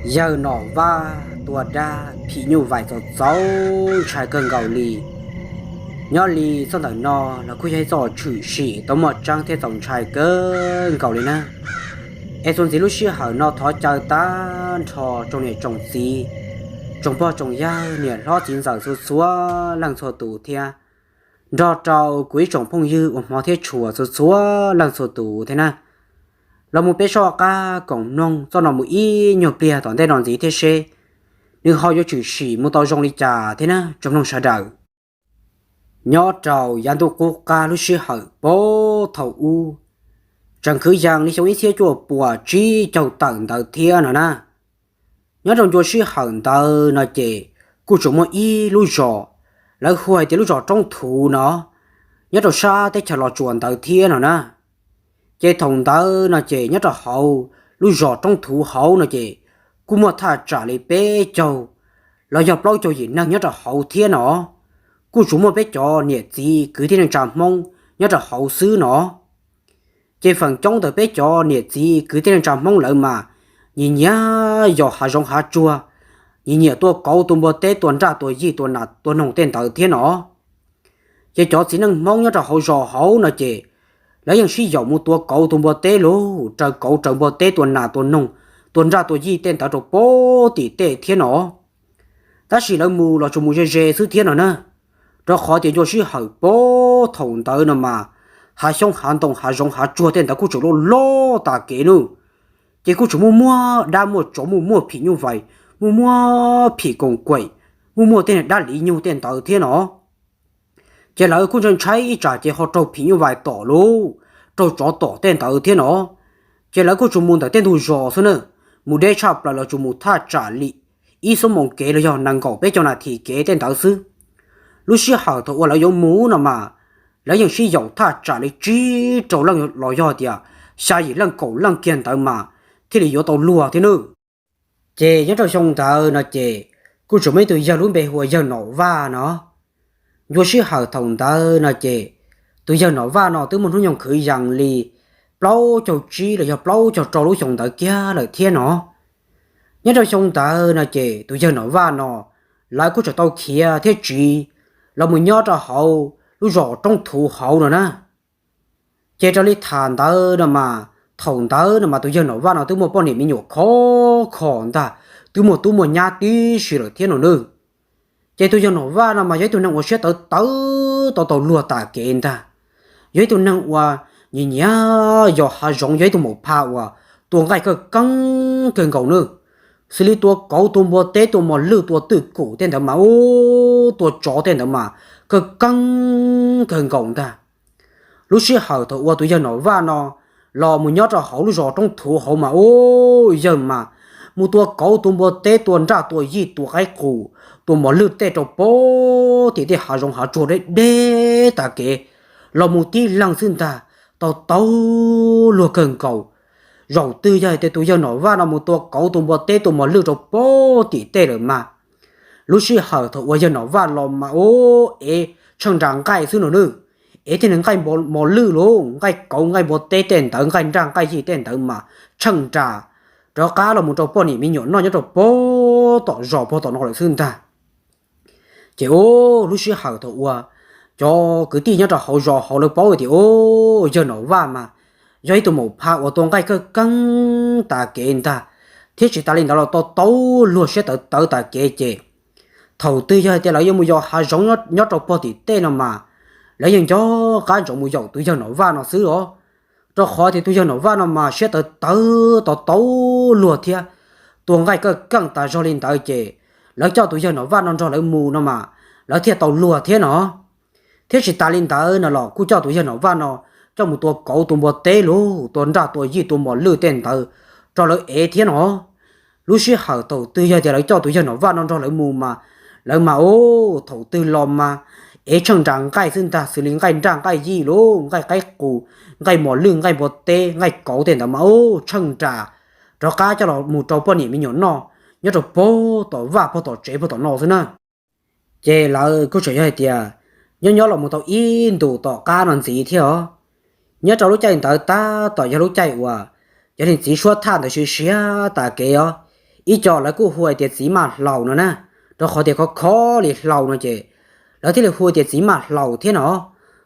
Yawg Nom Vaj tua dab phim nyuj vais txaus txaus ntshai kawg nkaus li. Nyob li txoj ntawm no los kuj yog ib txoj tshwm sim tau muaj tseeb thiab txaus ntshai kawg nkaus li na. Es txuas ntxiv lub sij hawm no thov caw tag nrho tsoom niam tsoom txiv, tsoom pog tsoom yawg, niam hlob txiv ntxawm txhua txhua leej txhua tus thiab nrog rau kuv ib tsoom phooj ywg uas hmov thiab tshua txhua txhua leej txhua tus thiab na, los mus peb soj qab koom mloog txoj no mus ib nyuag pliag tom ntej no ntxiv thiab seb nws ho yuav tshwm sim mus tau zoo li cas thiab na tsoom mloog sawv daws. Nyob rau yav ntuj qub qab lub sij hawm puag thaum ub, tseem kwv yees li xyoo ib txhiab cuaj puas tsib caug tawm ntawd thiab no na, nyob rau ncua sij hawm ntawd no ces kuj tseem muaj ib lub zos, lawv hu hais tias lub zos Roob Thuv no, nyob rau sab teb chaws Los Tsuas ntawd thiab no na. Ces thaum ntawd no ces nyob rau hauv lub zos Roob Thuv hauv no ces kuj muaj thaj tsam li peb caug los yog plaub caug yim neeg nyob rau hauv thiab no, kuj tsuas muaj peb cov niam txiv kwv tij neej tsa Hmoob nyob rau hauv xwb no. Ces feem coob ntawm peb cov niam txiv kwv tij neej tsa Hmoob lawv mas nyiam nyiam yos hav zoov hav tsuag, nyiam nyiam tua kauv tua npua teb tua nraj tua yij tua nas tua noog tej ntawd thiab no. Ces cov txiv neej Hmoob nyob rau hauv zos hauv no ces lawv yeej sib yaum mus tua kauv tua npua teb lauj, raws kauv raws npua teb tua nas tua noog, tua nraj tua yij tej ntawd rau puag tim tej thiab no. Tab sis lawv mus los tsuas mus ze ze xwb thiab no na, rau qhov tias ncua sij hawm puag thaum ntawd no mas hav xyoob hav ntoo hav zoov hav tsuag tej ntawd kuj tseem loj loj tas kev nawb. Ces kuj tseem muaj muaj dab muaj tsov, muaj muaj phim nyuj vais, muaj muaj phim koos kaim, muaj muaj tej dab liv nyug tej ntawd thiab no. Ces lawv kuj ntshai ntshai ib tsam ces ho raug phim nyuj vais tom lauj, raug tsov tom tej ntawd thiab no. Ces lawv kuj tsuas mus ntawm tej ntug zos xwb na, mus deb tshaj plaws los tsuas mus thaj tsam li ib xuab moos kev los yog nees nkaum peb caug nas this kev tej ntawd xwb. Lub sij hawm thaum uas lawv yuav mus no mas lawv yeej sib yaum thaj tsam li tsib rau leej los yog tias xya yim leej kaum leej kiag ntawd mas thiaj li yuav tau luag thiab nawb. Ces nyob rau xyoo ntawd no ces kuj tseem muaj ib tug yawg lub npe hu ua yawg Nom Vaj no. Ncua sij hawm thaum ntawd no ces tus yawg Nom Vaj no twb muaj hnub nyoog kwv yees li plaub caug tsib los yog plaub caug rau lub xyoo ntawd kiag lawm thiab no. Nyob rau xyoo ntawd no ces tus yawg Nom Vaj no lawv kuj tseem tau khiav thiab tsiv los mus nyob rau hauv lub zos Roob Thuv hauv no na. Ces raws li tham ntawd no mas thaum ntawd no mas tus yawg Nom Vaj no twb muaj poj niam me nyuam khov kho ntag, twb muaj tub muaj nyab tib si lawm thiab no nawb. Ces tus yawg Nom Vaj no mas yog ib tug neeg uas siab tawv tawv tau tau luag tas kev ntag. Yog ib tug neeg uas nyiam nyiam yos hav zoov, yog ib tug maum pha uas tua nqaij kawg keeb kawg nkaus nawb. Xws li tua kauv tua npua teb tua mos lwj tua twj kum tej ntawd mas ub, tua tsov tej ntawd mas kawg keeb kawg nkaus ntag. Lub sij hawm thaum uas tus yawg Nom Vaj no los mus nyob rau hauv lub zos Roob Thuv hauv mas ub, yawg mas mus tua kauv tua npua teb tua nraj tua yij tua qaib qus tua mos lwj tej rau puag tim tej hav zoov hav tsuag deb deb tas kev los mus tib leeg xwb ntag, tau tau luag kawg nkaus. Zaum twg yog hais tias tus yawg Nom Vaj no mus tua kauv tua npua teb tua mos lwj rau puag tim tej lawm mas lub sij hawm thaum uas yawg Nom Vaj los mas ub, ev tsheej nra nqaij xwb no nawb. Ev thiaj li nqaij mos lwj lauj, nqaij kauv nqaij npua teb tej ntawd, nqaij nraj nqaij yij tej ntawd mas tsheej nra rov qab los mus rau poj niam me nyuam noj nyob rau puag tom zos puag tom no lawm xwb ntag. Ces ub, lub sij hawm thaum uas cov kwv tij nyob rau hauv zos hauv lawv paub tias ub, yawg Nom Vaj mas yog ib tug maum pha uas tua nqaij kawg keeb tas kev ntag, thiab tsis tas li ntawd los tau tau luag siab tawv tawv tas kev ces thaum twg yog hais tias lawv yuav mus yos hav zoov nyob rau puag tim tej no mas lawv yeej nco qab ntsoov mus yaum tus yawg Nom Vaj no xwb os. Rau qhov tias tus yawg Nom Vaj no mas siab tawv tawv tau tau luag thiab tua nqaij kawg keeb tas zog li ntawd ces lawv coj tus yawg Nom Vaj no nrog lawv mus no mas lawv thiaj tau luag thiab no. Thiab tsis tas li ntawd no los kuj coj tus yawg Nom Vaj no coj mus tua kauv tua npua teb lauj, tua nraj tua yij tua mos lwj tej ntawd rau lawv ev thiab no. Lub sij hawm thaum twg yog tias lawv coj tus yawg Nom Vaj no nrog lawv mus mas lawv mas ub, thaum twg los mas ev tsheej nra nqaij xwb ntag, xws li nqaij nraj nqaij yij lauj, nqaij qaib qus, nqaij mos lwj, nqaij npua teb, nqaij kauv tej ntawd mas ub, tsheej nra rov qab coj los mus rau poj niam me nyuam noj nyob rau puag tom vaj puag tom tsev puag tom no xwb na. Ces lawv kuj tseem yog hais tias nyob nyob los mus tau ib ntus tom qab no ntxiv thiab os. Nyob rau lub caij ntawd tab tom yog lub caij uas cov niag txiv suab thaj ntawd siav siav tas kev os, Ib co lawv kuj hu tias txiv maj hlaus no na, rau qhov tias khov khov li hlaus no ces lawv thiaj li hu tias txiv maj hlaus thiab no.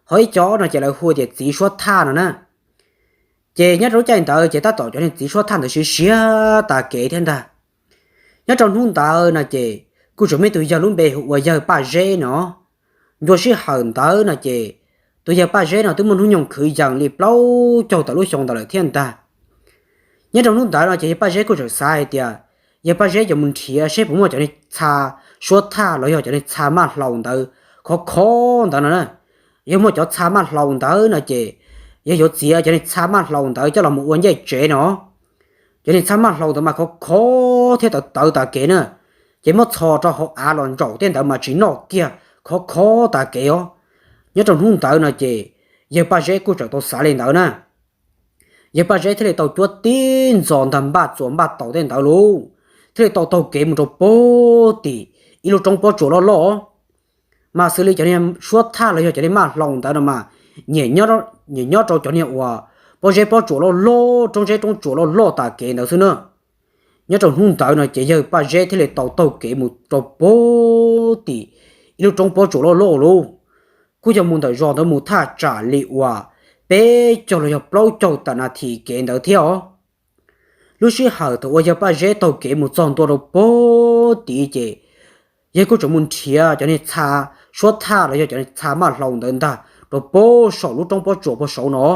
Ho ib co no ces lawv hu tias txiv suab thaj no na. Ces nyob rau lub caij ntawd ces tab tom cov niag txiv suab thaj ntawd siav siav tas kev thiab ntag. Nyob rau hnub ntawd no ces kuj tseem muaj ib tug yawg lub npe hu ua yawg Paj Zeb no. Ncua sij hawm ntawd no ces tus yawg Paj Zeb no twb muaj hnub nyoog kwv yees li plaub caug tawm lub xyoo ntawd lawm thiab ntag. Nyob rau hnub ntawd no ces yawg Paj Zeb kuj tseem xav hais tias yawg Paj Zeb yuav mus nrhiav seb puas muaj cov niag txha suab thaj los yog cov niag txha maj hlaus ntawd khov khov ntawd no na. Yog muaj cov txha maj hlaus ntawd no ces yawg yuav txiav cov niag txha maj hlaus ntawd coj los mus ua ncej tsev no. Cov niag txha maj hlaus ntawd mas khov khov thiab tawv tawv tas kev na, ces muab txhos rau hauv av los ntsaum tej ntawd mas tsis noj kiag, khov khov tas kev os. Nyob rau hnub ntawd no ces yawg Paj Zeb kuj tseem tau xav li ntawd na. Yawg Paj Zeb thiaj li tau cuab tib ntxos ntag npaj txuas npaj taus tej ntawd lauj, thiaj li tau taug kev mus rau puag tim ib lub roob pob tsuas loj loj. Mas xws li cov niag suab thaj los yog cov niag maj hlaus ntawd no mas nyiam nyob rau cov niag uas pob zeb pob tsuas loj loj, roob zeb roob tsuas loj loj tas kev ntawd xwb na. Nyob rau hnub ntawd no ces yawg Paj Zeb thiaj li tau taug kev mus rau puag tim ib lub roob pob tsuas loj loj lauj. Kuj yog mus ntawm zos ntawd mus thaj tsam li uas peb caug los yog plaub caug tawm nas this kev ntawd thiab os. Lub sij hawm thaum uas yawg Paj Zeb taug kev mus txog ntua rau puag tid ces yawg kuj tseem mus nrhiav cov niag txha suab thaj los yog cov niag txha maj hlaus ntawd ntag rau puag saum lub roob pob tsuas puag saud no.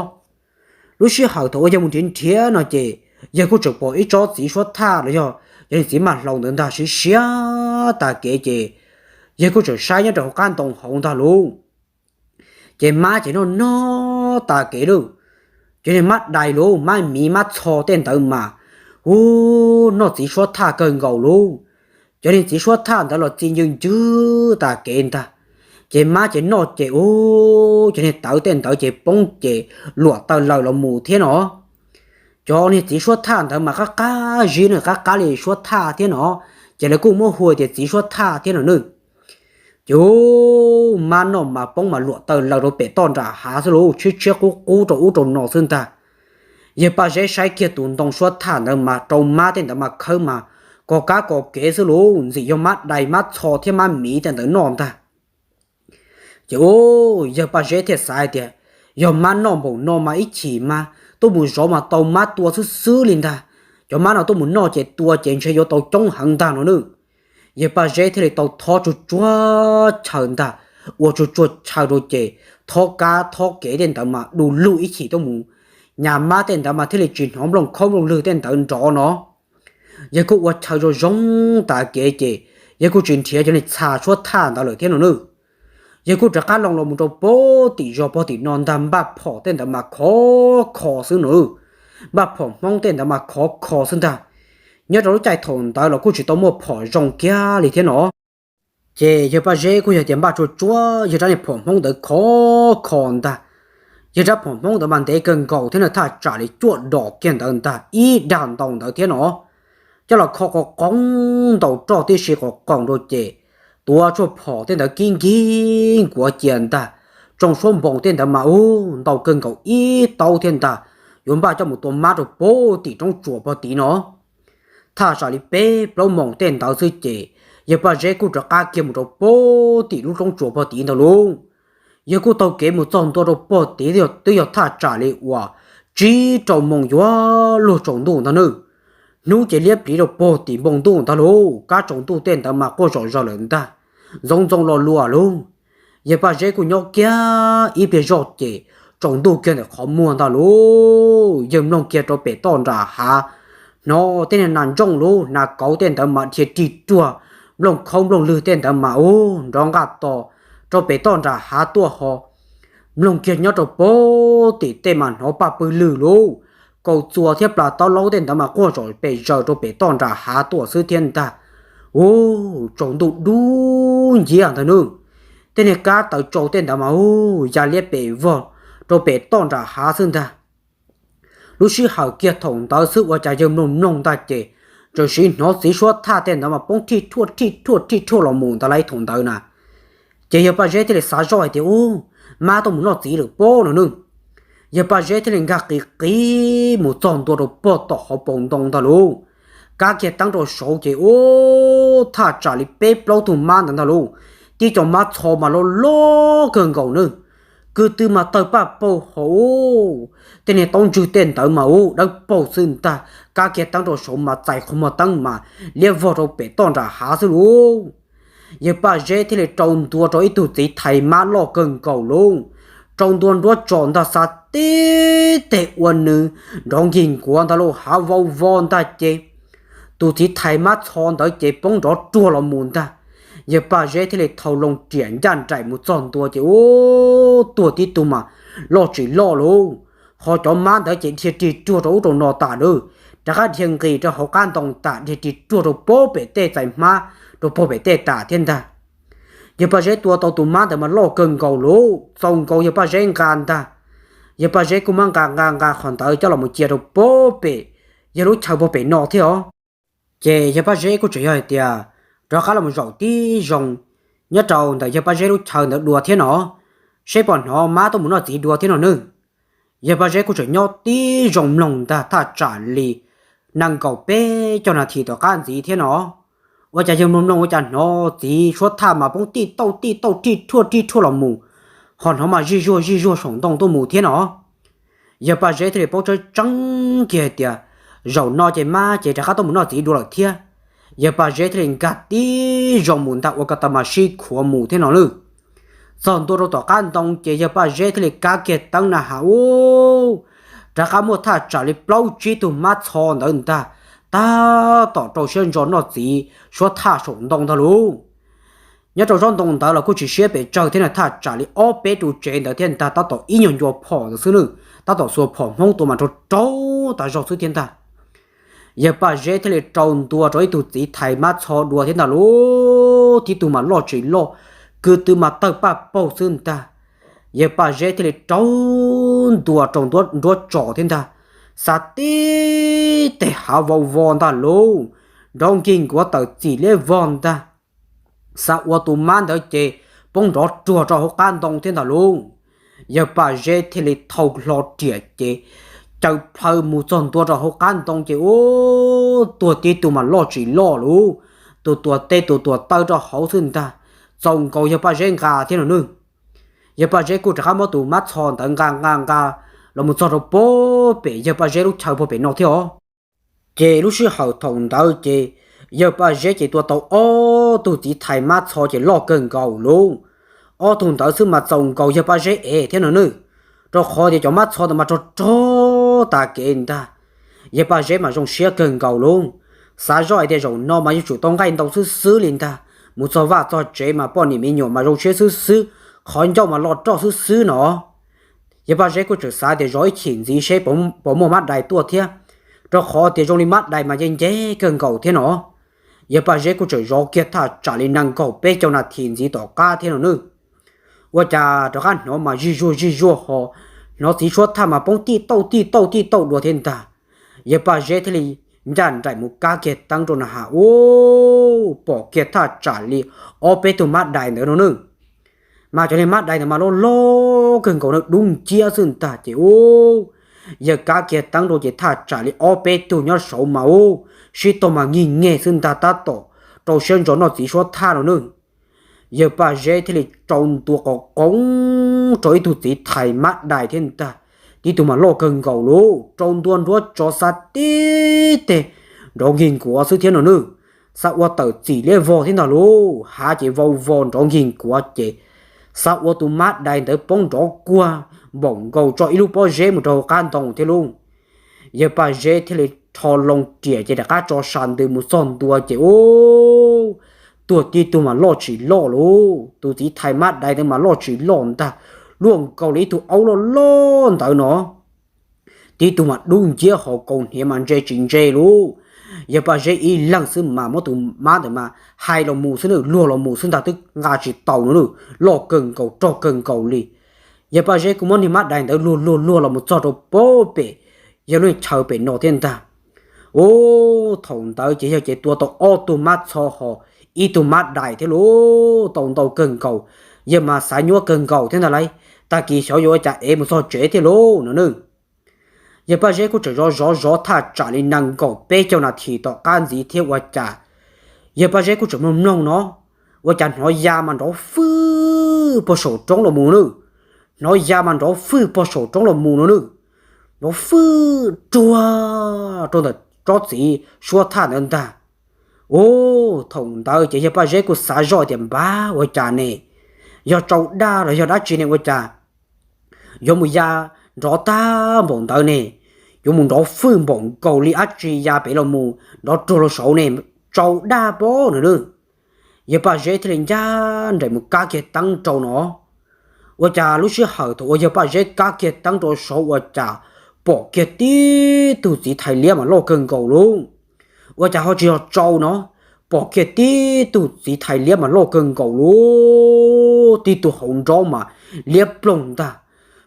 Lub sij hawm thaum uas yawg mus nrhiav nrhiav no ces yawg kuj tseem pom ib tsob txiv suab thaj los yog cov niag txiv maj hlaus ntawd ntag siav siav tas kev ces yawg kuj tseem saib nyob rau hauv qab ntoo hauv ntag lauj. Ces mab ces noj noj tas kev lauj. Cov niag mab dais lauj, mab miv mab txho tej ntawd mas, u, noj txiv suab thaj kawg nkaus lauj. Cov niag txiv suab thaj ntawd los txi ncw ncwb tas kev ntag. Ces mab ces noj ces, u, cov niag tawv tej ntawd ces poob ces luam taw laws los mus thiab no. Cov niag txiv suab thaj ntawd mas qab qab zib no, qab qab li suab thaj thiab no, ces lawv kuj muab hu tias txiv suab thaj thiab no nawb. Ces mab noj mas poob mas luam taw laws rau pem toj nram hav xwb lauj, tshiab tshiab qub qub rau ub rau no xwb ntag. Yawg Paj Zeb saib kiag tus ntoo suab thaj ntawd mas rau mab tej ntawd mas khawb mas kos kab kos kev xwb lauj, ntxim yog mab dais mab txho thiab mab miv tej ntawd noj ntag. Ces yawg Paj Zeb thiaj xav hais tias, yog mab noj npaum no mas ib chim mas tuaj mus zov mas tau mab tua xwb xwb li ntag. Cov mab no tuaj mus noj ces tua ces ntshe yuav tau coob heev ntag no nawb. Yawg Paj Zeb thiaj li tau thob tsuag tsuag chaw ntag, ua tsuag tsuag chaw rau ces thob kab thob kev tej ntawd mas du lug ib chim tuaj mus, nyas mab tej ntawd mas thiaj li tsis hnov nplooj khaub nplooj lwg tej ntawd nrov no. Yawg kuj ua chaw zoo zoo tas kev ces yawg kuj tsis nrhiav cov niag txha suab thaj ntawd lawm thiab no nawb. Yawg kuj rov qab loo los mus rau puag tim zos puag tim no ntag, npaj phom tej ntawd mas khov kho xwb no, npaj phom Hmoob tej ntawd mas khov kho xwb ntag. Nyob rau lub caij thaum ntawd los kuj tsis tau muaj phom zoo kiag li thiab no. Ces yawg Paj Zeb kuj yog tias npaj tsuag tsuag yawg rab niag phom Hmoob ntawd khov kho ntag. Yawg rab phom Hmoob ntawd mas ntev kawg nkaus thiab no, thaj tsam li cuaj dos kiag ntawd ntag, ib dag ntau ntawd thiab no. Coj los kho qos qoov ntaus roj tib si qos qoom rau ces tuav tshuaj phom tej ntawd kib nkig nkuav cia ntag. Tsoo suab npoos tej ntawd mas ub ntau kawg nkaus ib taub thiab ntag, yuav npaj coj mus tua mab rau puag tim roob tsuas puag tid no. Thaj tsam li peb plaub moos tej ntawd xwb ces yawg Paj Zeb kuj rov qab kiag mus rau puag tim lub roob tsuas puag tid ntag lauj. Yawg kuj taug kev mus txog ntua rau puag tid twb yog thaj tsam li uas tsib rau moos yuav luag tsaus ntuj ntag nawb. Hnub ces liab pliv rau puag tim npoo ntuj ntag lauj, kab tsaus ntuj tej ntawd mas quaj zom zaws lawm ntag, ntxoov ntxoo lo lua lauj. Yawg Paj Zeb kuj nyob kiag ib pliag zoj ces tsaus ntuj kiag ntawm qhov muag ntag lauj. Yawg mloog kiag rau pem toj nram hav, hnov tej niag nas ntsooj lauj, nas kauv tej ntawd mas dhia rig ruag, nplooj khaub nplooj lwg tej ntawd mas ub nrov nqaj to rau pem toj nram hav tuaj ho. Mloog kiag nyob rau puag tim tej mas hnov paj pw lwg lauj, kaus txuas thiab plas taub laub tej ntawd mas quaj zom pes zaws rau pem toj nram hav tuaj xwb thiab ntag. Ub, tsaus ntuj dub nciab ntag nawb. Tej niag kab taws tsau tej ntawd mas ub ya liab pes vog rau pem toj nram hav xwb ntag. Lub sij hawm kiag thaum ntawd xwb ua cas yawg mloog mloog ntag ces txawm sim hnov txiv suab thaj tej ntawd mas poob thij thuaj thij thuaj thij thuaj los mus ntag lauj thaum ntawd na. Ces yawg Paj Zeb thiaj li xav zoj hais tias ub, mab tuaj mus noj txiv lawm pob no nawb. Yawg Paj Zeb thiaj li nkag qis qis mus txog ntua rau puag tom hauv paus ntoo ntag lauj. kab kiag teeb rau saud ces ub, thaj tsam li peb plaub tug mab ntawd ntag lauj. Tib co mab txho mas loj loj kawg nkaus nawb, kwv tw mas tawg paj paug hauv. Tej niag taub ntswg tej ntawd mas ub dawb paug xwb ntag, kab kiag teeb rau saud mas txais qhov muag teeb mas liab vog rau pem toj nram hav xwb lauj. Yawg Paj Zeb thiaj li rau ntua rau ib tug txiv thais mab loj kawg nkaus lauj, rau ntua nruab tso ntag, xa tib teg ua nws nrov nkig nkuav ntag lauj, hav vau vos ntag ces tus txiv thais mab txho ntawd ces poob nrov ruag los mus ntag. Yawg Paj Zeb thiaj li thau loo riam ncaj nraim mus txog ntua ces ub, tuag tib tug mas loj tsis loj lauj. Ho cov mab ntawd ces dhia rig ruag rau ub rau no tas lauj, rov qab dhia nqis rau hauv qab ntoo tas, dhia rig ruag rau puag pem tej txais hmab, rau puag pem tej tas thiab ntag. Yawg Paj Zeb tua tau tus mab ntawd mas loj kawg nkaus lauj, txaus nkaus yawg Paj Zeb nqa ntag. Yawg Paj Zeb kuj muab nqa nqa nqa qhov ntawd coj los mus cia rau puag pem yawg lub chaw puag pem no thiab os. Ces yawg Paj Zeb kuj tseem yog hais tias rov qab los mus zaum tib zoo nyob rau ntawm yawg Paj Zeb lub chaw ntawd dua thiab no, seb puas hnov mab tuaj mus noj txiv dua thiab no nawb. Yawg Paj Zeb kuj tseem nyob tib zoo mloog ntag thaj tsam li nees nkaum peb caug nas this tom qab ntxiv thiab no. Ua cas yawg mloog mloog ua cas hnov txiv suab thaj mas poob tij tauj tij tauj rij rhuaj rij rhuaj los mus, ho hnov mas zij zuag zij zuag saum ntoo tuaj mus thiab no. Yawg Paj Zeb thiaj li paub tseeb tseeb kiag hais tias zaum no ces mab ces rov qab tuaj mus noj txiv dua lawm thiab. Yawg Paj Zeb thiaj li nkag tib zoo mus ntag ua ko taw mas sib khuav mus thiab no nawb. Txog ntua rau tom qab ntoo ces yawg Paj Zeb thiaj li kab kiag teeb na has ub, rov qab muaj thaj tsam li plaub tsib tug mab txho ntawd ntag, tab tom rau siab ntso noj txiv suab thaj saum ntoo ntag lauj. Nyob rau zaub ntoo ntawd los kuj tsis siab pes tsawg thiab na, thaj tsam li ob peb ru tsev ntawd thiab ntag, tab tom ib nyuag ncua phom ntawd xwb nawb, tab tom xuas phom Hmoob tua mas rau rau tas zog xwb thiab ntag. Yawg Paj Zeb thiaj li rau ntua rau ib tug txiv thais mab txho dua thiab ntag lauj, tib tug mas loj tsis loj, kwv tw mas tawg paj paug xwb ntag. Yawg Paj Zeb thiaj li rau ntua rau nruab tso thiab ntag, xa tib teg hav vau vos ntag lauj, nrov nkig nkuav tawm txim liab vog ntag. Xa ua tus mab ntawd ces poob nrov ruag rau hauv qab ntoo thiab ntag lauj. Yawg Paj Zeb thiaj li thau hlo riam ces caws plhaw mus txog ntua rau hauv qab ntoo ces ub, tuag tib tug mas loj tsis loj lauj, tus tuam tes tus tuam taw rau hauv xwb ntag, txaus nkaus yawg Paj Zeb nqa thiab no nawb. Yawg Paj Zeb kuj rov qab muab tus mab txho ntawd nqa nqa nqa los mus txog rau puag pem yawg Paj Zeb lub chaw puag pem no thiab os. Ces lub sij hawm thaum ntawd ces yawg Paj Zeb ces tua tau ob tug txiv thais mab txho ces loj kawg nkaus lauj. Ob tug ntawd xwb mas txaus nkaus yawg Paj Zeb ev thiab no nawb, rau qhov tias cov mab txho ntawd mas rog rog tas kev ntag. Yawg Paj Zeb mas zoo siab kawg nkaus lauj, xav zoj hais tias zaum no mas yuav tsum tau nqaij ntau xwb xwb li ntag, mus txog vaj txog tsev mas poj niam me nyuam mas zoo siab xwb xwb, qhov ncauj mas loj roj xwb xwb no. Yawg Paj Zeb kuj tseem xav tias zov ib chim ntxiv seb puas muaj mab dais tuaj thiab, rau qhov tias zoo li mab dais mas nce nce kawg nkaus thiab no. Yawg Paj Zeb kuj tseem zov kiag thaj tsam li nees nkaum peb caug nas this ntxiv tom qab thiab no nawb. Ua cas rov qab hnov mas zij zuag zij zuag ho hnov txiv suab thaj mas poob tij tauj tij tauj tij tauj dua thiab ntag. Yawg Paj Zeb thiaj li ncaj nraim mus kab kiag teeb rau na has ub, pom kiag thaj tsam li ob peb tug mab dais ntawd no nawb. Mas cov niag mab dais ntawd mas loj loj kawg nkaus na, dub nciab xwb ntag ces ub, yawg kab kiag teeb rau ces thaj tsam li ob peb tug nyob saud mas ub, sib tog mas nkig nyeg xwb ntag, tab tom rau siab ntso noj txiv suab thaj no nawb. Yawg Paj Zeb thiaj li rau ntua qos qoov rau ib tug txiv thais mab dais thiab ntag, tib tug mas loj kawg nkaus lauj, rau ntua nruab tso xa tib teg nrov nkig nkuav xwb thiab no nawb. Xa ua tawm txim liab vog thiab ntag lauj, hav ces vau vos nrov nkig nkuav ces xa ua tus mab dais ntawd poob nrov kuag npaum nkaus tso ib lub pob zeb mus rau hauv qab ntoo thiab lauj. Yawg Paj Zeb thiaj li rho loo riam ces rov qab tso sa ntws mus txog ntua ces ub, tuag tib tug mas loj tsis loj lauj, tus txiv thais mab dais ntawd mas loj tsis loj ntag, luaj nkaus li ib tug aub loj loj ntawd no. Tib tug mas dub nciab ho kaus hniav mas ntse tsis ntse lauj. Yawg Paj Zeb ib leeg xwb mas muab tus mab ntawd mas hais los mus xwb na, luag los mus xwb ntag, twb nqa tsis tau no nawb, loj kawg nkaus rog kawg nkaus li. Yawg Paj Zeb kuj muab niag mab dais ntawd luag luag luag los mus txog rau puag pem yawg lub chaw pem no thiab ntag. Ub, thaum ntawd ces yawg ces tua tau ob tug mab txho ho ib tug mab dais thiab lauj, tau ntau kawg nkaus. Yawg mas xav nyuaj kawg nkaus thiab ntag lauj, tag kis xyov yuav ua cas ev mus txog tsev thiab lauj no nawb. Yawg Paj Zeb kuj tseem zov zov zov thaj tsam li nees nkaum peb caug nas this tom qab ntxiv thiab ua cas yawg Paj Zeb kuj tseem mloog mloog no, ua cas hnov ya mas nrov fwj pog saum roob los mus no nawb. Hnov ya mas nrov fwj pog saum roob los mus no nawb. Nrov fwj ruag rau ntawm tsob txiv suab thaj ntawd ntag. Ua, thaum ntawd ces yawg Paj Zeb kuj xav zoj tias npab ua cas ne, yog tsau daj los yog dab tsi ne ua cas yuav mus ya nrov tag npaum ntawd ne, yuav mus nrov fwj npaum nkaus li dab tsi ya pem los mus nrov ruag los saud ne, tsau daj pob no nawb. Yawg Paj Zeb thiaj li ncaj nraim mus kab kiag teeb rau no. Ua cas lub sij hawm thaum uas yawg Paj Zeb kab kiag teeb rau saud ua cas pom kiag tib tug txiv thais liab mas loj kawg nkaus lauj. Ua cas ho tsis yog tsau no, pom kiag tib tug txiv thais liab mas loj kawg nkaus lauj, tib tug hauv nraub mas liab ploog ntag,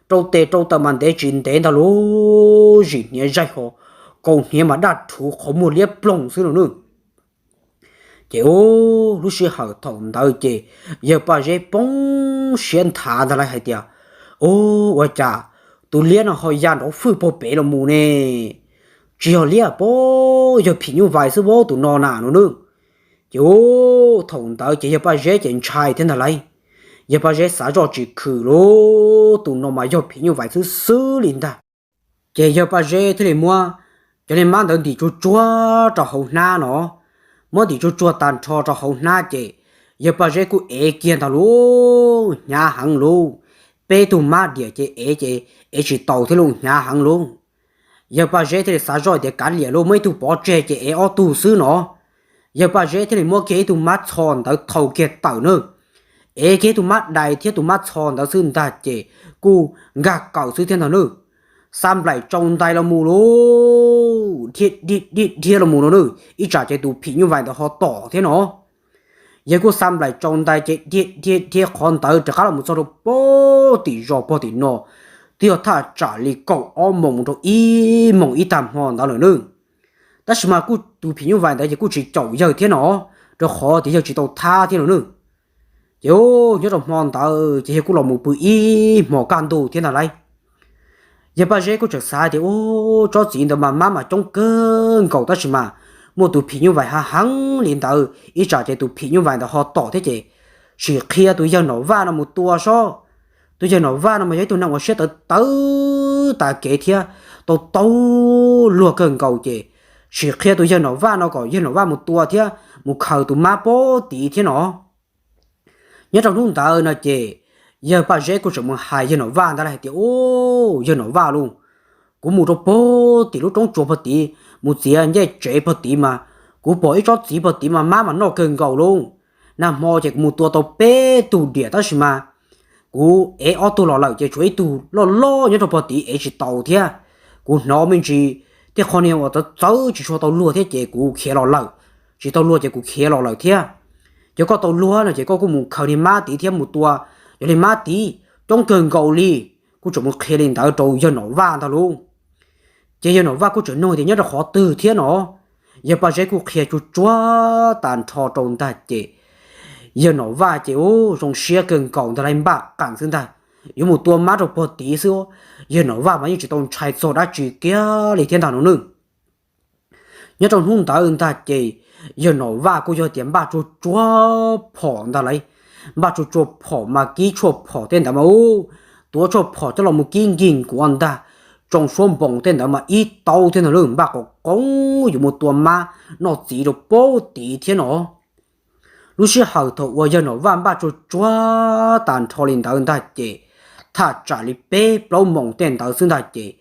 rau tes rau taw mas ntev tsis ntev ntag lauj, zim hniav zaij ho, kaus hniav mas daj rhuv qhov muag liab ploog xwb no nawb. Ces ua, lub sij hawm thaum ntawd ces yawg Paj Zeb poob siab nthav ntag lauj hais tias, Ua, ua cas tus liab no ho ya nrov fwj pog pem los mus ne? Tsis yog liab pob, yog phim nyuj vais xwb pob tus no na no nawb. Ces ua, thaum ntawd ces yawg Paj Zeb ces ntshai thiab ntag lauj. Yawg Paj Zeb xav zoj tsis khwm lauj, tus no mas yog phim nyuj vais xwb xwb li ntag. Ces yawg Paj Zeb thiaj li muab cov niag mab ntawd ntim tsuag tsuag rau hauv hnab no. Muab ntim tsuag tsuag tag nrho rau hauv hnab ces yawg Paj Zeb kuj ev kiag ntag lauj, hnyav heev lauj. Peb tug mab diam ces ev ces ev tsis taus thiab lauj, hnyav heev lauj. Yawg Paj Zeb thiaj li xav zoj tias kav liam lauj, muab ib tug pov tseg ces ev ob tug xwb no. Yawg Paj Zeb thiaj li muab kiag ib tug mab txho ntawd thau kiag tawm nawb. Ev kiag ib tug mab dais thiab tus mab txho ntawd xwb ntag ces kuj nkag kaws xwb thiab ntag nawb. Xa nplaim tsau ntais los mus lauj, dhia dhia dhia dhia los mus no nawb, ib tsam ces tus phim nyuj vais ntawd ho tom thiab no. Yawg kuj xa nplaim tsau ntais ces dhia dhia dhia qhov ntawd rov qab los mus txog rau pog tim zos pog tim no, twb yog thaj tsam li kaum ob moos mus rau ib moos ib tag hmo ntawd lawm nawb. Tab sis mas kuj tus phim nyuj vais ntawd ces kuj tsis caum yawg thiab no, rau qhov tias yawg tsis tau thab thiab no nawb. Ces nyob rau hmo ntawd ces yawg kuj los mus pw ib hmos kaj ntug thiab ntag lauj. Yawg Paj Zeb kuj tseem xav tias, Ub, tsob txiv ntawd mas mab mas coob kawg nkaus tab sis mas muaj tus phim nyuj vais hav heev li ntawd, ib tsam ces tus phim nyuj vais ntawd ho tom thiab ces sim qhia tus yawg Nom Vaj no mus tua sob. Tus yawg Nom Vaj no mas yog ib tug neeg uas siab tawv tawv tas kev thiab tau tau luag kawg nkaus ces sim qhia tus yawg Nom Vaj no kom yawg Nom Vaj mus tua thiab mus khaws tus mab pog tid thiab no. Nyob rau hnub ntawd no ces yawg Paj Zeb kuj tseem mus hais yawg Nom Vaj ntawd hais tias, Ub, yawg Nom Vaj lauj, kuv mus rau pog tim lub roob tsuas pog tid, mus txiav ncej tsev pog tid mas kuv pom ib tsob txiv pog tid mas mab mas noj kawg nkaus lauj. Nag hmo ces kuv mus tua tau peb tug diam tab sis mas kuv ev ob tug los lawm ces tshuav ib tug loj loj nyob rau pog tid ev tsis tau thiab. Kuv hnov me ntsis tej qho niag uas txawv txawv tsis tshua tau luag thiab ces kuv khiav los lawm, tsis tau luag ces kuv khiav los lawm thiab. Ces koj tau luag no ces koj kuj mus khaws niag mab tid thiab mus tua, yog niag mab tid coob kawg nkaus li. Kuj tseem mus qhia li ntawd rau yawg Nom Vaj ntag lauj. Ces yawg Nom Vaj kuj tseem nug tias nyob rau qhov twg thiab no. Yawg Paj Zeb kuj qhia tsuag tsuag tag nrho rau ntag ces yawg Nom Vaj ces ub zoo siab kawg nkaus ntag lauj, npaj qees xwb ntag, yuav mus tua mab rau pog tid xwb. Yawg Nom Vaj mas yeej tsis tau ntshai txog dab tsi kiag li thiab ntag no nawb. Nyob rau hnub ntawd ntag ces yawg Nom Vaj kuj yog tias npaj tsuag tsuag phom ntag lauj. Npaj tsuag tsuag phom mas kib tshuaj phom tej ntawd mas ub, tuav tshuaj phom coj los mus kib nkig nkuav ntag, tsoo suab npoos tej ntawd mas ib tau thiab ntag lauj, npaj qoom qoos yuav mus tua mab noj txiv rau pog tid thiab no. Lub sij hawm thaum uas yawg Nom Vaj npaj tsuag tsuag tag nrho li ntawd ntag ces thaj tsam li peb plaub moos tej ntawd xwb ntag ces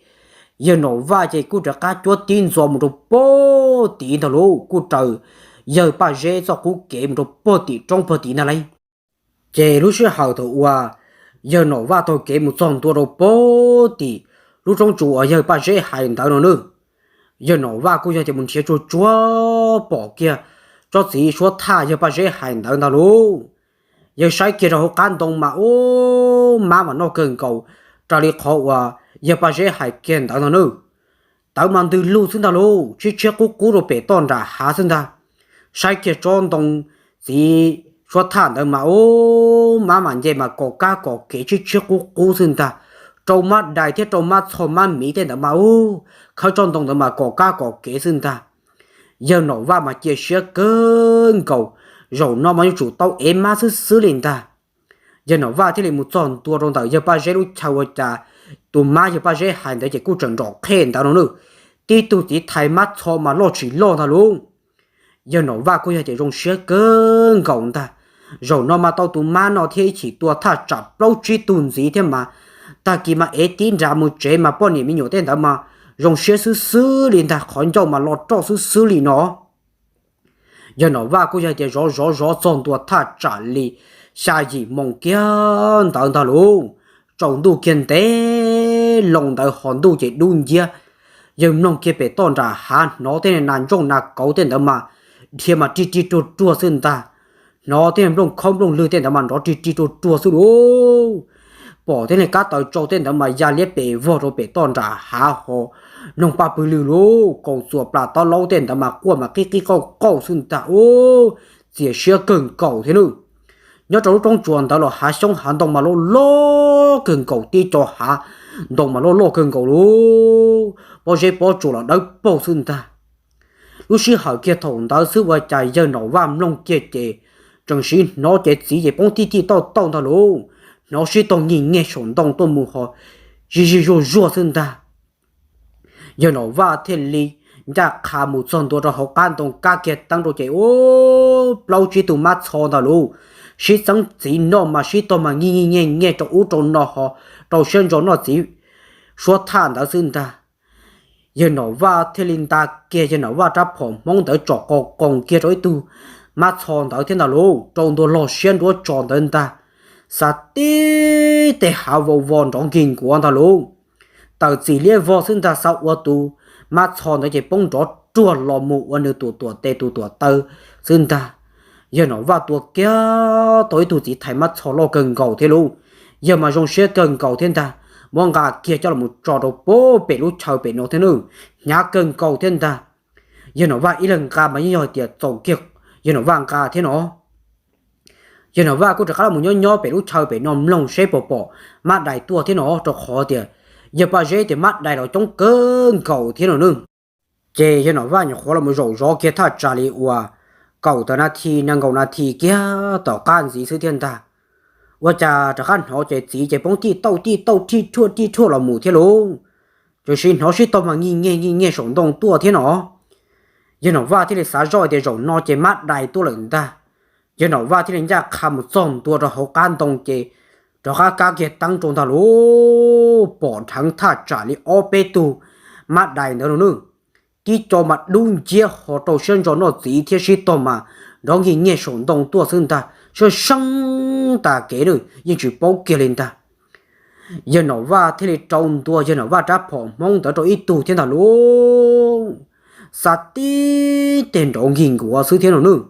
yawg Nom Vaj ces kuj rov qab cuab tib ntxo mus rau pog tid ntag lauj, kuj raws yawg Paj Zeb txoj qub kev mus rau pog tim roob pog tid ntag lauj. Ces lub sij hawm thaum uas yawg Nom Vaj taug kev mus txog ntua rau pog tim lub roob tsuas uas yawg Paj Zeb hais ntawd no nawb, yawg Nom Vaj kuj yog tias mus nrhiav tsuag tsuag pom kiag tsob txiv suab thaj yawg Paj Zeb hais ntawd ntag lauj. Yawg saib kiag rau hauv qab ntoo mas ub, mab mas noj kawg nkaus raws li qhov uas yawg Paj Zeb hais kiag ntawd ntag nawb. Tawv mas ntws lug xwb ntag lauj, tshiab tshiab qub qub rau pem toj nram hav xwb ntag. Saib kiag tsob ntoo txiv suab thaj ntawd mas ub, mab mas nce mas kom kab kom kev tshiab tshiab qub qub xwb ntag. rau mab dais thiab rau mab txho mab miv tej ntawd mas ub, khawb tsob ntoo ntawd mas kom kab kom kev xwb ntag. Yawg Nom Vaj mas cia siab kawg nkaus, zaum no mas yuav tsum tau ev mab xwb xwb li ntag. Yawg Nom Vaj thiaj li mus txog ntua rau ntawm yawg Paj Zeb lub chaw ua cas tus mab yawg Paj Zeb hais ntawd ces kuj tseem nrom qhej ntawd no nawb. Tib tug txiv thais mab txho mas loj tsis loj ntag lauj. Yawg Nom Vaj kuj yog tias zoo siab kawg nkaus ntag. Zaum no mas tau tus mab no thiab ib chim tua thaj tsam plaub tsib tug ntxiv thiab mas tag kis mas ev tib nra mus tsev mas poj niam me nyuam tej ntawd mas zoo siab xwb xwb li ntag, qhov ncauj mas los roj xwb xwb li no. Yawg Nom Vaj kuj yog tias zov zov zov txog ntua thaj tsam li xya yim moos kiag ntawd ntag lauj. Tsaus ntuj kiag ntev loo ntawd ho ntuj ces dub nciab. Yawg mloog kiag pem toj nram hav hnov tej nas ntsooj nas kauv tej ntawd mas dhia mas rig rig ruag ruag xwb ntag. Hnov tej nplooj khaub nplooj lwg tej ntawd mas nrov rig rig ruag ruag xwb lauj. Pom tej niag kab taws tsau tej ntawd mas ya liab pes vog rau pem toj nram hav ho noog paj pwg lwg lauj, kaus txuas plas taub laub tej ntawd mas quaj mas qib qib qauj qauj xwb ntag ub. Txias siab kawg nkaus thiab nawb. Nyob rau lub roob tsuas ntawd los hav xyoob hav ntoo mas loj loj kawg nkaus, tib co hav ntoo mas loj loj kawg nkaus lauj, pob zeb pob tsuas los dawb paug xwb ntag. Lub sij hawm kiag thaum ntawd xwb ua cas yawg Nom Vaj mloog kiag ces tseem siv hnov ces txiv ces poob tij tij tauj tauj ntag lauj. Hnov sib tog nyig nyeg saum ntoo tuaj mus ho zig zig zuag zuag xwb ntag. Yawg Nom Vaj thiaj li ncaj qha mus txog ntua rau hauv qab ntoo kab kiag teeb rau ces ub, plaub tsib tug mab txho ntag lauj, sib txeeb txiv noj mas sib tog mas nyig nyig nyeg nyeg rau ub rau no ho rau siab ntso noj txiv suab thaj ntawd xwb ntag. Yawg Nom Vaj thiaj li nta kiag yawg Nom Vaj rab phom Hmoob ntawd tsom qos qoos kiag rau ib tug mab txho ntawd thiab ntag lauj, rau ntua log siab nruab tso ntawd ntag. Xav tib tej hav vau vos nrov nkig nkuav ntag lauj. Tawm txim liab vog xwb ntag, xav ua tus mab txho ntawd ces poob nrov ruag los mus ua nws tus tuam tes tus tuam taw xwb ntag. Yawg Nom Vaj tua kiag tau ib tug txiv thais mab txho loj kawg nkaus thiab lauj. Yawg mas zoo siab kawg nkaus thiab ntag, muab nqa kiag coj los tso rau pem lub chaw pem no thiab nawb, hnyav kawg nkaus thiab ntag. Yawg Nom Vaj ib leeg nqa mas yeej yog hais tias txaus kiag yawg Nom Vaj nqa thiab no. Yawg Nom Vaj kuj rov qab los nyob nyob pem lub chaw pem no mloog seb puas pom mab dais tuaj thiab no, rau qhov tias yawg Paj Zeb tias mab dais los coob kawg nkaus thiab no nawb. Ces yawg Nom Vaj nyuam qhuav los zaum zov kiag thaj tsam li uas kaum tawm nas this nees nkaum nas this kiag tom qab ntxiv xwb thiab ntag, ua cas rov qab hnov ces txiv ces poob tij tauj tij tauj tij rhuaj tij rhuaj los mus thiab lauj. Tseem siv hnov sib tog mas nyig nyeg nyig nyeg saum ntoo tuaj thiab no. Yawg Nom Vaj thiaj li xav zoj tias zaum no ces mab dais tuaj lawm ntag. Yawg Nom Vaj thiaj li ncaj qha mus txog ntua rau hauv qab ntoo ces rov qab kab kiag teeb rau ntag lauj, pom dheev thaj tsam li ob peb tug mab dais ntawd no nawb. Tib co mas dub nciab ho rau siab ntso noj txiv thiab sib tog mas nrov nkig nyeg saum ntoo tuaj xwb ntag, sab seeb tas kev na, yeej tsis paub kiag li ntag. Yawg Nom Vaj thiaj li rau ntua yawg Nom Vaj rab phom Hmoob ntawd rau ib tug thiab ntag lauj. Xav tib teg nrov nkig nkuav xwb thiab no nawb.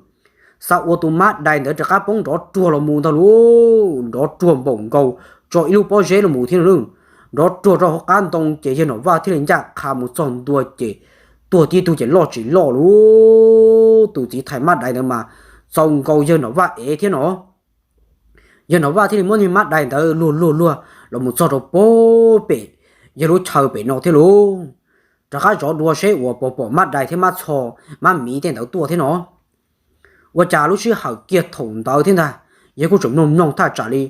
Xav ua tus mab dais ntawd rov qab poob nrov ruag los mus ntag lauj, nrov ruag npaum nkaus tso ib lub pob zeb los mus thiab no nawb. Nrov ruag rau hauv qab ntoo ces yawg Nom Vaj thiaj li ncaj qha mus txog ntua ces tuag tib tug ces loj tsis loj lauj. Tus txiv thais mab dais ntawd mas txaus nkaus yawg Nom Vaj ev thiab no. Yawg Nom Vaj thiaj li muab niag mab dais ntawd luag luag luag los mus txog rau pem yawg lub chaw pem no thiab lauj. Rov qab zov dua seb uas puas pom mab dais thiab mab txho mab miv tej ntawd tuaj thiab no. Ua cas lub sij hawm kiag thaum ntawd thiab ntag, yawg kuj tseem mloog mloog thaj tsam li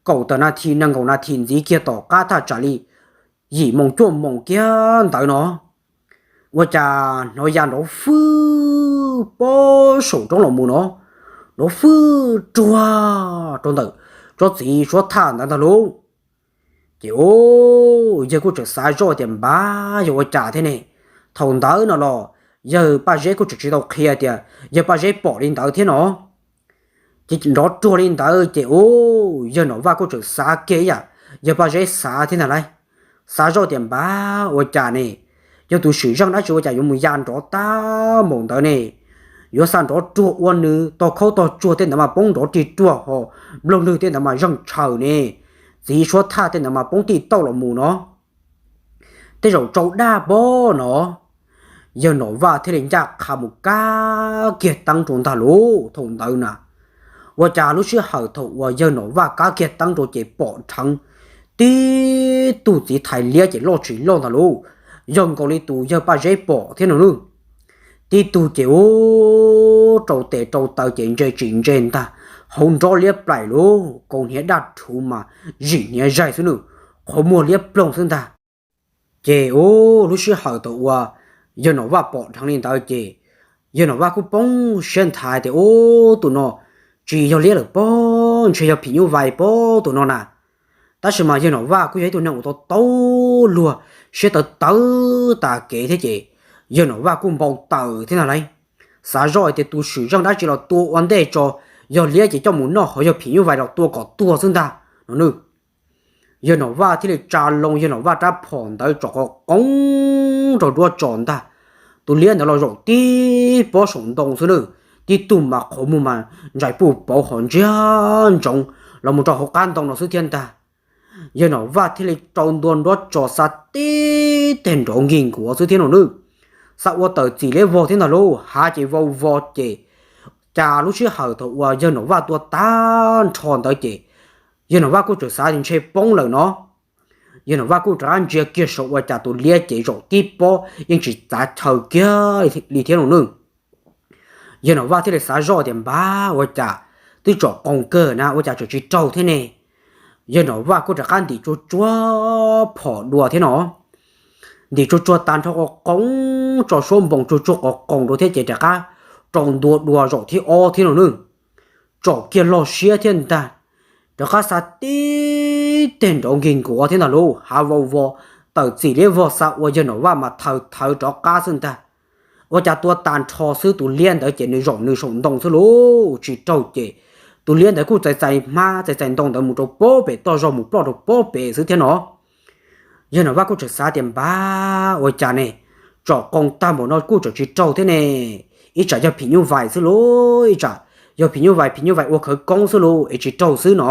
kaum tawm nas this nees nkaum nas this ntxiv kiag tom qab thaj tsam li yim moos cuaj moos kiag ntawd no, ua cas hnov ya nrov fwj pob saum roob los mus no, nrov fwj ruag rau ntawm tsob txiv suab thaj ntawd ntag lauj. Ces ub, yawg kuj tseem xav zoj tias npab yog ua cas thiab ne. Thaum ntawd no los yawg Paj Zeb kuj tseem tsis tau qhia tias yawg Paj Zeb pom li ntawd thiab no. Ces nrov ruag li ntawd ces ub, yawg Nom Vaj kuj tseem xav kiag ib yam yawg Paj Zeb xav thiab ntag lauj. Xav zoj tias npab ua cas ne, yog tus sim zeej dab tsi ua cas yuav mus ya nrov tag npaum ntawd ne. Yuav xa nrov ruag ua nws tog khaub tog tsuag tej ntawd mas poob nrov rig ruag ho nplooj lwg tej ntawd mas zeeg tshaws ne. Txiv suab thaj tej ntawd mas poob tij tauj los mus no. Tej zaum tsau daj pob no. Yawg Nom Vaj thiaj li ncaj qha mus kab kiag teeb rau ntag lauj. Thaum ntawd na, ua cas lub sij hawm thaum uas yawg Nom Vaj kab kiag teeb rau ces pom dheev tib tug txiv thais liab ces loj tsis loj ntag lauj, yog nkaus li tus yawg Paj Zeb pom thiab no nawb. Tib tug ces u, rau tes rau taw ces ntse tsis ntse ntag, hauv nrob liab plaim lauj, kaus hniav daj rhuv mas zim hniav zaig xwb nawb, qhov muag liab ploog xwb ntag. Ces u, lub sij hawm thaum uas yawg Nom Vaj pom dheev li ntawd ces yawg Nom Vaj kuj poob siab nthav tias, Ub, tus no tsis yog liab lawm pob, ntshe yog phim nyuj vais pob tus no na. Tab sis mas yawg Nom Vaj kuj yog ib tug neeg uas tau taub luag, siab tawv tawv tas kev thiab ces yawg Nom Vaj kuj npau taws thiab ntag lauj. Xav zoj hais tias tus swm zeej dab tsi los tua ua ntej tso, yog liab ces coj mus noj, ho yog phim nyuj vais los tua kom tuag xwb ntag no nawb. Yawg Nom Vaj thiaj li tsa loo yawg Nom Vaj rab phom ntawd tsom qo qoob rau nruab tso ntag. Tus liab ntawd los zaum tib pob saum ntoo xwb nawb, tib tug mas qhov muag mas ntsais puj pauv ho ntsiag ntsoov los mus rau hauv qab ntoo no xwb thiab ntag. Yawg Nom Vaj thiaj li rau ntua nruab tso xa tib teg nrov nkig nkuav xwb thiab no nawb. Xa ua tawm txim liab vog thiab ntag lauj, hav ces vau vos ces cas lub sij hawm thaum uas yawg Nom Vaj tua tag nrho ntawd ces yawg Nom Vaj kuj txawm xav tias ntshe poob lawm no. Yawg Nom Vaj kuj rov qab ntsia kiag saud ua cas tus liab ces zaum tib pob yeej tsis txav chaw kiag li thiab no nawb. Yawg Nom Vaj thiaj li xav zoj tias npab ua cas twb tsom qoos kawg na ua cas tseem tsis raug thiab ne. Yawg Nom Vaj kuj rov qab ntim tsuag tsuag phom dua thiab no. Ntim tsuag tsuag tag nrho qo qoos tso suab npoos tsuag tsuag qo qoos dua thiab ces rov qab rau ntua dua zaum thib ob thiab no nawb. Tsom kiag log siab thiab ntag, rov qab xa tib teg nrov nkig nkuav thiab ntag lauj, hav vau vos, tawm txim liab vog xa ua yawg Nom Vaj mas thawv thawv rov qab xwb ntag. Ua cas tua tag nrho xwb tus liab ntawd ces nws zaum nws saum ntoo xwb lauj, tsis raug ces tus liab ntawd kuj txais txais hmab txais txais ntoo ntawd mus rau pob pem toj zog mus ploj rau pob pem xwb thiab no. Yawg Nom Vaj kuj tseem xav tias npab ua cas ne, tsom qoos tag npaum no kuj tseem tsis raug thiab ne, ib tsam yog phim nyuj vais xwb lauj, ib tsam yog phim nyuj vais, phim nyuj vais ua khawv koob xwb lauj es tsis raug xwb no.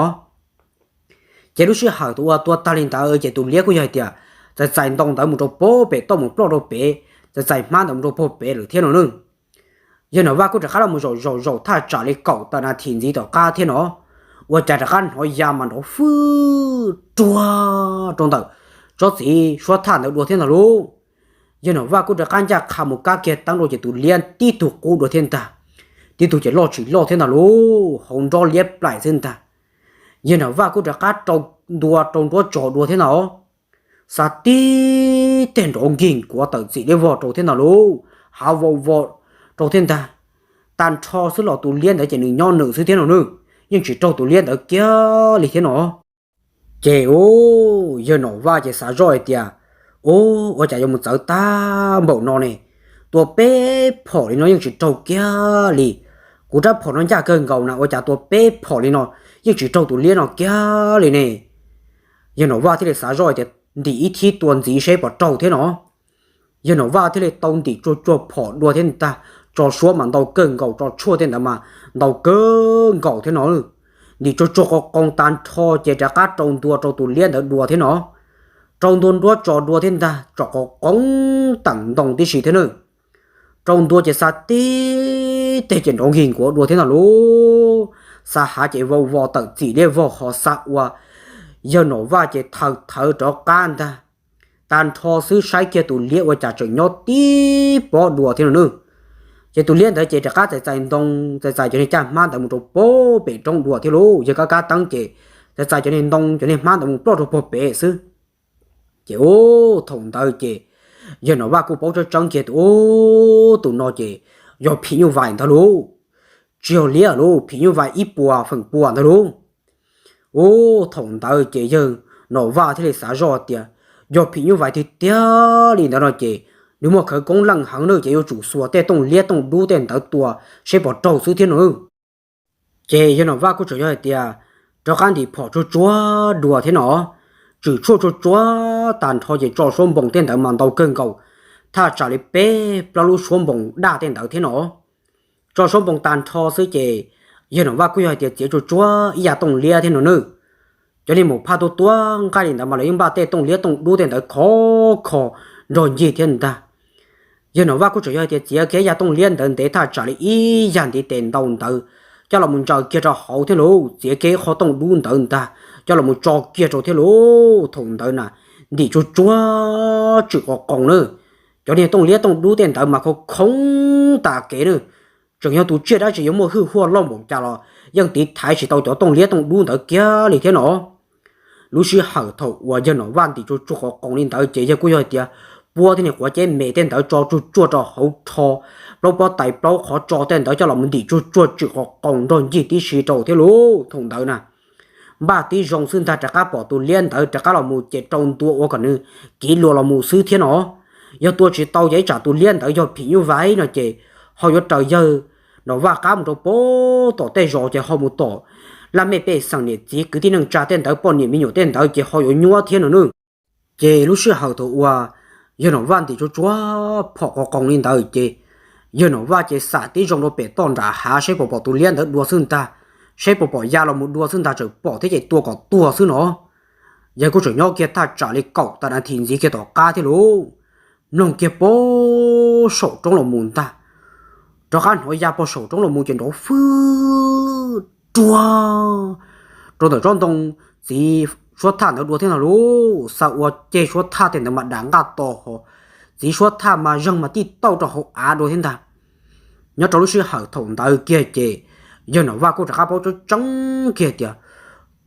Ces lub sij hawm tus ua tua tag li ntawd ces tus liab kuj yog hais tias txais txais ntoo ntawd mus rau pob pem toj mus ploj rau pem, txais txais hmab ntawd mus rau pob pem lawm thiab no nawb. Yawg Nom Vaj kuj rov qab los mus zaum zaum zaum thaj tsam li kaum tawm nas this ntxiv tom qab thiab no, ua cas rov qab hnov ya mas nrov fwj ruag rau ntawm tsob txiv suab thaj ntawd dua thiab ntag lauj. Yawg Nom Vaj kuj rov qab ncaj qha mus kab kiag teeb dua ces tus liab tib tug qub dua thiab ntag, tib tug ces loj tsis loj thiab ntag lauj, hauv nrob liab plaim xwb ntag. Yawg Nom Vaj kuj rov qab rau ntua rau nruab tso dua thiab ntag, xa tib teg nrov nkig nkuav tawm txim liab vog rau thiab ntag lauj, hav vau vos rau thiab ntag. Tag nrho xwb los tus liab ntawd ces nws nyob nws xwb thiab no nawb, yeej tsis raug tus liab ntawd kiag li thiab no. Ces u, yawg Nom Vaj ces xav zoj hais tias, u, ua cas yuav mus txawv tag npaum no ne, tua peb phom li no yeej tsis raug kiag li, kuv rab phom no ncaj kawg nkaus na ua cas tua peb phom li no yeej tsis raug tus liab no kiag li ne. Yawg Nom Vaj thiaj li xav zoj hais tias ntim ib thib tua ntxiv seb puas raug thiab no. Yawg Nom Vaj thiaj li tau ntim tsuag tsuag phom dua thiab ntag, tso suab mas ntau kawg nkaus, tso tshuaj tej ntawd mas ntau kawg nkaus thiab no. Ntim tsuag tsuag qo qoos tag nrho ces rov qab rau ntua rau tus liab ntawd dua thiab no. Rau ntua nruab tso dua thiab ntag, tsom qo qoos teem ntoo tib si thiab nawb. Rau ntua ces xa tib teg ces nrov nkig nkuav dua thiab ntag lauj. Xa hav ces vau vos tawm txim liab vog ho xa ua yawg Nom Vaj ces thawv thawv rov qab ntag. Tag nrho xwb saib kiag tus liab ua cas tseem nyob tib pob dua thiab no nawb. Ces tus liab ntawd ces rov qab txais txais ntoo, txais txais cov niag caj hmab ntawd mus rau pob pem roob dua thiab lauj. Yawg kab kab teeb ces txais txais cov niag ntoo cov niag hmab ntawd mus ploj rau pob pem xwb. Ces u, thaum ntawd ces yawg Nom Vaj kuj paub tseeb tseeb kiag tias u, tus no ces yog phim nyuj vais ntag lauj, tsis yog liab lauj, phim nyuj vais ib puas feem pua ntag lauj. U, thaum ntawd ces yawg Nom Vaj thiaj li xav zoj tias yog phim nyuj vais tiag tiag li ntawd no ces nws muaj khawv koob leej heev na ces yuav tsum xuas tej tooj liab tooj dub tej ntawd tua seb puas raug xwb thiab no. Ces yawg Nom Vaj kuj tseem yog hais tias rov qab ntim phom tsuag tsuag dua thiab no, tswm tshuaj tsuag tsuag tag nrho ces tso suab npoos tej ntawd mas ntau kawg nkaus, thaj tsam li peb plaub lub suab npoos daj tej ntawd thiab no. Tso suab npoos tag nrho xwb ces yawg Nom Vaj kuj yog hais tias txiav tsuag tsuag ib yav tooj liab thiab no nawb. Cov niag maum phaj tuaj tuaj nqaij li ntawd mas lawv yeej npaj tej tooj liab tooj dub tej ntawd khov kho nrog ncig thiab ntag. Yawg Nom Vaj kuj tseem yog hais tias txiav kiag ib yav tooj liab ntawd ntev thaj tsam li ib yag ntiv tes ntau ntawd, coj los mus ntsaws kiag rau hauv thiab lauj, txiav kiag ib qho tooj dub ntawd ntag coj los mus tso kiag rau thiab lauj. Thaum ntawd na ntim tsuag tsuag tswm qos qoos na, cov niag tooj liab tooj dub tej ntawd mas khov khoob tas kev na, tseem yog tus tsiaj dab tsi yuav muaj hwj huaj loj npaum cas los yeej tiv thaiv tsis tau cov tooj liab tooj dub ntawd kiag li thiab no. Lub sij hawm thaum uas yawg Nom Vaj ntim tsuag tsuag qos qoos li ntawd ces yawg kuj yog hais tias puab thiab niag quav ceb me tej ntawd tso tsuag tsuag rau hauv rho, plaub pob tais plaub qhov tso tej ntawd coj los mus ntim tsuag tsuag tswm qos qoos nrog ncig tib si rau thiab lauj. Thaum ntawd na npaj tib zoo xwb ntag rov qab pom tus liab ntawd rov qab los mus ces rau ntua ua kom nws kiv luas los mus xwb thiab no. Yog tua tsis tau ces ib tsam tus liab ntawd yog phim nyuj vais no ces ho yuav raws yawg Nom Vaj qab mus rau pem tom tej zos ces ho mus tom laj mej pej xeem niam txiv kwv tij neej tsa tej ntawd poj niam me nyuam tej ntawd ces ho yuav nyuab thiab no nawb. Ces lub sij hawm thaum uas yawg Nom Vaj ntim tsuag tsuag phom qos qoos li ntawd ces yawg Nom Vaj ces xam tib zoo rau pem toj nram hav saib puas pom tus liab ntawd dua xwb ntag, saib puas pom ya los mus dua xwb ntag, tseem pom thiab ces tua kom tuag xwb no. Yawg kuj tseem nyob kiag thaj tsam li kaum tawm nas this ntxiv kiag tom qab thiab lauj, mloog kiag pem saum roob los mus ntag, rov qab hnov ya pem saum roob los mus ces nrov fwj ruag rau ntawm tsob ntoo txiv suab thaj ntawd dua thiab ntag lauj. Xa ua ceg suab thaj tej ntawd mas dam nqaj to ho, txiv suab thaj mas zeeg mas tij tauj rau hauv av dua thiab ntag. Nyob rau lub sij hawm thaum ntawd kiag ces yawg Nom Vaj kuj rov qab paub tseeb tseeb kiag tias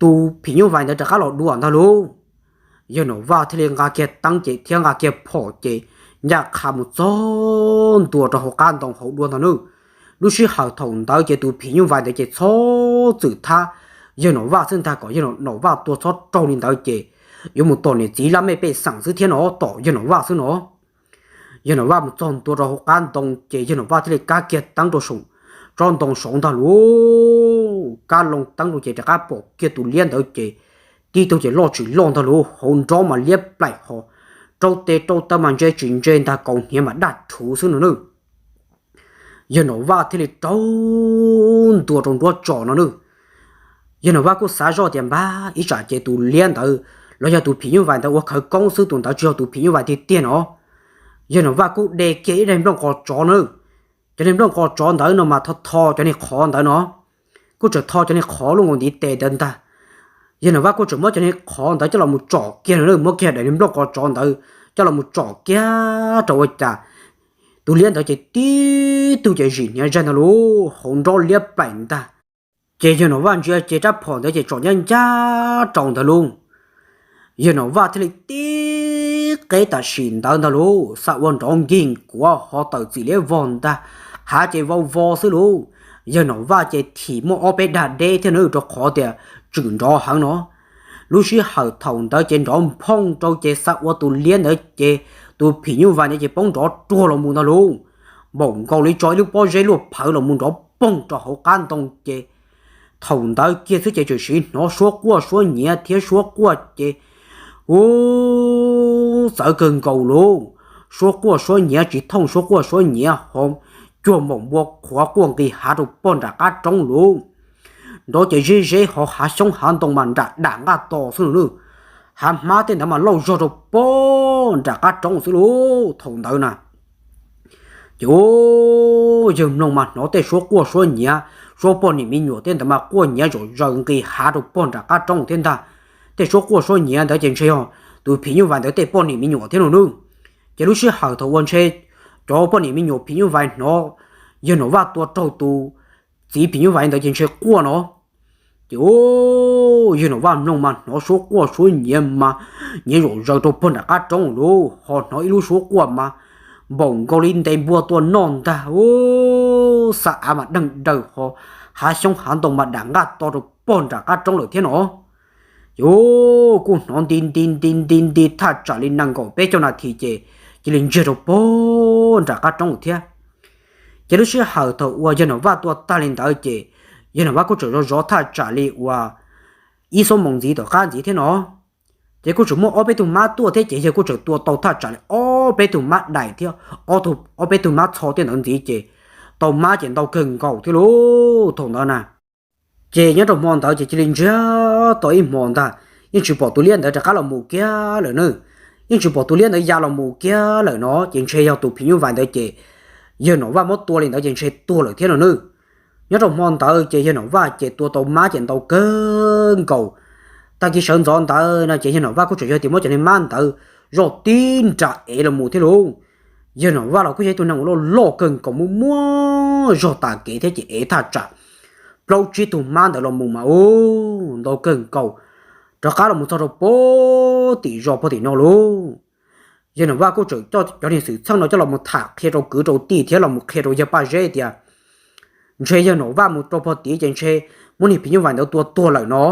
tus phim nyuj vais ntawd rov qab los dua ntag lauj. Yawg Nom Vaj thiaj li nqa kiag teeb ces thiab nqa kiag phom ces ncaj qha mus txog ntua rau hauv qab ntoo hauv dua ntag nawb. Lub sij hawm thaum ntawd ces tus phim nyuj vais ntawd ces txhob txwm thab yawg Nom Vaj xwb ntag kom yawg Nom Vaj tua txhob raug li ntawd ces yuav mus tom niam txiv laj mej pej xeem xwb thiab no, tom yawg Nom Vaj xwb no. Yawg Nom Vaj mus txog ntua rau hauv qab ntoo ces yawg Nom Vaj thiaj li kab kiag teeb rau saum tsob ntoo saud ntag lauj. Kab loo teeb rau ces rov qab pom kiag tus liab ntawd ces tib tug ces loj tsis loj ntag lauj, hauv nrob mas liab plaim ho, rau tes rau taw mas ntse tsis ntse ntag, kaus hniav mas daj rhuv xwb no nawb. Yawg Nom Vaj thiaj li rau ntua rau nruab tso no nawb. Yawg Nom Vaj kuj xav zoj tias npab ib tsam ces tus liab ntawd los yog tus phim nyuj vais ntawd ua khawv koob xwb, tus ntawd tsis yog tus phim nyuj vais tiag tiag no. Yawg Nom Vaj kuj de kiag ib daim nplooj qos tsov nawb. Cov niag nplooj qos tsov ntawd no mas tho tho cov niag qhov ntawd no, kuj tseem tho cov niag qhov luaj nkaus ntiv tes ntawd ntag. Yawg Nom Vaj kuj tseem muab cov niag qhov ntawd coj los mus tsom kiag no nawb, muab kiag daim niag nplooj qos tsov ntawd coj los mus tsom kiag rau ua cas tus liab ntawd ces tib tug ces zim hniav zaig ntag lauj, hauv nrob liab plaim ntag. Ces yawg Nom Vaj ntsia ces rab phom ntawd ces tsom ncaj ncaj rau ntawd lauj. Yawg Nom Vaj thiaj li tib qeb tam sim ntawd ntag lauj, xa ua nrov nkig nkuav ho tawm txim liab vog ntag, hav ces vau vo xwb lauj. Yawg Nom Vaj ces thim muaj ob peb dag deb thiab nawb, rau qhov tias tswm nrov heev no. Lub sij hawm thaum ntawd ces nrov nphooj rau ces xa ua tus liab ntawd ces tus phim nyuj vais ntawd ces poob nrov ruag los mus ntag lauj, npaum nkaus li tso ib lub pob zeb luaj phawv los mus nrov poog rau hauv qab ntoo ces thaum ntawd kiag xwb ces tseem siv hnov suab quaj suab nyiav thiab suab quaj ces ub txawv kawg nkaus lauj. Suab quaj suab nyiav tsis thooj, suab quaj suab nyiav ho cuag npaum npua qhuav quaj nqis hav rau pog nram qab roob lauj. Nrov ces zeb zeb ho hav xyoob hav ntoo mas nram dam nqaj tos xwb no nawb. Hav hmab tej ntawd mas lauj zog rau pog nram qab roob xwb lauj. Thaum ntawd na ces yawg mloog mas hnov tej suab quaj suab nyiav, suab poj niam me nyuam tej ntawd mas quaj nyiav zom zaws nqis hav rau pog nram qab roob thiab ntag. Tej suab quaj suab nyiav ntawd ces ntshe yog tus phim nyuj vais ntawd tej poj niam me nyuam thiab no nawb. Ces lub sij hawm thaum uas ntshe cov poj niam me nyuam phim nyuj vais hnov yawg Nom Vaj tua raug tus txiv phim nyuj vais ntawd ces ntshe quaj no. Ces yawg Nom Vaj mloog mas hnov suab quaj suab nyiav mas nyiav zom zaws rau pog nram qab roob lauj, ho hnov ib lub suab quaj mas npaum nkaus li ntes npua tua noj ntag. Ub, xa av mas deeg daws ho, hav xyoob hav ntoo mas dam nqaj to rau pog nram qab roob lawm thiab no. Ces kuj hnov nti nti nti nti nti thaj tsam li nees nkaum peb caug nas this ces cia li ntsiag rau pog nram qab roob lawm thiab. Ces lub sij hawm thaum uas yawg Nom Vaj tua tag li ntawd ces yawg Nom Vaj kuj tseem zov zov thaj tsam li uas ib xuab moos ntxiv tom qab ntxiv thiab no. Ces kuj tseem muaj ob peb tug mab tuaj thiab ces yawg kuj tseem tua tau thaj tsam li ob peb tug mab dais thiab ob peb tug mab txho tej ntawd ntxiv ces tau mab ces ntau kawg nkaus thiab lauj. Thaum ntawd na ces nyob rau hmo ntawd ces cia li ntsiag to ib hmo ntag, yeej tsis pom tus liab ntawd rov qab los mus kiag lawm na. Yeej tsis pom tus liab ntawd ya los mus kiag lawm no ces ntshe yog tus phim nyuj vais ntawd ces yawg Nom Vaj muab tua li ntawd ces ntshe tuag lawm thiab no nawb. Nyob rau hmo ntawd ces yawg Nom Vaj ces tua tau mab ces ntau kawg nkaus. Tag kis sawv ntxov ntawd no ces yawg Nom Vaj kuj tseem yog tias muab cov niag mab ntawd zoj tib nra ev los mus thiab lauj. Yawg Nom Vaj los kuj yog ib tug neeg uas loj loj kawg nkaus, muaj muaj zog tas kev thiab ces ev thaj tsam plaub tsib tug mab ntawd los mus mas ub ntau kawg nkaus, rov qab los mus txog rau pem tim zos pem tim no lauj. Yawg Nom Vaj kuj tseem coj cov niag xwm txheej no coj los mus tham qhia rau kwv rau tij thiab los mus qhia rau yawg Paj Zeb tias ntshe yawg Nom Vaj mus rau pem tid ces ntshe muab niag phim nyuj vais ntawd tua tuag lawm no.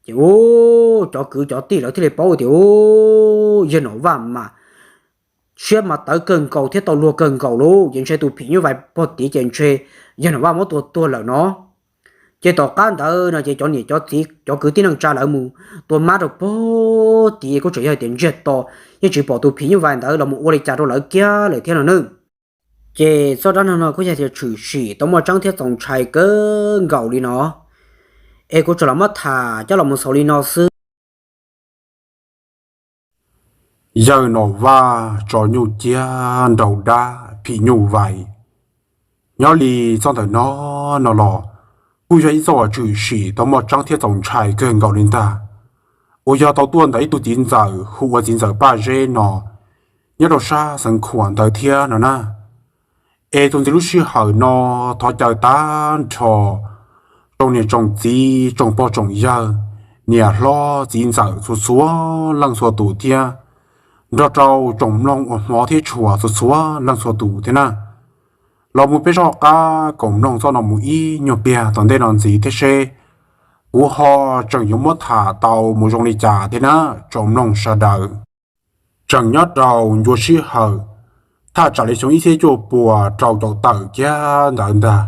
Ces ub cov kwv cov tij lawv thiaj li paub tias ub yawg Nom Vaj mas siab mas tawv kawg nkaus thiab tau luag kawg nkaus lauj, ces ntshe tus phim nyuj vais pem tid ces ntshe yawg Nom Vaj muab tua tuag lawm no. Ces tom qab ntawd no ces cov niam cov txiv cov kwv tij neej tsa lawv mus tua mab rau pem tid kuj tseem yog tias ntsiag to, yeej tsis pom tus phim nyuj vais ntawd los mus ua li cas rau lawv kiag lawm thiab no nawb. Ces txoj dab neeg no kuj yog tias tshwm sim tau muaj tseeb thiab txaus ntshai kawg nkaus li no. Es kuv tsuas los muab tham coj los mus xaus li no xwb. Yawg Nom Vaj tso nyuj ciab nraus dab phim nyuj vais. Nyob li txoj ntawm no no los kuj yog ib txoj uas tshwm sim tau muaj tseeb thiab txaus ntshai kawg nkaus li ntag, uas yog tau tuaj ntawm ib tug txiv ntxawm hu ua txiv ntxawm Paj Zeb no, nyob rau sab xeev Khuam ntawd thiab no na. Es txuas ntxiv lub sij hawm no thov caw tag nrho tsoom niam tsoom txiv tsoom pog tsoom yawg, niam hlob txiv ntxawm txhua txhua leej txhua tus thiab nrog rau tsoom mloog uas hmov thiab tshua txhua txhua leej txhua tus thiab na, los mus peb soj qab koom mloog txoj no mus ib nyuag pliag tom ntej no ntxiv thiab seb kuv ho tseem yuav muab tham tau mus zoo li cas thiab na tsoom mloog sawv daws. Tseem nyob rau ncua sij hawm thaj tsam li xyoo ib txhiab cuaj puas rau caum tawm kiag ntawd ntag.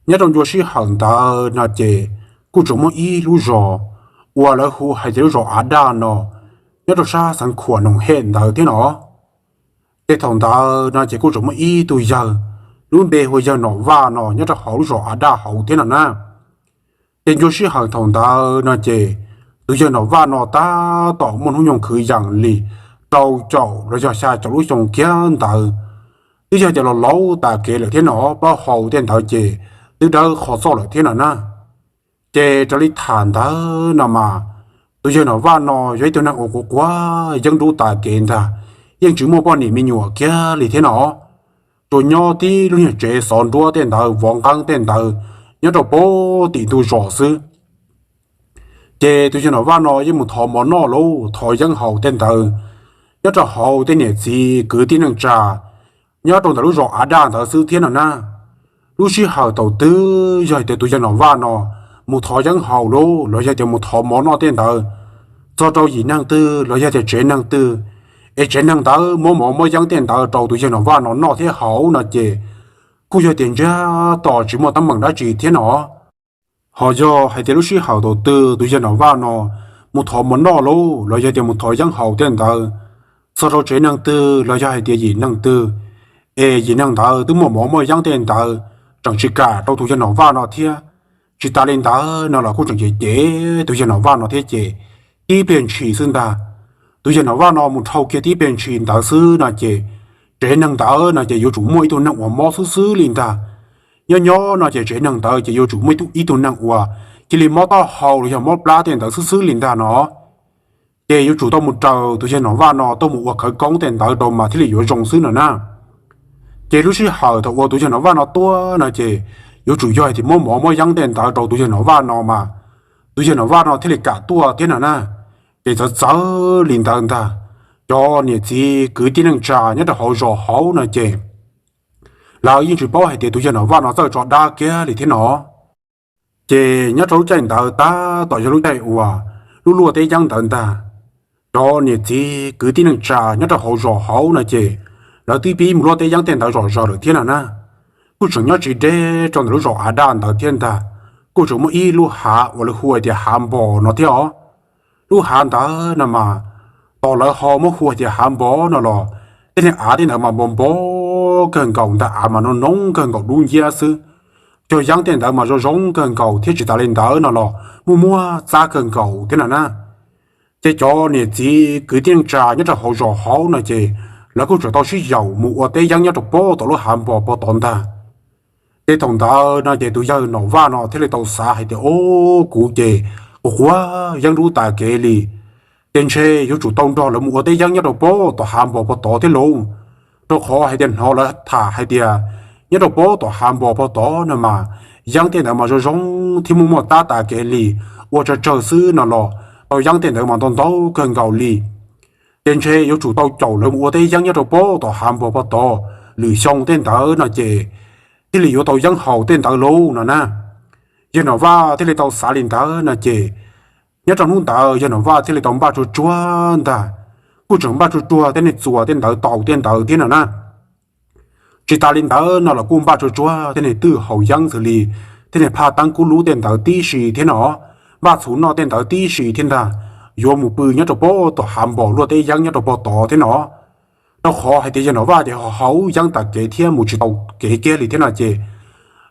Nyob rau ncua sij hawm ntawd no ces kuj tseem muaj ib lub zos uas lawv hu hais tias lub zos Av Daj no, nyob rau sab xeev Khuam Noom Hej ntawd thiab no. Ces thaum ntawd no ces kuj tseem muaj ib tug yawg, lub npe hu ua yawg Nom Vaj no nyob rau hauv lub zos Av Daj hauv thiab no na. Ces ncua sij hawm thaum ntawd no ces tus yawg Nom Vaj no tab tom muaj hnub nyoog kwv yees li rau caum los yog xya caum lub xyoo kiag ntawd, twb yog tias los laus tas kev lawm thiab no, plaub hau tej ntawd ces twb dawb qhov txoj lawm thiab no na. Ces raws li tham ntawd no mas tus yawg Nom Vaj no yog ib tug neeg uas quav quav yeeb dub tas kev ntag, yeej tsis muaj poj niam me nyuam kiag li thiab no, tsuas nyob tib lub nyuag tsev xov nruab tej ntawd vov nqeeb tej ntawd nyob rau pem tim ntug zos xwb. Ces tus yawg Nom Vaj no yeej mus thov mov noj los thov yeeb haus tej ntawd nyob rau hauv tej niam txiv kwv tij neej tsa nyob rau ntawm lub zos Av Daj ntawd xwb thiab no na. Lub sij hawm thaum twg yog hais tias tus yawg Nom Vaj no mus thov yeeb haus los yog tias mus thov mov noj tej ntawd txog rau yim neeg twg los yog tias tsev neeg twg, es tsev neeg ntawd muab mov muab yeeb tej ntawd rau tus yawg Nom Vaj no noj thiab haus no ces kuj yog tias ntsiag to tsis muaj teeb meem dab tsi thiab no. Ho yog hais tias lub sij hawm thaum twg tus yawg Nom Vaj no mus thov mov noj los yog tias mus thov yeeb haus tej ntawd txog rau tsev neeg twg los yog hais tias yim neeg twg, es yim neeg ntawd twb muaj mov muaj yeeb tej ntawd tseem tsis kam rau tus yawg Nom Vaj no thiab, tsis tas li ntawd no los kuj tseem cem cem tus yawg Nom Vaj no thiab ces tib pliag ntshis xwb ntag. Tus yawg Nom Vaj no mus dhau kiag tib pliag ntshis ntawd xwb no ces tsev neeg ntawd no ces yuav tsum muaj ib tug neeg uas mob xwb xwb li ntag. Nyob nyob no ces tsev neeg ntawd ces yuav tsum muaj ib tug neeg uas cia li mob taub hau los yog mob plab tej ntawd xwb xwb li ntag no. Ces yuav tsum tau mus raws tus yawg Nom Vaj no tuaj mus ua khawv koob tej ntawd rau mas thiaj li yuav zoo xwb no na. Ces lub sij hawm thaum uas tus yawg Nom Vaj no tuaj no ces yuav tsum yog hais tias muab mov muab yeeb tej ntawd rau tus yawg Nom Vaj no mas tus yawg Nom Vaj no thiaj li kam tuaj thiab no na. Ces txawv txawv li ntawd ntag, cov niam txiv kwv tij neej tsa nyob rau hauv zos hauv no ces lawv yeej tsis paub hais tias tus yawg Nom Vaj no txawj tso dab kiag li thiab no. Ces nyob rau lub caij ntawd tab tom yog lub caij uas lub luaj teb yeeb ntawd ntag. Cov niam txiv kwv tij neej tsa nyob rau hauv zos hauv no ces lawv twb pib mus luaj teb yeeb tej ntawd zom zaws lawm thiab no na. Kuj tseem nyob tsis deb rau ntawm lub zos Av Daj ntawd thiab ntag. Kuj tseem muaj ib lub hav uas lawv hu hais tias Hav Npos no thiab os. Lub hav ntawd no mas tos lawv ho muab hu hais tias Hav Npos no los tej niag av tej ntawd mas npos npos kawg nkaus ntag, av mas noo noo kawg nkaus dub nciab xwb. Cog yeeb tej ntawd mas zoo zoo kawg nkaus thiab tsis tas li ntawd no los muaj muaj txab kawg nkaus thiab no na. Ces cov niam txiv kwv tij neej tsa nyob rau hauv zos hauv no ces lawv kuj tseem tau sib yaum mus ua teb yeeb nyob rau pem tom lub Hav Npos pem tod ntag. Ces thaum ntawd no ces tus yawg Nom Vaj no thiaj li tau xav hais tias, Ob, kuv ces quav quav yeeb dub tas kev li, ces ntshe yuav tsum tau nrog lawv mus ua teb yeeb nyob rau pob tom hav npos pob tod thiab lauj, rau qhov hais tias hnov lawv tham hais tias nyob rau pob tom hav npos pob tod no mas yeeb tej ntawd mas zoo zoo thiab muaj muaj tab tas kev li, ua tsawg tsawg xwb no los tau yeeb tej ntawd mas ntau ntau kawg nkaus li. Ces ntshe yuav tsum tau caum lawv mus ua teb yeeb nyob rau pob tom hav npos pob tod lwm xyoo tej ntawd no ces thiaj li yuav tau yeeb haus tej ntawd lauj no na. Yawg Nom Vaj thiaj li tau xav li ntawd no ces nyob rau hnub ntawd yawg Nom Vaj thiaj li tau npaj tsuag tsuag ntag, kuj tseem npaj tsuag tsuag tej niag txuas tej ntawd taus tej ntawd thiab no na. Tsis tas li ntawd no los kuj npaj tsuag tsuag tej niag twj haus yeeb xws li tej niag phaj teeb kub lub tej ntawd tib si thiab no, npaj txhuv noj tej ntawd tib si thiab ntag, yuav mus pw nyob rau pob tom hav npos luaj teb yeeb nyob rau pob tod thiab no. Rau qhov hais tias yawg Nom Vaj ces ho haus yeeb tas kev thiab mus tsis tau kev kiag li thiab no ces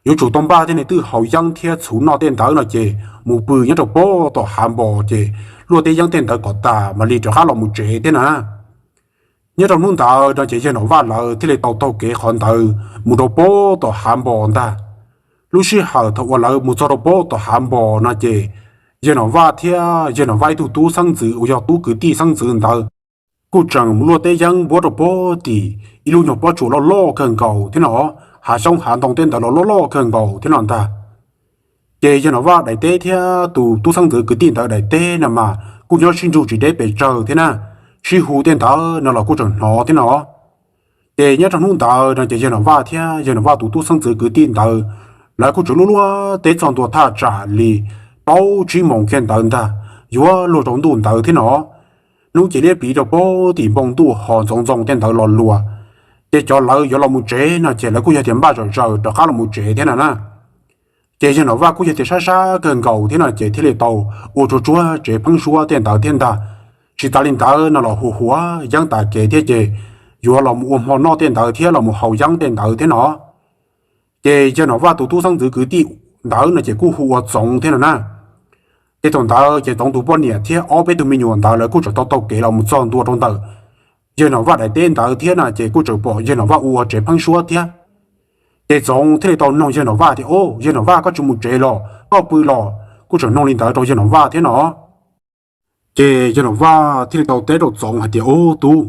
yuav tsum tau npaj tej niag twj haus yeeb thiab txhuv noj tej ntawd no ces mus pw nyob rau pob tom hav npos ces luaj teb yeeb tej ntawd kom tas mam li rov qab los mus tsev thiab na. Nyob rau hnub ntawd no ces yawg Nom Vaj lawv thiaj li tau taug kev qhov ntawd mus rau pob tom hav npos ntag. Lub sij hawm thaum uas lawv mus txog rau pob tom hav npos no ces yawg Nom Vaj thiab yawg Nom Vaj ib tug tub xeeb ntxwv uas yog tub kwv tij xeeb ntxwv ntawd kuj tseem mus luaj teb yeeb npuab rau pob tim ib lub nyuag pob tsuas loj loj kawg nkaus thiab no, hav xyoob hav ntoo tej ntawd los loj loj kawg nkaus thiab no ntag. Ces yawg Nom Vaj daim teb thiab tus tub xeeb ntxwv kwv tij ntawd daim teb no mas kuj nyob sib nrug tsis deb pes tsawg thiab na, sib hu tej ntawd no los kuj tseem hnov thiab no. Ces nyob rau hnub ntawd no ces yawg Nom Vaj thiab yawg Nom Vaj tus tub xeeb ntxwv kwv tij ntawd lawv kuj tseem luaj luaj teb txog ntua thaj tsam li plaub tsib moos kiag ntawd ntag, yuav luag rau ntuj ntawd thiab no. Hnub ces liab pliv rau pob tim npoo ntuj ho ntxoov ntxoo tej ntawd los luas, ces cov lawv yuav los mus tsev no ces lawv kuj yog tias npaj zawm zaws rov qab los mus tsev thiab no na. Ces yawg Nom Vaj kuj yog tias sab sab kawg nkaus thiab no ces thiaj li tau ua tsuag tsuag tsev pheeb suab tej ntawd thiab ntag. Tsis tas li ntawd no los hu huav yeeb tas kev thiab ces yuav los mus ua hmo noj tej ntawd thiab los mus haus yeeb tej ntawd thiab no. Ces yawg Nom Vaj tus tub xeeb ntxwv kwv tij ntawd no ces kuj hu ua Txoov thiab no na. Ces thaum ntawd ces Txoov tus poj niam thiab ob peb tug me nyuam ntawd lawv kuj tseem tau taug kev los mus txog ntua rau ntawm yawg Nom Vaj daim teb ntawd thiab na ces kuj tseem pom yawg Nom Vaj ua ua tsev pheeb suab thiab. Ces Txoov thiaj li tau noog yawg Nom Vaj tias, Au, yawg Nom Vaj, koj tsis mus tsev los, koj pw los? Kuj tseem noog li ntawd rau yawg Nom Vaj thiab no. Ces yawg Nom Vaj thiaj li tau teb rau Txoov hais tias, Au tub,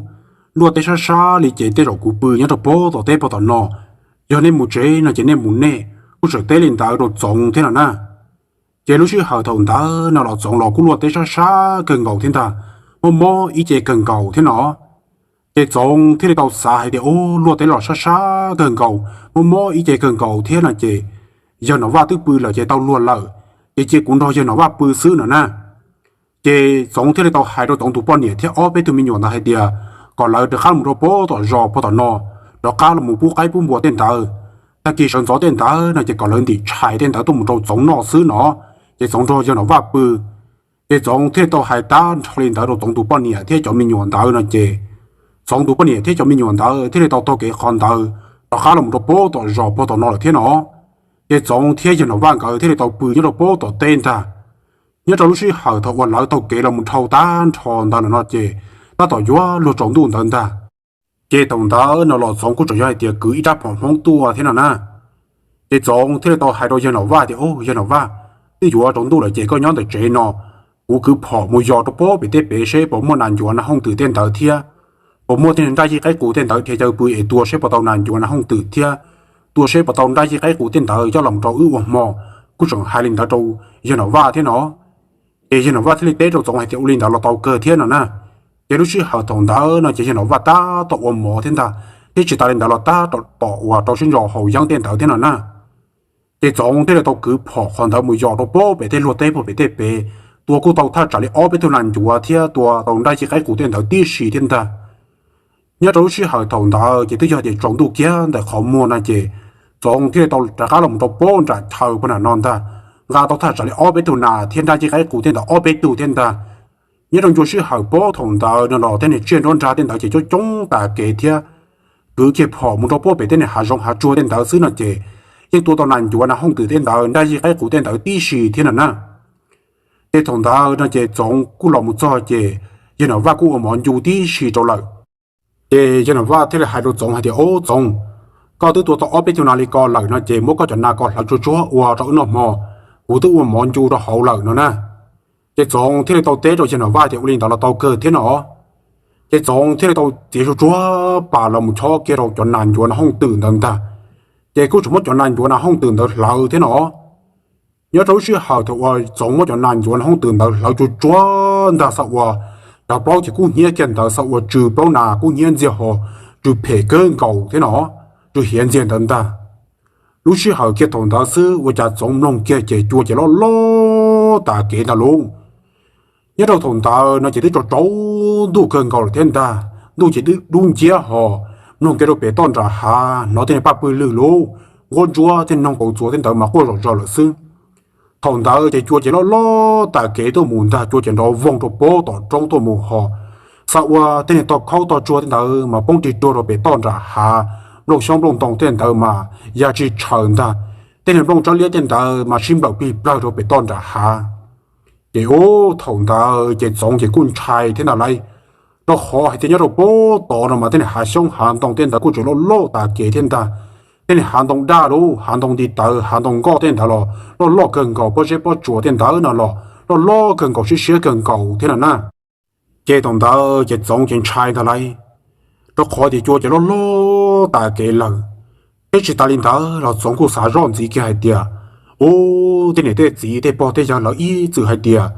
luaj teb sab sab li ces tej zaum kuv pw nyob rau pob tom teb pob tom no, yog nej mus tsev no ces nej mus nej. Kuj tseem teb li ntawd rau Txoov thiab no na. Ces lub sij hawm thaum ntawd no los Txoov los kuj luaj teb sab sab kawg nkaus thiab ntag, mob mob ib ce kawg nkaus thiab no. Ces Txoov thiaj li tau xav hais tias, Au, luaj teb los sab sab kawg nkaus, mob mob ib ce kawg nkaus thiab no ces yawg Nom Vaj twb pw lawm ces tau luag lawm, ces cia kuv nrog yawg Nom Vaj pw xwb no na. Ces Txoov thiaj li tau hais rau Txoov tus poj niam thiab ob peb tug me nyuam ntawd hais tias kom lawv rov qab los rau pob tom zos pob tom no, rov qab los pub qaib pub npua tej ntawd. Tag kis sawv ntxov tej ntawd no ces kom lawv ntim tshais tej ntawd tuaj mus rau Txoov noj xwb no, ces Txoov nrog yawg Nom Vaj pw. Ces Txoov thiaj li tau hais tag nrho li ntawd rau Txoov tus poj niam thiab cov me nyuam ntawd no ces Txoov tus poj niam thiab cov me nyuam ntawd thiaj li tau taug kev qhov ntawd rov qab los rau pob tom zos pob tom no lawm thiab no. Ces Txoov thiab yawg Nom Vaj nkawd thiaj li tau pw nyob rau pob tom teb ntag. Nyob rau lub sij hawm thaum uas lawv taug kev los mus dhau tag nrho ntawd no ces tab tom yuav luag tsaus ntuj ntawd ntag. Ces thaum ntawd no los Txoov kuj tseem yog hais tias kwv ib rab phom Hmoob tuaj thiab no na. Ces Txoov thiaj li tau hais rau yawg Nom Vaj tias, Au, yawg Nom Vaj, twb yuav tsaus ntuj lawm ces koj nyob ntawm tsev no, kuv kwv phom mus yos rau pob pem tej pem seb puas muaj nas ncuav nas hooj twm tej ntawd thiab, puas muaj tej nraj yij qaib qus tej ntawd dhia caw pw es tua seb puas tau nas ncuav nas hooj twm thiab, tua seb puas tau nraj yij qaib qus tej ntawd coj los rau wb ua hmo. Kuj tseem hais li ntawd rau yawg Nom Vaj thiab no. Ces yawg Nom Vaj thiaj li teb rau Txoov hais tias, Ua li ntawd los tau kawg thiab no na. Ces lub sij hawm thaum ntawd no ces yawg Nom Vaj tab tom ua mov thiab ntag, thiab tsis tas li ntawd los tab tom uas rau siab ntso haus yeeb tej ntawd thiab no na. Ces Txoov thiaj li tau kwv phom qhov ntawd mus yos rau pob pem tej luag teb pob pem tej pem, tua kuj tau thaj tsam li ob peb tug nas ncuav thiab tua tau nraj yij qaib qus tej ntawd tib si thiab ntag. Nyob rau lub sij hawm thaum ntawd ces twb yog tias tsaus ntuj kiag ntawm qhov muag no ces Txoov thiaj li tau rov qab los mus rau pob nram chaw pob nram no ntag, nqa tau thaj tsam li ob peb tug nas thiab nraj yij qaib qus tej ntawd ob peb tug thiab ntag. Nyob rau ncua sij hawm pob thaum ntawd no los tej niag tsiaj nruab nrag tej ntawd ces coob coob tas kev thiab, kwv kiag phom mus rau pob pem tej niag hav zoov hav tsuag tej ntawd xwb no ces yeej tua tau nas ncuav nas hooj twm tej ntawd nraj yij qaib qus tej ntawd tib si thiab no na. Ces thaum ntawd no ces Txoov kuj los mus txog ces yawg Nom Vaj kuj ua mov ncu tib si rau lawm. Ces yawg Nom Vaj thiaj li hais rau Txoov hais tias, Au Txoov, koj twb tua tau ob peb tug nas li ko lawm no ces muab koj cov nas ko hlawv tsuag tsuag ua rau wb noj hmo, kuv twb ua mov ncu rau hauv lawm no na. Ces Txoov thiaj li tau teb rau yawg Nom Vaj tias ua li ntawd los tau kawg thiab no. Ces Txoov thiaj li tau txiav tsuag tsuag pas los mus chob kiag rau cov nas ncuav nas hooj twm ntawd ntag. Ces kuj tseem muab cov nas ncuav nas hooj twm ntawd hlawv thiab no. Nyob rau lub sij hawm thaum uas Txoov muab cov nas ncuav nas hooj twm ntawd hlawv tsuag tsuag ntag, xav ua cov plaub ces kub hnyiab kiag ntawd, xav ua tsw plaub nas kub hnyiab ntxiag ho tsw phem kawg nkaus thiab no, tsw hiav ntxiag ntawd ntag. Lub sij hawm kiag thaum ntawd xwb ua cas Txoov mloog kiag ces cua ces loj loj tas kev ntag lauj. Nyob rau thaum ntawd no ces twb tsaus tsaus ntuj kawg nkaus lawm thiab ntag, ntuj ces dub nciab ho, mloog kiag rau pem toj nram hav hnov tej niag paj pwg lwg lauj, nquab ntsuab tej noog qau txuas tej ntawd mas quaj zom zaws lawm xwb. Thaum ntawd ces cua ces loj loj tas kev tuaj mus ntag, cua ces nrov voog rau pob tom roob tuaj mus ho, xav ua tej niag tog khaub tog tsuag tej ntawd mas poob rig ruag rau pem toj nram hav, nplooj xyoob nplooj ntoo tej ntawd mas ya tsis tshaws ntag, tej niag nplooj tsawb liab tej ntawd mas sib nplawm plig plawg rau pem toj nram hav. Ces ub thaum ntawd ces Txoov ces kuj ntshai thiab ntag lauj, rau qhov hais tias nyob rau pob tod no mas tej niag hav xyoob hav ntoo tej ntawd kuj tseem loj loj tas kev thiab ntag. Tej niag hav ntoo daj lauj, hav ntoo nti tawv, hav ntoo nkoj tej ntawd los loj loj kawg nkaus, pob zeb pob tsuas tej ntawd no los loj loj kawg nkaus, siab siab kawg nkaus thiab no na. Ces thaum ntawd ces Txoov ces ntshai ntag lauj, rau qhov tias cua ces loj loj tas kev lawm. Thiab tsis tas li ntawd los Txoov kuj xav zoj ntxiv kiag hais tias, ub, tej niam tej txiv tej pog tej yawg lawv ib txwm hais tias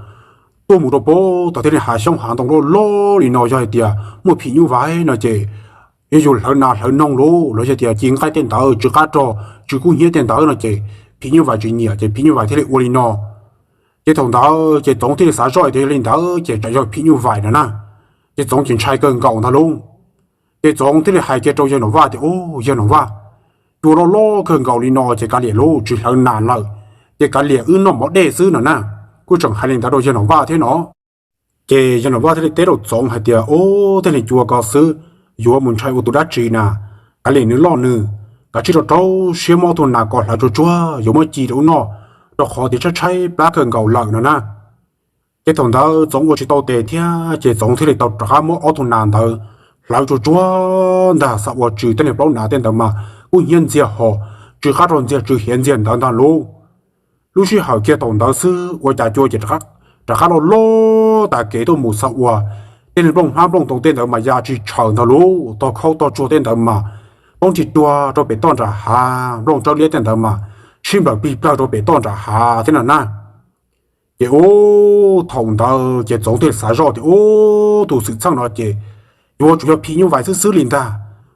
tuaj mus rau pob tod tej niag hav xyoob hav ntoo loj loj li no yog hais tias muaj phim nyuj vais no ces yog yus hlawv nas hlawv noog lauj los yog tias ci nqaij tej ntawd tsw qab rog tsw kub hnyiab tej ntawd no ces phim nyuj vais tsis nyiam ces phim nyuj vais thiaj li ua li no. Ces thaum ntawd ces Txoov thiaj li xav zoj tias yog li ntawd ces tsam yog phim nyuj vais no na. Ces Txoov ces ntshai kawg nkaus ntag lauj. Ces Txoov thiaj li hais kiag rau yawg Nom Vaj tias, ub, yawg Nom Vaj, cua loj loj kawg nkaus li no ces kav liam lauj, tsis hlawv nas lawm, ces kav liam wb noj mov dej xwb no na. Kuj tseem hais li ntawd rau yawg Nom Vaj thiab no. Ces yawg Nom Vaj thiaj li teb rau Txoov hais tias, ub, tej niag cua ko xwb, yuav mus ntshai ua tus dab tsi na, kav liam nws loj nws, kav tsij rau rau siab muab ob tug nas ko hlawv tsuag tsuag yuav muab ci rau wb noj, rau qhov tias tshaib tshaib plab kawg nkaus lawm no na. Ces thaum ntawd Txoov ua tsis tau tes thiab ces Txoov thiaj li tau rov qab muab ob tug nas ntawd hlawv tsuag tsuag ntag, xav ua tsw tej niag plaub nas tej ntawd mas kub hnyiab ntxiag ho tsw qab rog ntxiag tsw hiav ntxiag ntawd ntag lauj. Lub sij hawm kiag thaum ntawd xwb ua cas cua ces rov qab loj loj tas kev tuaj mus, xav ua tej niag nplooj hmab nplooj ntoo tej ntawd mas ya tsis tshaws ntag lauj, tog khaub tog tsuag tej ntawd mas poob rig ruag rau pem toj nram hav, nplooj tsawb liab tej ntawd mas sib nplawm plig plawg rau pem toj nram hav thiab no na. Ces ub thaum ntawd ces Txoov thiaj xav zoj tias, ub, tus xwm txheej no ces yuav tsum yog phim nyuj vais xwb xwb li ntag.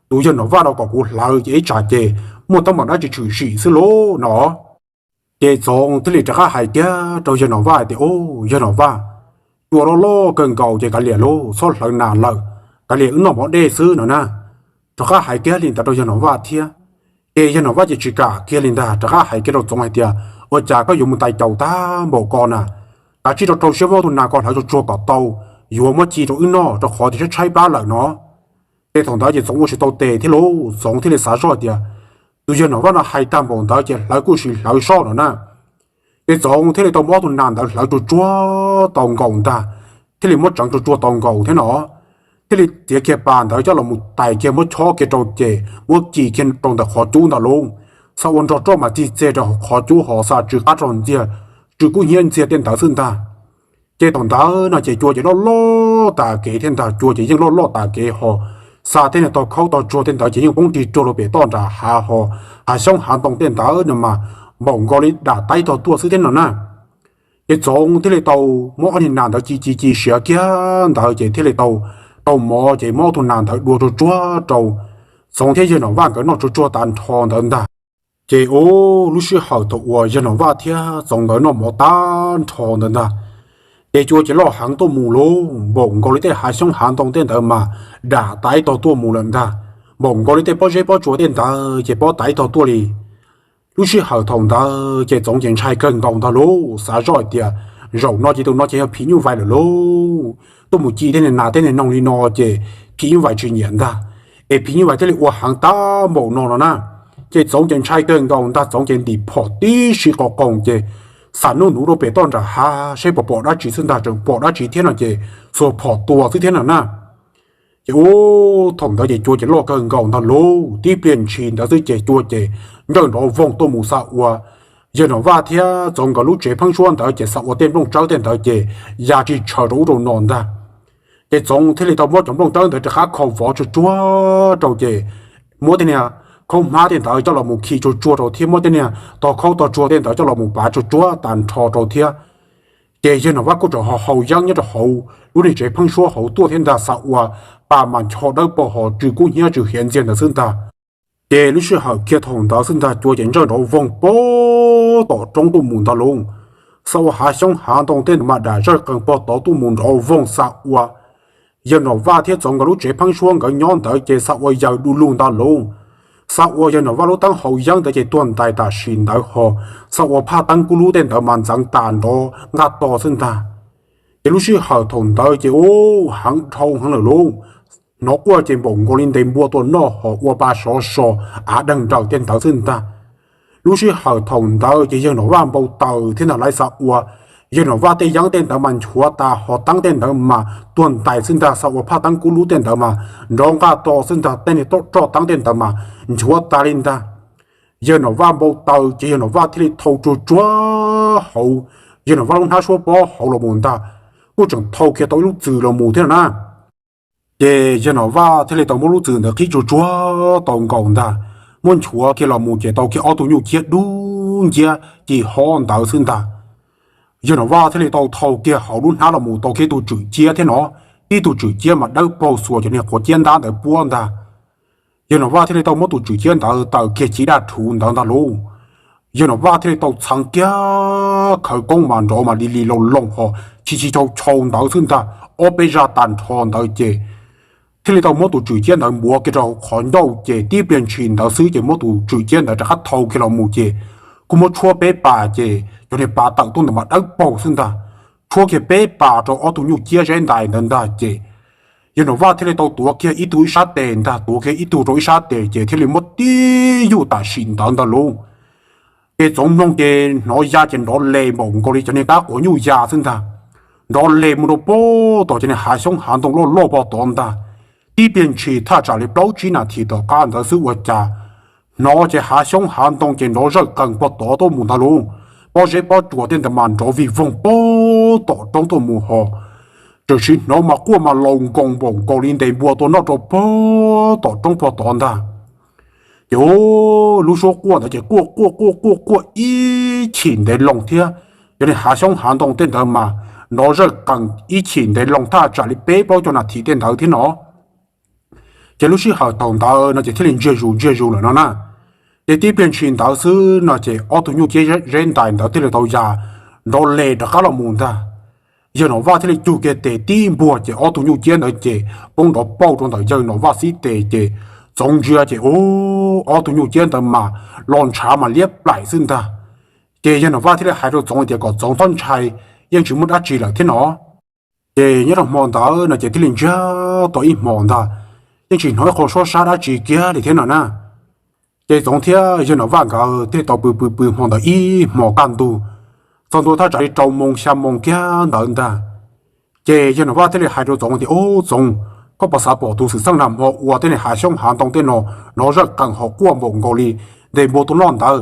Tus yawg Nom Vaj no kom kuv hlawv ces ib tsam ces muaj teeb meem dab tsi tshwm sim xwb lauj no. Ces Txoov thiaj li rov qab hais kiag rau yawg Nom Vaj hais tias, ub, yawg Nom Vaj, cua loj loj kawg nkaus ces kav liam lauj, txhob hlawv nas lawm, kav liam wb noj mov dej xwb no na. Rov qab hais kiag li ntawd rau yawg Nom Vaj thiab. Ces yawg Nom Vaj ces tsis kam kiag li ntag, rov qab hais kiag rau Txoov hais tias, ua cas koj yuav mus tais caus tag npaum ko na? Kav tsij rau rau siab muab tus nas ko hlawv tsuag tsuag kom tau, yuav muab ci rau wb noj rau qhov tias tshaib tshaib plab lawm no. Ces thaum ntawd ces Txoov ua tsis tau tes thiab lauj, Txoov thiaj li xav zoj tias, tus yawg Nom Vaj no hais tag npaum ntawd ces hlawv kuj sim hlawv soj no na. Ces Txoov thiaj li tau muab ob tug nas ntawd hlawv tsuag tsuag tau nkaus ntag, thiaj li muab tseev tsuag tsuag tau nkaus thiab no. Thiaj li txiav kiag pas ntawd coj los mus tais kiag muab chob kiag rau ces muab ci kiag rau ntawm qhov cub ntawd lauj. Xav ua nrog roj mas txij txeg rau qhov cub ho xav tsw qab rog ntxiag, tsw kub hnyiab ntxiag tej ntawd xwb ntag. Ces thaum ntawd no ces cua ces loj loj tas kev thiab ntag, cua ces yeej loj loj tas kev ho, xa tej niag tog khaub tog tsuag tej ntawd ces yeej poob rig ruag rau pem toj nram hav ho, hav xyoob hav ntoo tej ntawd no mas npaum nkaus li dam taib tog tuaj xwb thiab no na. Ces Txoov thiaj li tau muab ob niag nas ntawd ci ci ci siav kiag ntawd ces thiaj li tau, tau mov ces muab ob tug nas ntawd dua tsuag tsuag rau Txoov thiab yawg Nom Vaj nkawd noj tsuag tsuag tag nrho ntawd ntag. Ces ub lub sij hawm thaum uas yawg Nom Vaj thiab Txoov nkawd noj mov tag nrho ntawd ntag, ces cua ces loj heev tuaj mus lauj, npaum nkaus li tej hav xyoob hav ntoo tej ntawd mas dam taib tog tuaj mus lawm ntag, npaum nkaus li tej pob zeb pob tsuas tej ntawd ces pob taib tog tuaj li. Lub sij hawm thaum ntawd ces Txoov ces ntshai kawg nkaus ntag lauj, xav zoj hais tias, zaum no ces tus no ces yog phim nyuj vais lawm lauj, tuaj mus ci tej niag nas tej niag noog li no ces phim nyuj vais tsis nyiam ntag, es phim nyuj vais thiaj li ua heev tag npaum no no na. Ces Txoov ces ntshai kawg nkaus ntag, Txoov ces ntim phom tib si qos qoos ces xam nuj nuv rau pem toj nram hav saib puas pom dab tsi xwb ntag, tseem pom dab tsi thiab no ces xuas phom tua xwb thiab no na. Ces ua thaum ntawd ces cua ces loj kawg nkaus ntag lauj, tib pliag ntshis ntawd xwb ces cua ces ntsawj nrov voog tuaj mus xa ua yawg Nom Vaj thiab Txoov nkawd lub tsev pheeb suab ntawd ces xa ua tej nplooj tsawb tej ntawd ces ya tsis tshaw rau ub rau no ntag. Ces Txoov thiaj li tau muab cov nplooj tsawb ntawd rov qab kho vov tsuag tsuag rau ces muab tej niag khaub hmab tej ntawd coj los mus khi tsuag tsuag rau thiab muab tej niag tog khaub tog tsuag tej ntawd coj los mus pav tsuag tsuag tag nrho rau thiab. Ces yawg Nom Vaj kuj tseem ho haus yeeb nyob rau hauv lub niag tsev pheeb suab hauv tuaj thiab ntag, xa ua pa mas ncho dawb paug ho tsw kub hnyiab tsw hiav ntxiag ntawd xwb ntag. Ces lub sij hawm kiag thaum ntawd xwb ntag cua ces ntsawj nrov voog pog tom roob tuaj mus ntag lauj. Xa ua hav xyoob hav ntoo tej ntawd mas dam zawj qees pog tod tuaj mus nrov voog xa ua yawg Nom Vaj thiab Txoov nkawd lub tsev pheeb suab nkawd nyob ntawd ces xa ua yaws du lug ntag lauj. Xa ua yawg Nom Vaj lub teeb haus yeeb ntawd ces tuag ntais tam sim ntawd ho xa ua phaj teeb kub lub tej ntawd mas ntxeev tas nrov nqaj to xwb ntag. Ces lub sij hawm thaum ntawd ces ub heev dhau heev lawm lauj. Hnov quaj ces npaum nkaus li ntes npua tua noj ho ua pa sov so av deeg nraws tej ntawd xwb ntag. Lub sij hawm thaum ntawd ces yawg Nom Vaj npau taws thiab ntag lawv xa ua yawg Nom Vaj tej yeeb tej ntawd mas nchuav tas ho teeb tej ntawd mas tuag ntais xwb ntag, xa ua phaj teeb kub lub tej ntawd mas nrov nqaj to xwb ntag, tej niag roj teeb tej ntawd mas nchuav tas li ntag. Yawg Nom Vaj npau taws ces yawg Nom Vaj thiaj li thau tsuag tsuag hauv yawg Nom Vaj lub hnab suab pob hauv los mus ntag, kuj tseem thau kiag tau ib lub txwm los mus thiab no na. Ces yawg Nom Vaj thiaj li tau muab lub txwm ntawd qhib tsuag tsuag tau nkaus ntag, muab nchuav kiag los mus ces tau kiag ob tug nyuj ciab dub nciab ci hob ntawd xwb ntag. Yawg Nom Vaj thiaj li tau thau kiag hauv lub hnab los mus tau kiag ib tug tswm ciab thiab no, ib tug tswm ciab mas dawb paug xuas cov niag quav ciab ntab ntawd puab ntag. Yawg Nom Vaj thiaj li tau muab tus tswm ciab ntawd taws kiag civ daj rhuv ntawd ntag lauj. Yawg Nom Vaj thiaj li tau txheev kiag khawv koob mas nrov mas li li loo loo ho chis chis chau chau ntawd xwb ntag, ob peb zaj tas nrho ntawd ces thiaj li tau muab tus tswm ciab ntawd npuav kiag rau qhov ncauj ces tib pliag ntshis ntawd xwb ces muab tus tswm ciab ntawd rov qab thau kiag los mus ces kuj muab tshuab peb pas ces cov niag pas tawm tuaj ntawd mas dawb paug xwb ntag. Tshuab kiag peb pas rau ob tug nyuj ciab zeb ntais ntawd ntag ces yawg Nom Vaj thiaj li tau tuav kiag ib tug ib sab tes ntag, tuav kiag ib tug rau ib sab tes ces thiaj li muab tib yuj tam sim ntawd ntag lauj. Ces Txoov mloog ces hnov ya ces nrov les npaum nkaus li cov niag kab quav nyuj ya xwb ntag. Nrov les mus rau pog tom cov niag hav xyoob hav ntoo loj loj pog tod ntag. Tib pliag ntshis thaj tsam li plaub tsib nas this tom qab ntawd xwb ua cas hnov ces hav xyoob hav ntoo ces nrov zawj qees pog tod tuaj mus ntag lauj. Pob zeb pob tsuas tej ntawd mas nrov vig voog pog tom roob tuaj mus ho, tam sim hnov mas quaj mas laus nkoos npaum nkaus li ntes npua tua noj rau pog tom roob pog tod ntag. Ces lub suab quaj ntawd ces quaj quaj quaj quaj quaj ib chim ntev loo thiab, cov niag hav xyoob hav ntoo tej ntawd mas nrov zawj qees ib chim ntev loo thaj tsam li peb plaub caug nas this tej ntawd thiab no. Ces lub sij hawm thaum ntawd no ces thiaj li ntsiag zus ntsiag zus lawm no na. Ces tib pliag ntshis ntawd xwb no ces ob tug nyuj ciab zeb ntais ntawd thiaj li tau ya nrov les rov qab los mus ntag. Yawg Nom Vaj thiaj li cug kiag tes tib npuag ces ob tug nyuj ciab ntawd ces poob nrov pauj rau ntawm yawg Nom Vaj xib tes ces Txoov ntsia ces ub, ob tug nyuj ciab ntawd mas los ntshav mas liab plaim xwb ntag. Ces yawg Nom Vaj thiaj li hais rau Txoov tias kom Txoov txhob ntshai, yeej tsis muaj dab tsi lawm thiab no. Ces nyob rau hmo ntawd no ces thiaj li ntsiag to ib hmo ntag, yeej tsis hnov ib qho suab sab dab tsi kiag li thiab no na. Ces Txoov thiab yawg Nom Vaj nkawd thiaj li tau pw pw pw hmo ntawd ib hmo kaj ntug, txog ntua thaj tsam li rau moo xya moo kiag ntawd ntag. Ces yawg Nom Vaj thiaj li hais rau Txoov tias, Ub Txoov, koj puas xav pom tus xwm txheej nag hmo ua tej niag hav xyoob hav ntoo tej no nrov zawj qees ho quaj npaum nkaus li ntes npua tua noj ntawd?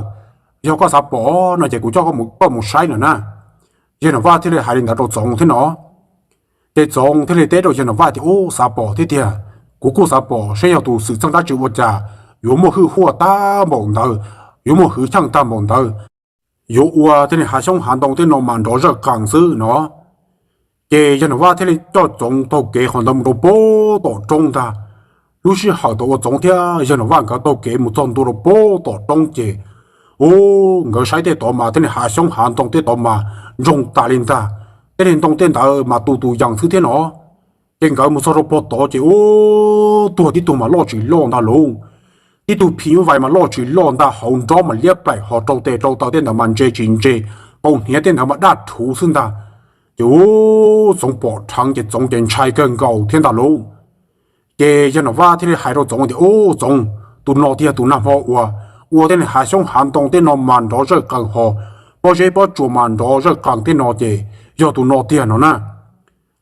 Yog koj xav pom no ces kuv coj koj mus saib no na. Yawg Nom Vaj thiaj li hais li ntawd rau Txoov thiab no. Ces Txoov thiaj li teb rau yawg Nom Vaj tias, Ub, xav pom thiab tiag, kuv kuj xav pom seb yog tus xwm txheej dab tsi ua cas yuav muaj hwj huaj tag npaum ntawd, yuav muaj hwv cheej tag npaum ntawd, yuav ua tej niag hav xyoob hav ntoo tej no mas nrov zawj qees xwb no. Ces yawg Nom Vaj thiaj li coj Txoov taug kev qhov ntawd mus rau pem tom roob ntag. Lub sij hawm thaum uas Txoov thiab yawg Nom Vaj nkawd taug kev mus txog ntua rau pem tom roob ces, ub, nkawd saib tej tod mas tej niag hav xyoob hav ntoo tej tod mas ntsoog tas li ntag. Tej niag ntoo tej ntawd mas tus tus yees xwb thiab no. Ces nkawd mus txog rau pem tod ces, ub, tuag tib tug mas loj tsis loj ntag lauj. Tib tug phim nyuj vais mas loj tsis loj ntag, hauv nrob mas liab plaim ho rau tes rau taw tej ntawd mas ntse tsis ntse, kaus hniav tej ntawd mas daj rhuv xwb ntag. Ces ub, Txoov pom dheev ces Txoov ces ntshai kawg nkaus thiab ntag lauj. Ces yawg Nom Vaj thiaj li hais rau Txoov tias, Ub Txoov, tus no tiag tus nag hmo uas ua tej niag hav xyoob hav ntoo tej no mas nrov zawj qees ho pob zeb pob tsuas mas nrov zawj qees tej no ces yog tus no tiag no na.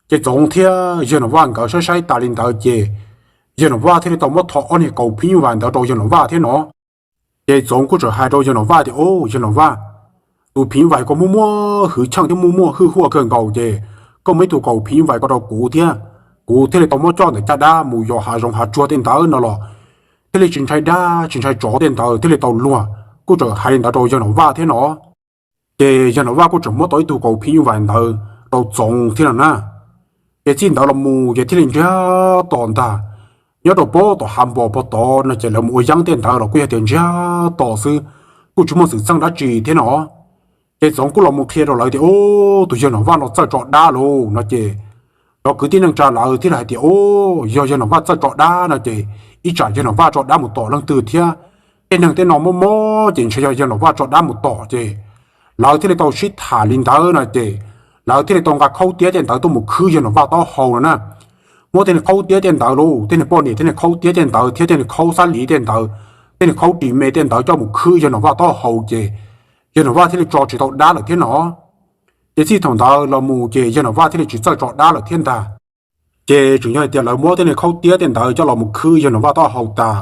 Ces Txoov thiab yawg Nom Vaj nkawd saib saib tas li ntawd ces Yawg Nom Vaj thiaj li tau muab tho ob niag kaus phim nyuj vais ntawd rau Yawg Nom Vaj thiab no. Ces Txoov kuj txawm hais rau Yawg Nom Vaj tias, Au, Yawg Nom Vaj, tus phim nyuj vais koj muaj muaj hwj chim thiab muaj muaj hwj huaj kawg nkaus ces koj muab ib tug kaus phim nyuj vais ko rau kuv thiab, kuv thiaj li tau muab coj ntawm caj dab mus yos hav zoov hav tsuag tej ntawd no los thiaj li tsis ntshai dab tsis ntshai tsov tej ntawd thiaj li tau luag. Kuj txawm hais li ntawd rau Yawg Nom Vaj thiab no. Ces Yawg Nom Vaj kuj tseem muab tau ib tug kaus phim nyuj vais ntawd rau Txoov thiab no na. Ces txij ntawd los mus ces thiaj li ntsiag to ntag. Nyob rau pem tom hav npos pog tod no ces lawv mus ua yeeb tej ntawd los kuj yog tias ntsiag to xwb, kuj tsis muaj xwm txheej dab tsi thiab no. Ces Txoov kuj los mus qhia rau lawv tias, Ub, tus Yawg Nom Vaj no txawj tso dab lauj no ces cov kwv tij neej tsa lawv thiaj li hais tias, Ub, yog Yawg Nom Vaj txawj tso dab no ces ib tsam Yawg Nom Vaj tso dab mus tom leej twg thiab. Tej neeg tej no mob mob ces ntshe yog Yawg Nom Vaj tso dab mus tom ces lawv thiaj li tau sib tham li ntawd no ces lawv thiaj li tau nqa khaub tiab tej ntawd tuaj mus khwb Yawg Nom Vaj taub hau no na. Muab tej niag khaub tiab tej ntawd lauj, tej niag poj niam tej niag khaub tiab tej ntawd thiab tej niag khaub xab liv tej ntawd, tej niag khaub ris me tej ntawd coj mus khwb Yawg Nom Vaj taub hau ces Yawg Nom Vaj thiaj li tso tsis tau dab lawm thiab no. Ces txij thaum ntawd los mus ces Yawg Nom Vaj thiaj li tsis txawj tso dab lawm thiab ntag. Ces tseem yog hais tias lawv muab tej niag khaub tiab tej ntawd coj los mus khwb Yawg Nom Vaj taub hau tas,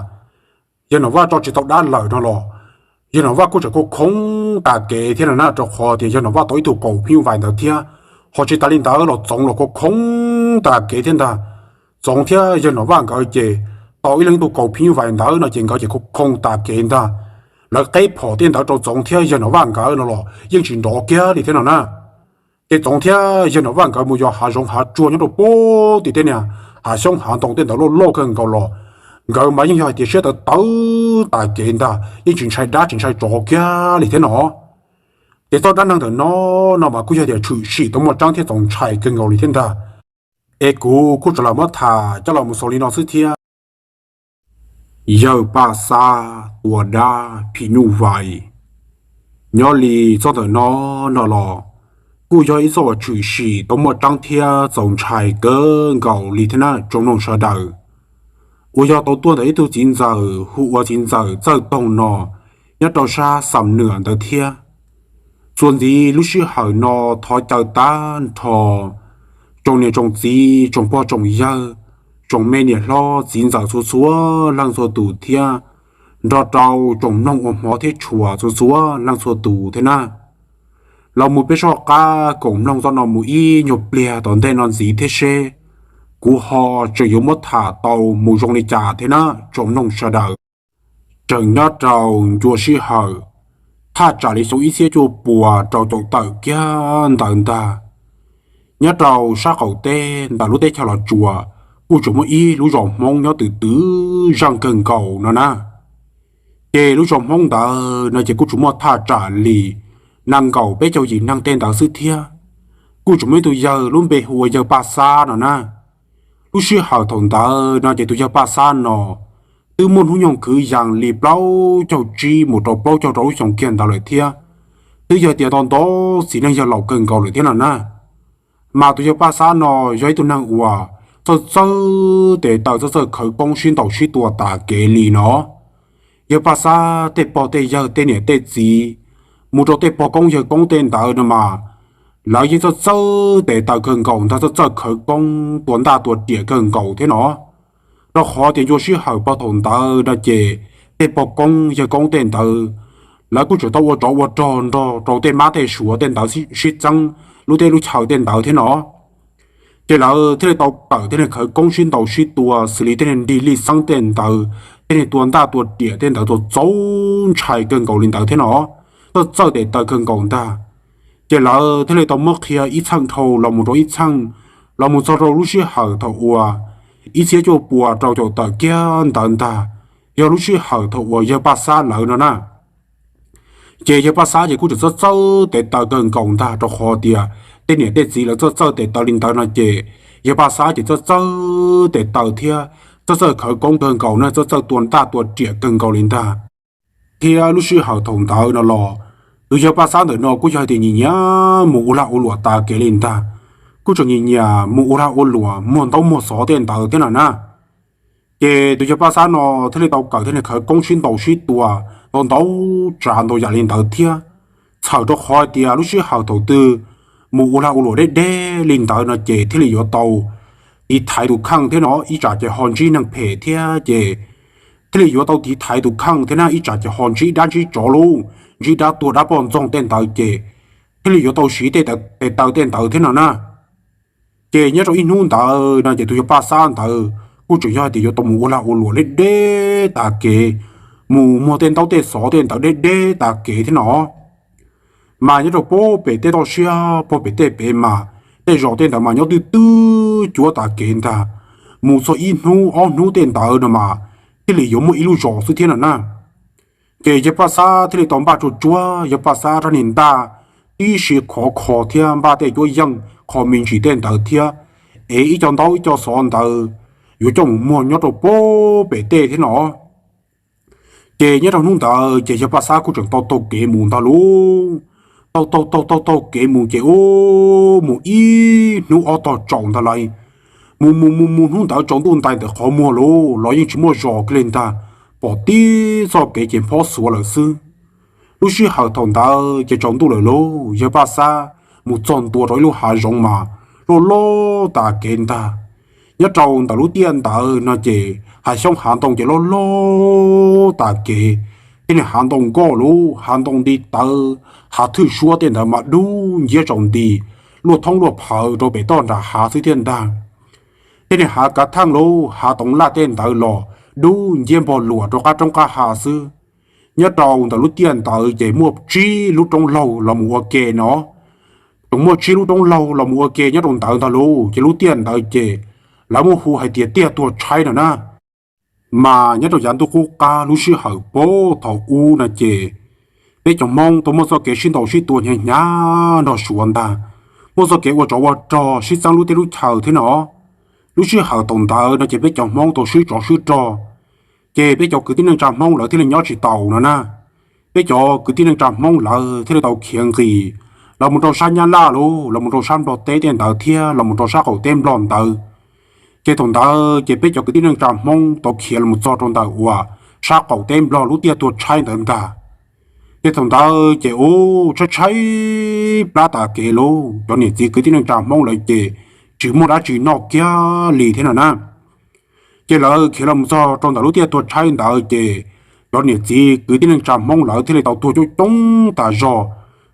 Yawg Nom Vaj tso tsis tau dab lawm no los Yawg Nom Vaj kuj tseem khoo khoo tas kev thiab no na, rau qhov tias Yawg Nom Vaj tau ib tug kaus phim nyuj vais ntawd thiab. Ho tsis tas li ntawd los Txoov los khoo khoo tas kev thiab ntag. Txoov thiab Yawg Nom Vaj nkawd ces tau ib leeg ib tug kaus phim nyuj vais ntawd no ces nkawd ces khoo khoo tas kev ntag. Lawv qeb phom tej ntawd rau Txoov thiab Yawg Nom Vaj nkawd no los yeej tsis nrov kiag li thiab no na. Ces Txoov thiab Yawg Nom Vaj nkawd mus yos hav zoov hav tsuag nyob rau pem tim tej niag hav xyoob hav ntoo tej ntawd loj loj kawg nkaus los nkawd mas yeej yog hais tias siab tawv tawv tas kev ntag, yeej tsis ntshai dab tsis ntshai tsov kiag li thiab no. Ces txoj dab neeg ntawm no, no mas kuj yog tias tshwm sim tau muaj tseeb thiab txaus ntshai kawg nkaus li thiab ntag. Es kuv kuj tsuas los muab tham coj los mus xaus li no xwb thiab. Yawg Paj Xab tua dab phim nyuj vais. Nyob li txoj ntawm no, no los kuj yog ib txoj uas tshwm sim tau muaj tseeb thiab txaus ntshai kawg nkaus li thiab na tsoom mloog sawv daws. Uas yog tau tuaj ntawm ib tug txiv ntxawm hu ua txiv ntxawm Txawj Toog no, nyob rau sab Xam Nuam ntawd thiab. Txuas ntxiv lub sij hawm no thov caw tag nrho tsoom niam tsoom txiv tsoom pog tsoom yawg, tsoom me niam hlob txiv ntxawm txhua txhua leej txhua tus thiab nrog rau tsoom mloog ua hmov thiab tshua txhua txhua leej txhua tus thiab na, los mus peb soj qab koom mloog txoj no mus ib nyuag pliag tom ntej no ntxiv thiab seb kuv ho tseem yuav muab tham tau mus zoo li cas thiab na tsoom mloog sawv daws. Tseem nyob rau ncua sij hawm thaj tsam li xyoo ib txhiab cuaj puas rau caum tawm kiag ntawd ntag, nyob rau sab qaum teb ntawm lub teb chaws Los Tsuas kuj tseem muaj ib lub zos Hmoob nyob twm twm zeej kawg nkaus no na. Ces lub zos Hmoob ntawd no ces kuj tsuas muaj thaj tsam li nees nkaum peb caug yim neeg tej ntawd xwb thiab. Kuj tseem muaj ib tug yawg lub npe hu ua yawg Paj Xab no na. Lub sij hawm thaum ntawd no ces tus yawg Paj Xab no twb muaj hnub nyoog kwv yees li plaub caug tsib mus rau plaub caug rau lub xyoo kiag ntawd lawm thiab. Twb yog tias ntau ntau txiv neej yawg laus kawg nkaus lawm thiab no na. Mas tus yawg Paj Xab no yog ib tug neeg uas txawj txawj tes taw txawj txawj khawv koob sib ntaus sib tua tas kev li no. Yawg Paj Xab tej pog tej yawg tej niam tej txiv mus rau tej pog koob yawg koob tej ntawd no mas lawv yeej txawj txawj tes taw kawg nkaus ntag, txawj txawj khawv koob tua ntaj tua riam kawg nkaus thiab no. Rau qhov tias ncua sij hawm pog thaum ntawd no ces tej pog koob yawg koob tej ntawd lawv kuj tseem tau ua tsov ua rog nrog rau tej mab tej suav tej ntawd sib txeeb lub teb lub chaw tej ntawd thiab no. Ces lawv thiaj li tau tawm tej niag khawv koob sib ntaus sib tua xws li tej niag nrig lij xeeb tej ntawd, tej niag tua ntaj tua riam tej ntawd txaus txaus ntshai kawg nkaus li ntawd thiab no, txawj txawj tes taw kawg nkaus ntag. Ces lawv thiaj li tau muab qhia ib txheej dhau los mus rau ib txheej, los mus txog rau lub sij hawm thaum uas ib txhiab cuaj puas rau caum tawm kiag ntawd ntag, yog lub sij hawm thaum uas yawg Paj Xab lawv no na. Ces yawg Paj Xab ces kuj tseem txawj txawj tes taw kawg nkaus ntag, rau qhov tias tej niam tej txiv lawv txawj txawj tes taw li ntawd no ces yawg Paj Xab ces txawj txawj tes taw thiab txawj txawj khawv koob kawg nkaus na, txawj txawj tua ntaj tua riam kawg nkaus li ntag. Thiab lub sij hawm thaum ntawd no los tus yawg Paj Xab ntawm no kuj yog hais tias nyiam nyiam mus ua lag ua luam tas kev li ntag, kuj tseem nyiam nyiam mus ua lag ua luam muag ntaub muag xov tej ntawd thiab no na. Ces tus yawg Paj Xab no thiaj li tau kawm thiab niag khawv koob sib ntaus sib tua ntau ntau tsav ntau yam li ntawd thiab, txhawm rau qhov hais tias lub sij hawm thaum twg mus ua lag ua luam deb deb li ntawd no ces thiaj li yuav tau tiv thaiv tus kheej thiab no, ib tsam ces ho ntsib neeg phem thiab ces thiaj li yuav tau tiv thaiv tus kheej thiab na, ib tsam ces ho ntsib dab ntsib tsov lauj, ntsib dab tuag dab poj ntxoog tej ntawd ces thiaj li yuav tau siv tej tes taw tej ntawd thiab no na. Ces nyob rau ib hnub ntawd no ces tus yawg Paj Xab ntawd kuj tseem yog hais tias yuav tau mus ua lag ua luam deb deb tas kev, mus muag tej ntaub tej xov tej ntawd deb deb tas kev thiab no. Mas nyob rau puag pem tej toj siab puag pem tej pem mas tej zos tej ntawd mas nyob twb twb cuab tas kev ntag, mus txog ib hnub ob hnub tej ntawd no mas thiaj li yuav muaj ib lub zos xwb thiab no na. Ces yawg Paj Xab thiaj li tau npaj tsuag tsuag yawg Paj Xab rab niag ntaj tib si khov kho thiab npaj tej cuab yeej kho me ntsis tej ntawd thiab, es ib co ntaub ib co xov ntawd yuav coj mus muag nyob rau puag pem tej thiab no. Ces nyob rau hnub ntawd ces yawg Paj Xab kuj tseem tau taug kev mus ntag lauj. Taug taug taug taug taug kev mus ces ub mus ib hnub ob tog tsaus ntag lauj. Mus mus mus mus hnub ntawd tsaus ntuj ntais ntawm qhov muag lauj los yeej tsis muaj zos kiag li ntag, pom tib txoj kev ces phob xuav lawm xwb. Lub sij hawm thaum ntawd ces tsaus ntuj lawm lauj, yawg Paj Xab mus txog ntua rau ib lub hav zoov mas loj loj tas kev ntag. Nyob rau ntawm lub tiaj ntawd no ces hav xyoob hav ntoo ces loj loj tas kev, tej niag hav ntoo nkoj lauj, hav ntoo nti tawv, hav thwj suab tej ntawd mas dub nciab tsaus nti, luaj thoob luaj phaws rau pem toj nram hav xwb thiab ntag. Tej niag hav kav theej lauj, hav toov laj tej ntawd los dub nciab npog luam rau qab roob qab hav xwb. Nyob rau ntawm lub tiaj ntawd ces muaj tsib lub roob laug los mus ua ke no. Tseem muaj tsib lub roob laug los mus ua ke nyob rau ntawd ntag lauj, ces lub tiaj ntawd ces lawv muaj hu hais tias tiaj tuag tshaib no na. Mas nyob rau yav ntuj qub qab lub sij hawm puag thaum ub no ces peb cov Hmoob tau muaj txoj kev sib ntaus sib tua hnyav hnyav nrog Suav ntag, muaj txoj kev ua tsov ua rog sib txeeb lub teb lub chaw thiab no. Lub sij hawm thaum ntawd no ces peb cov Hmoob tau swb tsov swb rog, ces peb cov kwv tij neej tsa Hmoob lawv thiaj li nyob tsis taus no na. Peb cov kwv tij neej tsa Hmoob lawv thiaj li tau khiav nqis los mus rau sab Nyab Laj lauj, los mus rau sab Nplog teb tej ntawd thiab los mus rau sab qaum teb Nplog ntawd. Ces thaum ntawd ces peb cov kwv tij neej tsa Hmoob tau khiav los mus txog rau ntawm uas sab qaum teb Nplog lub tiaj tuag tshaib ntawd ntag. Ces thaum ntawd ces ub tshaib tshaib plab tas kev lauj, cov niam txiv kwv tij neej tsa Hmoob lawv ces tsis muaj dab tsi noj kiag li thiab no na. Ces lawv khiav los mus txog rau ntawm lub tiaj tuag tshaib ntawd ces cov niam txiv kwv tij neej tsa Hmoob lawv thiaj li tau tuag coob coob tas zog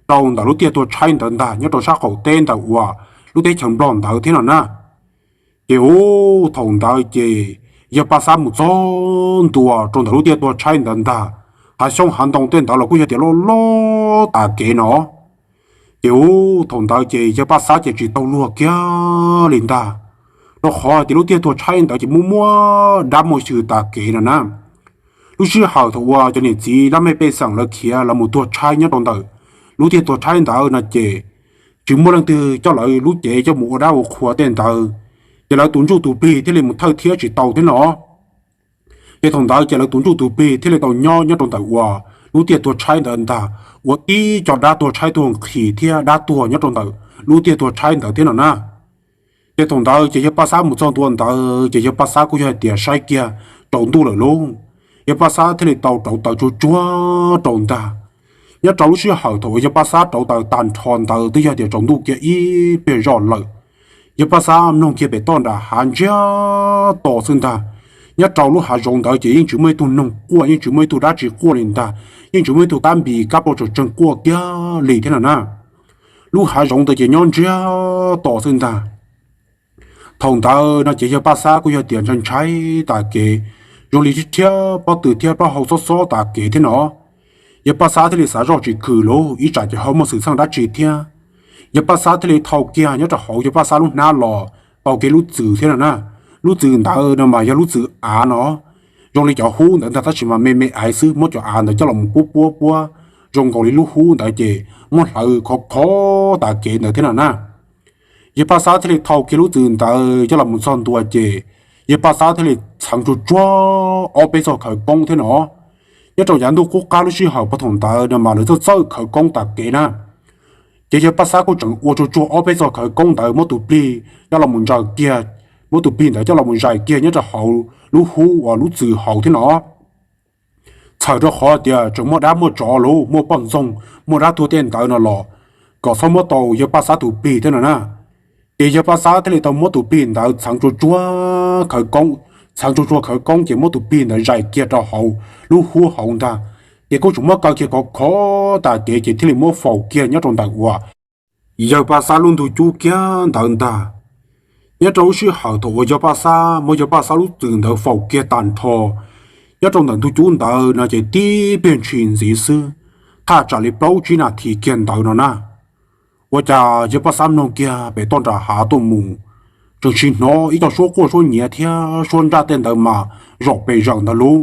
rau ntawm lub tiaj tuag tshaib ntawd ntag nyob rau sab qaum teb ntawm uas lub teb chaws Nplog ntawd thiab no na. Ces ub thaum ntawd ces yawg Paj Xab mus txog ntua rau ntawm lub tiaj tuag tshaib ntawd ntag, hav xyoob hav ntoo tej ntawd los kuj yog tias loj loj tas kev no. Ces ub thaum ntawd ces yawg Paj Xab ces tsis tau luag kiag li ntag, rau qhov tias lub tiaj tuag tshaib ntawd ces muaj muaj dab muaj xyw tas kev no na. Lub sij hawm thaum uas cov niam txiv laj mej pej xeem lawv khiav los mus tuag tshaib nyob rau ntawm lub tiaj tuag tshaib ntawd no ces tsis muaj leej twg coj lawv lub cev coj mus ua dab ua qhua tej ntawd, ces lawv tus ntsuj tus plig thiaj li mus thawj thiab tsis tau thiab no. Ces thaum ntawd ces lawv tus ntsuj tus plig thiaj li tau nyob nyob rau ntawm uas lub tiaj tuag tshaib ntawd ntag, ua tib co dab tuag tshaib tuag nqhis thiab dab tuag nyob rau ntawm lub tiaj tuag tshaib ntawd thiab no na. Ces thaum ntawd ces yawg Paj Xab mus txog ntua ntawd ces yawg Paj Xab kuj yog hais tias saib kiag tsaus ntuj lawm lauj, yawg Paj Xab thiaj li tau rauv taws tsuag tsuag rau ntag. Nyob rau lub sij hawm thaum uas yawg Paj Xab rauv taws tag nrho ntawd twb yog tias tsaus ntuj kiag ib pliag zoj lawm. Yawg Paj Xab mloog kiag pem toj nram hav ntsiag to xwb ntag. Nyob rau lub hav zoov ntawd ces yeej tsis muaj ib tug noog quaj, yeej tsis muaj ib tug dab tsi quaj li ntag, yeej tsis muaj ib tug kab npis kab poj tseem tseeg quaj kiag li thiab no na. Lub hav zoov ntawd ces nyob ntsiag to xwb ntag. Thaum ntawd no ces yawg Paj Xab kuj yog tias ntshai ntshai tas kev, zoo li thiab pob tw thiab plaub hau xob xob tas kev thiab no. Yawg Paj Xab thiaj li xav zoj tsis khwm lauj, ib tsam ces ho muaj xwm txheej dab tsi thiab. Yawg Paj Xab thiaj li thau kiag nyob rau hauv yawg Paj Xab lub hnab los tau kiag lub txwm thiab no na. Lub txwm ntawd no mas yog lub txwm av no, zoo li cov hub ntawd ntag tab sis mas me me aiv xwb, muab cov av ntawd coj los puab puab puab zoo nkaus li lub hub ntawd ces muab hlawv khov khov tas kev ntawd thiab no na. Yawg Paj Xab thiaj li thau kiag lub txwm ntawd coj los mus txog ntua ces yawg Paj Xab thiaj li txheev tsuag tsuag ob peb txoj khawv koob thiab no. Nyob rau yav ntuj qub qab lub sij hawm puag thaum ntawd no mas lawv txawj txawj khawv koob tas kev na. Ces yawg Paj Xab kuj tseem ua tsuag tsuag ob peb txoj khawv koob ntawd muab tus plig coj los mus ntsaws kiag, muab tus plig ntawd coj los mus zais kiag nyob rau hauv lub hub uas lub txwm hauv thiab no. Txhawm rau qhov tias tseem muaj dab muaj tsov lauj, muaj poj ntxoog, muaj dab tuag tej ntawd no los kom txhob muab tau yawg Paj Xab tus plig thiab no na. Ces yawg Paj Xab thiaj li tau muab tus plig ntawd txheev tsuag tsuag khawv koob, txheev tsuag tsuag khawv koob ces muab tus plig ntawd zais kiag rau hauv lub huab hauv ntag. Ces kuj tseem muab kaw kiag khov khov tas kev ces thiaj li muab faus kiag nyob rau ntawm uas yawg Paj Xab lub ntug cub kiag ntawd ntag. Nyob rau lub sij hawm thaum uas yawg Paj Xab muab yawg Paj Xab lub txwm ntawd faus kiag tag nrho nyob rau ntawm ntug cub ntawd no ces tib pliag ntshis ntxiv xwb, thaj tsam li plaub tsib nas this kiag ntawd no na, ua cas yawg Paj Xab mloog kiag pem toj nram hav tuaj mus, tseem sim hnov ib co suab quaj suab nyiav thiab suab ntsaj tej ntawd mas zom pes zawm ntag lauj.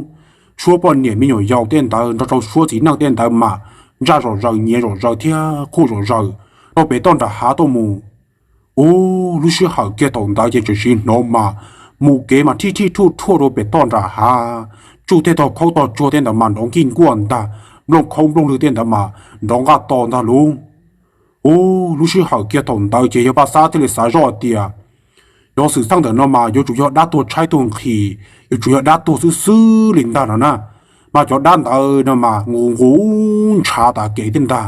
Suab poj niam me nyuam yaus tej ntawd nrog rau suab txiv neej tej ntawd mas ntsaj zom zaws nyiav zom zaws thiab quaj zom zaws rau pem toj nram hav tuaj mus. Ub, lub sij hawm kiag thaum ntawd ces tseem sim hnov mas mus kev mas thij thij thuaj thuaj rau pem toj nram hav, tsuj tej tog khaub tog tsuag tej ntawd mas nrov nkij nkuaj ntag, nplooj khaub nplooj lwg tej ntawd mas nrov nqaj to ntag lauj. Ub, lub sij hawm kiag thaum ntawd ces yawg Paj Xab thiaj li xav zoj tias cov xwm txheej ntawm no mas yuav tsum yog dab tuag tshaib tuag nqhis, yuav tsum yog dab tuag xwb xwb li ntag no na. Mas cov dab ntawd no mas nqus nqus ntshav tas kev thiab ntag,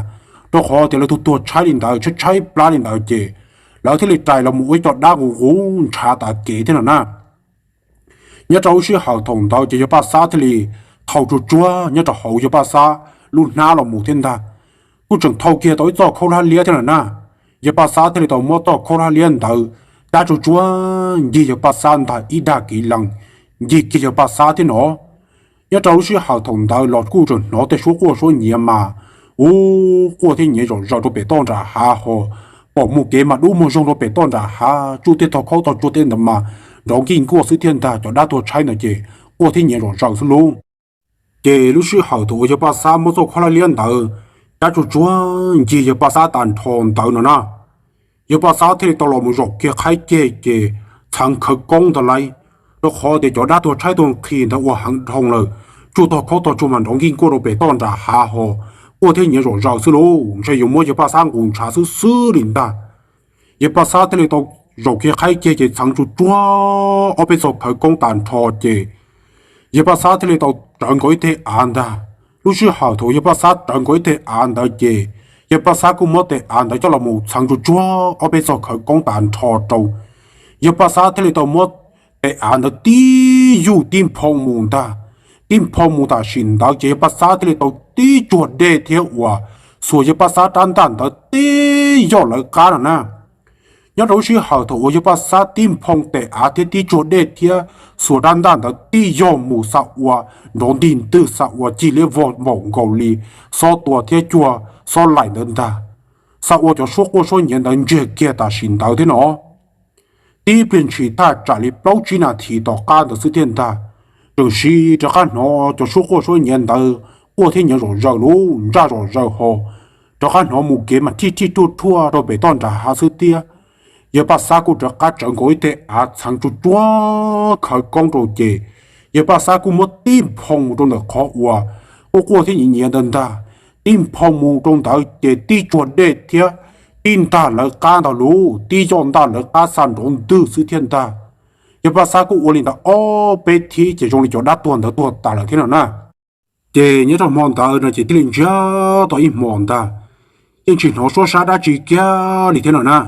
rau qhov tias lawv tuag tuag tshaib li ntawd, tshaib tshaib plab li ntawd ces lawv thiaj li rais los mus ua ib co dab nqus nqus ntshav tas kev thiab no na. Nyob rau lub sij hawm thaum ntawd ces yawg Paj Xab thiaj li thau tsuag tsuag nyob rau hauv yawg Paj Xab lub hnab los mus thiab ntag. Kuj tseem thau kiag tau ib txoj khaub hlab liab thiab no na. Yawg Paj Xab thiaj li tau muab txoj khaub hlab liab ntawd cab tsuag tsuag ncig yawg Paj Xab ntag ib dag kev lees, ncig kiag yawg Paj Xab thiab no. Nyob rau lub sij hawm thaum ntawd los kuj tseem hnov tej suab quaj suab nyiav mas ub, quaj thiab nyiav zom zaws rau pem toj nram hav ho, pom mus kev mas dub muag zoog rau pem toj nram hav, tsuj tej tog khaub tog tsuag tej ntawd mas nrov nkij nkuaj xwb thiab ntag, cov dab tuag tshaib ntawd ces quaj thiab nyiav zom zaws xwb lauj. Ces lub sij hawm thaum uas yawg Paj Xab muab txoj khaub hlab liab ntawd cab tsuag tsuag ncig yawg Paj Xab tag nrho ntawd no na, yawg Paj Xab thiaj li tau los mus zaum kiag qhaib ceg ces txheev khawv koob ntag lauj, rau qhov tias cov dab tuag tshaib tuag nqhis ntawd ua heev dhau lawm, tsuj tog khaub tog tsuag mas nrov nkij nkuaj rau pem toj nram hav ho, quaj thiab nyiav zom zaws xwb lauj, ntshe yuav muab yawg Paj Xab nqus ntshav xwb xwb li ntag. Yawg Paj Xab thiaj li tau zaum kiag qhaib ceg ces txheev tsuag tsuag ob peb txoj khawv koob tag nrho ces yawg Paj Xab thiaj li tau rawv nkaus ib teg av ntag. Lub sij hawm thaum yawg Paj Xab rawv nkaus ib teg av ntawd ces yawg Paj Xab kuj muab teg av ntawd coj los mus txheev tsuag tsuag ob peb txoj khawv koob tag nrho rau. Yawg Paj Xab thiaj li tau muab teg av ntawd tib yug tib nphoo mus ntag. Tib nphoo mus tam sim ntawd ces yawg Paj Xab thiaj li tau tib tsuag dej thiab uas xuas yawg Paj Xab rab ntaj ntawd tib yog lawv qab no na. Nyob rau lub sij hawm thaum uas yawg Paj Xab tib nphoo teg av thiab tib tsuag dej thiab xuas rab ntaj ntawd tib yog mus xa ua nrov ntig ntwg xa ua cig liab vog npaum nkaus li xob tua thiab cuag xob laim ntawd ntag, xa ua cov suab quaj suab nyiav ntawd ntsiag kiag tam sim ntawd thiab no. Tib pliag ntshis thaj tsam li plaub tsib nas this tom qab ntawd xwb thiab ntag, tseem sim rov qab hnov cov suab quaj suab nyiav ntawd quaj thiab nyiav zom zaws lauj, ntsaj zom zaws ho, rov qab hnov mus kev mas thij thij thuaj thuaj rau pem toj nram hav xwb thiab. Yawg Paj Xab kuj rov qab tsawv nkaus ib teg av txheev tsuag tsuag khawv koob rau ces yawg Paj Xab kuj muab tib nphoo mus rau ntawm qhov uas quaj quaj thiab nyiav nyiav ntawd ntag. Tib nphoo mus rau ntawd ces tib tsuag dej thiab tib ntaj lawv qab ntag lauj, tib yog ntaj lawv qab xa nrov ntwg xwb thiab ntag. Yawg Paj Xab kuj ua li ntawd ob peb thib ces zoo li cov dab tuag ntawd tuag tas lawm thiab no na. Ces nyob rau hmo ntawd no ces thiaj li ntsiag to ib hmos ntag, yeej tsis hnov suab sab dab tsi kiag li thiab no na.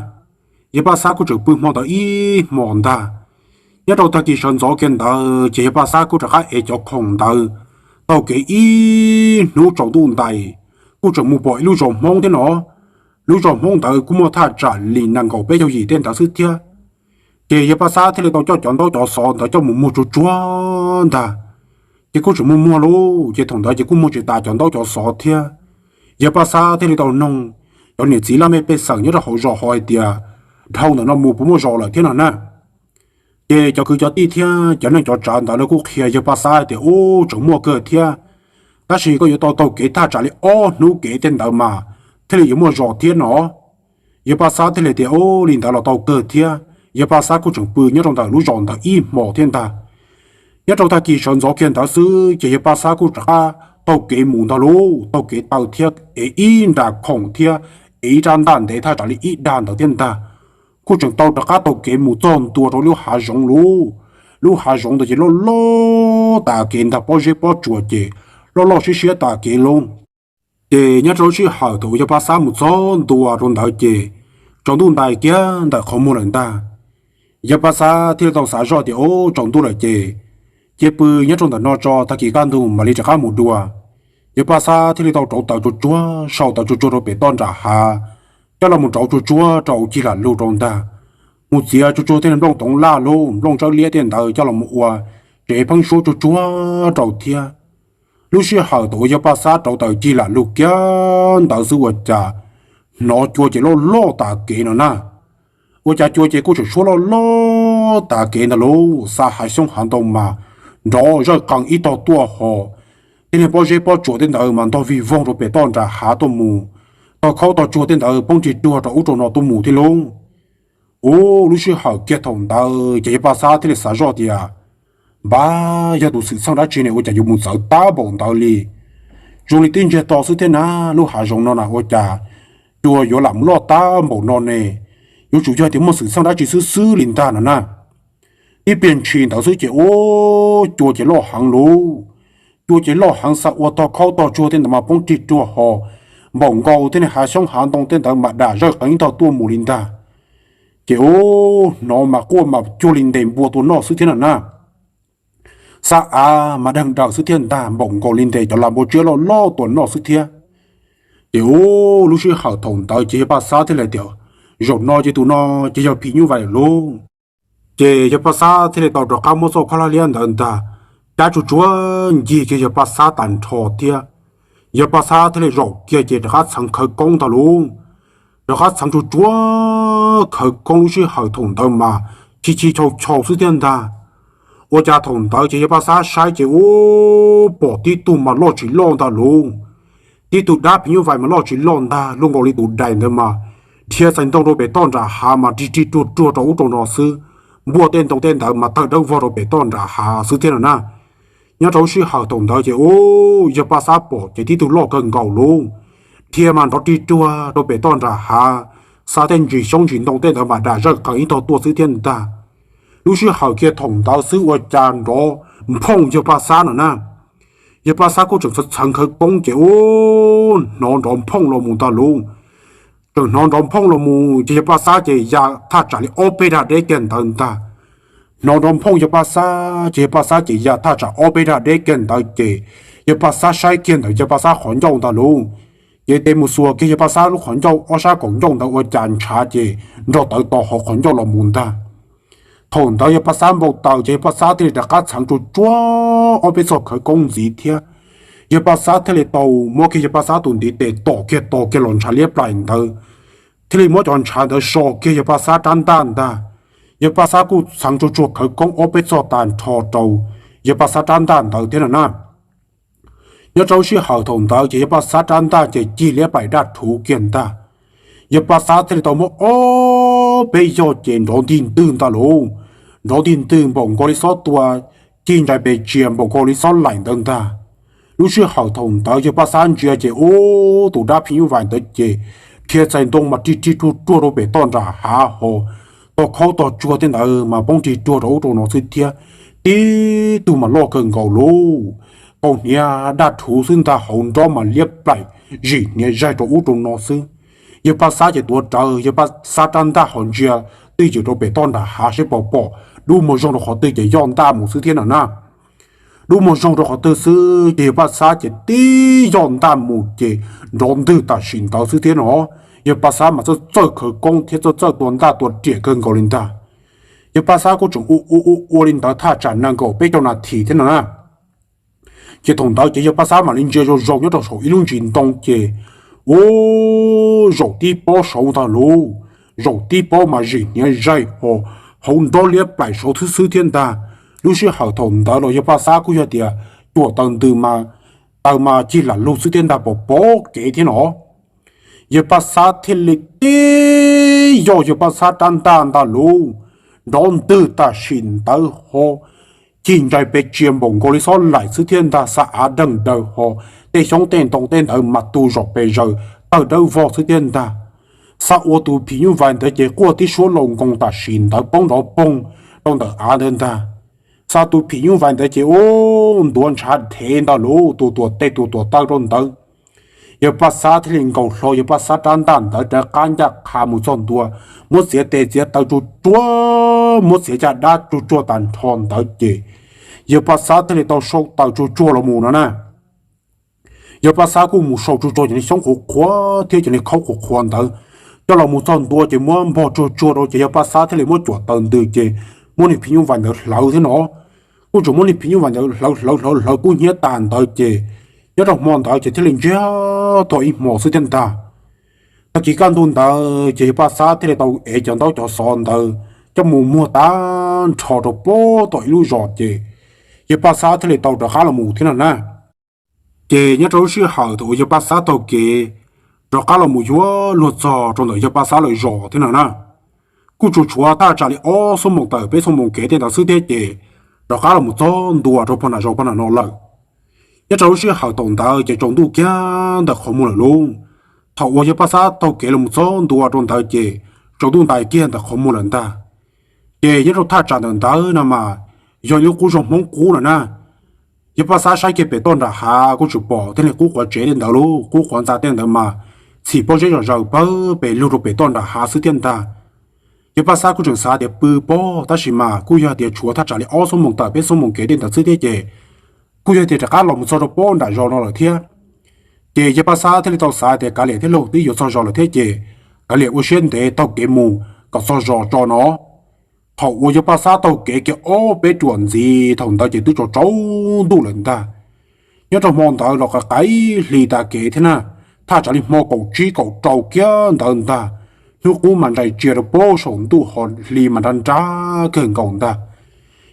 Yawg Paj Xab kuj tseem pw hmo ntawd ib hmos ntag. Nyob rau tag kis sawv ntxov kiag ntawd ces yawg Paj Xab kuj rov qab ev cov khoom ntawd taug kev ib hnub tsaus ntuj ntais, kuj tseem mus pom ib lub zos Hmoob thiab no. Lub zos Hmoob ntawd kuj muaj thaj tsam li nees nkaum peb caug yim tej ntawd xwb thiab. Ces yawg Paj Xab thiaj li tau coj cov ntaub cov xov ntawd coj mus muag tsuag tsuag ntag. Ces kuj tseem muag muag lauj, ces thaum ntawd ces kuj muag tsis tas cov ntaub cov xov thiab. Yawg Paj Xab thiaj li tau noog cov niam txiv laj mej pej xeem nyob rau hauv zos ho hais tias dhau ntawm no mus puas muaj zos lawm thiab no na. Ces cov kwv cov tij thiab cov neej cov tsav ntawd lawv kuj qhia yawg Paj Xab hais tias ub, tseem muaj kawg thiab, tab sis koj yuav tau taug kev thaj tsam li ob hnub kev tej ntawd mas thiaj li yuav muaj zos thiab no. Yawg Paj Xab thiaj li tias ub, li ntawd los tau kawg thiab. Yawg Paj Xab kuj tseem pw nyob rau ntawm lub zos ntawd ib hmos thiab ntag. Nyob rau tag kis sawv ntxov kiag ntawd xwb ces yawg Paj Xab kuj rov qab taug kev mus ntag lauj, taug kev taw thiab ev ib nra khoom thiab ev ib rab ntaj ntev thaj tsam li ib dag ntawd thiab ntag. Kuj tseem tau rov qab taug kev mus txog ntua rau lub hav zoov lauj. Lub hav zoov ntawd ces loj loj tas kev ntag, pob zeb pob tsuas ces loj loj siab siab tas kev lauj. Ces nyob rau lub sij hawm thaum uas yawg Paj Xab mus txog ntua rau ntawd ces tsaus ntuj ntais kiag ntawm qhov muag lawm ntag. Yawg Paj Xab thiaj li tau xav zoj tias, Ub, tsaus ntuj lawm ces cia pw nyob rau ntawm no tso, tag kis kaj ntug mam li rov qab mus dua. Yawg Paj Xab thiaj li tau rauv taws tsuag tsuag, sau taws tsuag tsuag rau pem toj nram hav, coj los mus rauv tsuag tsuag rau cig lam lug rau ntag. Mus txiav tsuag tsuag tej nplooj toov laj lub nplooj tsawb liab tej ntawd coj los mus ua tsev pheeb suab tsuag tsuag rau thiab. Lub sij hawm thaum uas yawg Paj Xab rauv taws cig lam lug kiag ntawd xwb ua cas hnov cua ces loj loj tas kev no na. Ua cas cua ces kuj tseem suab loj loj tas kev ntag lauj, xa hav xyoob hav ntoo mas nrov zawj qees ib tog tuaj ho. Tej niag pob zeb pob tsuas tej ntawd mas ntog vig voog rau pem toj nram hav tuaj mus, tog khaub tog tsuag tej ntawd poob rig ruag rau ub rau no tuaj mus thiab lauj. Ub, lub sij hawm kiag thaum ntawd ces yawg Paj Xab thiaj li xav zoj tias, Npab, yog tus xwm txheej dab tsi ne ua cas yuav mus txawv tab npaum ntawd li? Zoo li tib ntsiag to xwb thiab na, lub hav zoov no na ua cas cua yuav lam mus loj tab npaum no ne? Yuav tsum yog tias muaj xwm txheej dab tsi xwb xwb li ntag no na. Tib pliag ntshis ntawd xwb ces ub, cua ces loj heev lauj. Cua ces loj heev xa ua tog khaub tog tsuag tej ntawd mas poob rig ruag ho, npaum nkaus thiab ne hav xyoob hav ntoo tej ntawd mas dam zawj qees ib tog tuaj mus li ntag. Ces ub, hnov mas quaj mas cuag li ntes npua tua noj xwb thiab no na. Xa av mas deeg daws xwb thiab ntag, npaum nkaus li ntes cov lag npua tsiab loj loj tua noj xwb thiab. Ces ub, lub sij hawm thaum ntawd ces yawg Paj Xab thiaj li tias, Zaum no ces tus no ces yog phim nyuj vais lawm lauj. Ces yawg Paj Xab thiaj li tau rov qab muab txoj khaub hlab liab ntawd ntag, cab tsuag tsuag ncig kiag yawg Paj Xab tag nrho thiab. Yawg Paj Xab thiaj li zaum kiag ces rov qab txheev khawv koob ntag lauj. Rov qab txheev tsuag tsuag khawv koob, lub sij hawm thaum ntawd mas chim chim chau chau xwb thiab ntag. Ua cas thaum ntawd ces yawg Paj Xab saib ces ub, pom tib tug mas loj tsis loj ntag lauj. Tib tug dab phim nyuj vais mas loj tsis loj ntag, luaj nkaus li tus dais ntawd mas dhia txais ntoo rau pem toj nram hav mas rig rig ruag ruag rau ub rau no xwb. Npua tej ntoo tej ntawd mas tawg dawb vog rau pem toj nram hav xwb thiab no na. Nyob rau lub sij hawm thaum ntawd ces ub, yawg Paj Xab pom ces tib tug loj kawg nkaus lauj, dhia mas nrov rig ruag rau pem toj nram hav, xa tej ntsis xyoob ntsis ntoo tej ntawd mas dam zawj qees ib tog tuaj xwb thiab ntag. Lub sij hawm kiag thaum ntawd xwb ua cas nrov nphooj yawg Paj Xab no na. Yawg Paj Xab kuj tseem txheev khawv koob ces ub, hnov nrov nphooj los mus ntag lauj. Tseem hnov nrov nphooj los mus ces yawg Paj Xab ces ya thaj tsam li ob peb dag deb kiag ntawd ntag. Hnov nrov nphooj yawg Paj Xab ces yawg Paj Xab ces ya thaj tsam ob peb dag deb kiag ntawd ces yawg Paj Xab saib kiag ntawm yawg Paj Xab qhov ncauj ntag lauj. Ces tes mus xuas kiag yawg Paj Xab lub qhov ncauj, ob sab kaum ncauj ntawd ua cas ntshav ces nrog tawv tau hauv qhov ncauj los mus ntag. Thaum ntawd yawg Paj Xab npau taws ces yawg Paj Xab thiaj li rov qab txheev tsuag tsuag ob peb txoj khawv koob ntxiv thiab. Yawg Paj Xab thiaj li tau muab kiag yawg Paj Xab tus ntiv tes tom kiag to kiag los ntshav liab plaim ntawd, thiaj li muab cov ntshav ntawd so kiag yawg Paj Xab rab ntaj ntag. Yawg Paj Xab kuj txheev tsuag tsuag khawv koob ob peb txoj tag nrho rau yawg Paj Xab rab ntaj ntawd thiab no na. Nyob rau lub sij hawm thaum ntawd ces yawg Paj Xab rab ntaj ces cig liab plaim daj rhuv kiag ntag. Yawg Paj Xab thiaj li tau muab ob peb yog ces nrov ntig ntwg ntag lauj. Nrov ntig ntwg npaum nkaus li xob tua, cig ntsais pes tsia npaum nkaus li xob laim ntawd ntag. Lub sij hawm thaum ntawd yawg Paj Xab ntsia ces ub, tus dab phim nyuj vais ntawd ces dhia txais ntoo mas rig rig ruag ruag rau pem toj nram hav ho, tog khaub tog tsuag tej ntawd mas poob rig ruag rau ub rau no xwb thiab. Tib tug mas loj kawg nkaus lauj, kaus hniav daj rhuv xwb ntag, hauv nrob mas liab plaim, zim hniav zaig rau ub rau no xwb. Yawg Paj Xab ces tuav rawv, yawg Paj Xab rab ntaj ho ntsia twj ywm rau pem toj nram hav seb puas pom dub muag zoog rau qhov twg ces yoj ntaj mus xwb thiab no na. Dub muag zoog rau qhov twg xwb ces yawg Paj Xab ces tib yoj ntaj mus ces nrov ntwg tam sim ntawd xwb thiab no. Yawg Paj Xab mas txawj txawj khawv koob thiab txawj txawj tua ntaj tua riam kawg nkaus li ntag. Yawg Paj Xab kuj tseem ua ua ua ua li ntawd thaj tsam nees nkaum peb caug nas this thiab no na. Ces thaum ntawd ces yawg Paj Xab mam li ntsia zoo zoo nyob rau saum ib lub ntsis ntoo ces, ub, zaum tib pob saud ntag lauj, zaum tib pob mas zim hniav zaig ho, hauv nrob liab plaim saud xwb xwb thiab ntag. Lub sij hawm thaum ntawd los yawg Paj Xab kuj yog tias cuam taws ntws mas, taws mas cig lam lug xwb thiab ntag, pom pom kev thiab no. Yawg Paj Xab thiaj li tib yoj yawg Paj Xab rab ntaj ntag lauj, nrov ntwg tam sim ntawd ho, cig ntsais pes tsia npaum nkaus li xob laim xwb thiab ntag, xa av deeg daws ho, tej xyoob tej ntoo tej ntawd mas tu zaum pes zaws tawg dawb vog xwb thiab ntag. Xa ua tus phim nyuj vais ntawd ces quaj tib suab laus nkoos tam sim ntawd poob nrov poog rau ntawm av ntawd ntag. Xa tus phim nyuj vais ntawd ces ub, ntuav ntshav dhev ntag lauj, tus tuam tes tus tuam taw rau ntawd. Yawg Paj Xab thiaj li nkaus hlo yawg Paj Xab rab ntaj ntawd rov qab ncaj qha mus txog ntua, muab txiav tes txiav taw tsuag tsuag, muab txiav caj dab tsuag tsuag tag nrho ntawd ces yawg Paj Xab thiaj li tau sau taws tsuag tsuag los mus no na. Yawg Paj Xab kuj mus sau tsuag tsuag cov niag xyoob qhuav qhuav thiab cov niag khaub qhuav qhuav ntawd coj los mus txog ntua ces muab npog tsuag tsuag rau ces yawg Paj Xab thiaj li muab cuam taws ntws ces muab niag phim nyuj vais ntawd hlawv thiab no. Kuj tseem muab niag phim nyuj vais ntawd hlawv hlawv hlawv hlawv kub hnyiab tas ntawd ces nyob rau hmo ntawd ces thiaj li ntsiag to ib hmo xwb thiab ntag. Tag kis kaj ntug ntawd ces yawg Paj Xab thiaj li tau ev cov ntaub cov xov ntawd coj mus muag tag nrho rau pem tom ib lub zos ces yawg Paj Xab thiaj li tau rov qab los mus thiab no na. Ces nyob rau lub sij hawm thaum uas yawg Paj Xab taug kev rov qab los mus yuav luag txog rau ntawm yawg Paj Xab lawv zos thiab no na, kuj tsuas tshuav thaj tsam li ob xuab moos tawm peb xuab moos kev tej ntawd xwb thiab ces rov qab los mus txog ntua rau pog nram zos pog nram no lawm. Nyob rau lub sij hawm thaum ntawd ces tsaus ntuj kiag ntawm qhov muag lawm lauj. Thaum uas yawg Paj Xab taug kev los mus txog ntua rau ntawd ces tsaus ntuj ntais kiag ntawm qhov muag lawm ntag. Ces nyob rau thaj tsam ntawm ntawd no mas yog ib lub qub zos Hmoob qub no na. Yawg Paj Xab saib kiag pem toj nram hav kuj tsis pom tej niag qub quav tsev tej ntawd lauj, qub quav ntxa tej ntawd mas txhim pob zeb zom zaws pawg pes lug rau pem toj nram hav xwb thiab ntag. Yawg Paj Xab kuj tseem xav tias pw pob tab sis mas kuj yog tias tshuav thaj tsam li ob xuab moos tawm peb xuab moos kev tej ntawd xwb thiab ces kuj yog tias rov qab los mus txog rau pem nram zos no lawm thiab. Ces yawg Paj Xab thiaj li tau xav tias kav liam thiab lauj, twb yuav txog zos lawm thiab ces kav liam ua siab ntev taug kev mus kom txog zos tso no. Thaum uas yawg Paj Xab taug kev kiag ob peb ruam ntxiv thaum ntawd ces twb tsaus tsaus ntuj lawm ntag. Nyob rau hmo ntawd los qaim qaim hli tas kev thiab na, thaj tsam li hmo kaum tsib kaum rau kiag ntawd ntag, hnub qub mas ntsais tsia rau pem saum ntuj ho hli mas nrab nrab kawg nkaus ntag.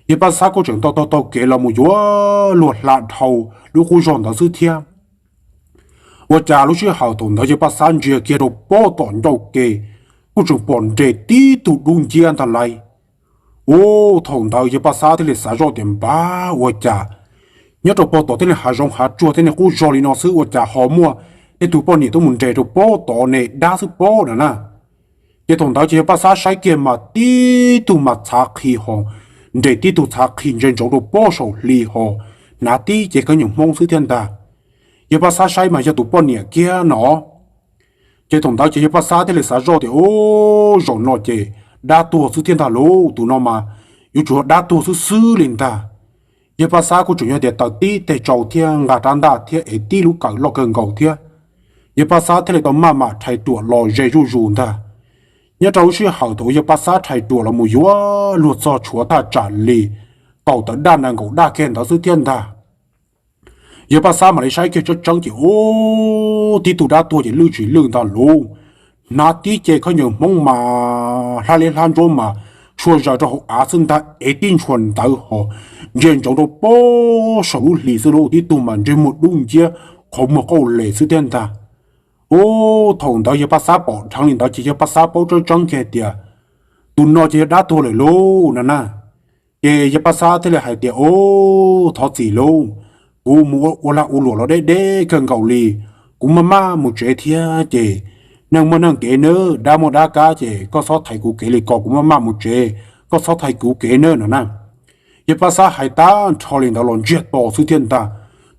Yawg Paj Xab kuj tseem tau taug taug kev los mus yuav luag hla dhau lub qub zos ntawd xwb thiab. Ua cas lub sij hawm thaum ntawd yawg Paj Xab ntsia kiag rau pem tom ncauj ke kuj tseem pom nres tib tug dub nciab ntag lauj. Ua thaum ntawd yawg Paj Xab thiaj li xav zoj tias npab ua cas nyob rau pem tom tej niag hav zoov hav tsuag tej niag qub zos li no xwb ua cas ho muaj tej tug poj niam tuaj mus nres rau pem tod ne dab xwb pob no na. Ces thaum ntawd ces yawg Paj Xab saib kiag mas tib tug mas txhav qhi ho, nres tib tug txhav qhi ntsia ntsoov rau pem saum hli ho, hnav tib ce khaub ncaws Hmoob xwb thiab ntag. Yawg Paj Xab saib mas yog tus poj niam kiag no. Ces thaum ntawd ces yawg Paj Xab thiaj li xav zoj tias, Ub, zaum no ces dab tuag xwb thiab ntag lauj, tus no mas yuav tsum yog dab tuag xwb xwb li ntag. Yawg Paj Xab kuj tseem yog tias taws tib teg tsau thiab nqa rab ntaj thiab ev tib lub kawm loj kawg nkaus thiab. Yawg Paj Xab thiaj li tau maj mam rhais ruam los ze zuj zus ntag. Nyob rau lub sij hawm thaum uas yawg Paj Xab rhais ruam los mus yuav luag txog tshuav thaj tsam li kaum tawm daj nees nkaum daj kiag ntawd xwb thiab ntag. Yawg Paj Xab mam li saib kiag tseeb tseeb ces, Ub, tib tug dab tuag ces lwj tsis lwj ntag lauj. Hnav tib ce khaub ncaws Hmoob mas hlab liab hlab ntsuab mas tshua zaws rau hauv av xwb ntag, ev tib ntshua ntawv ho ntsia ntsoov rau pem saum lub hli xwb lauj, tib tug mas ntsej muag dub nciab, qhov muag qauj les xwb thiab ntag. Ub, thaum ntawd yawg Paj Xab pom dheev li ntawd ces yawg Paj Xab paub tseeb tseeb kiag tias tus no ces yog dab tuag lawm lauj no na. Ces yawg Paj Xab thiaj li hais tias, Ub, thov txim lauj, kuv mus ua lag ua luam los deb deb kawg nkaus li, kuv maj maj mus tsev thiab ces neeg muaj neeg kev nawb, dab muaj dab kab ces koj txhob thaiv kuv kev li ko, kuv maj maj mus tsev, koj txhob thaiv kuv kev nawb no na. Yawg Paj Xab hais tag nrho li ntawd los ntsiag to xwb thiab ntag.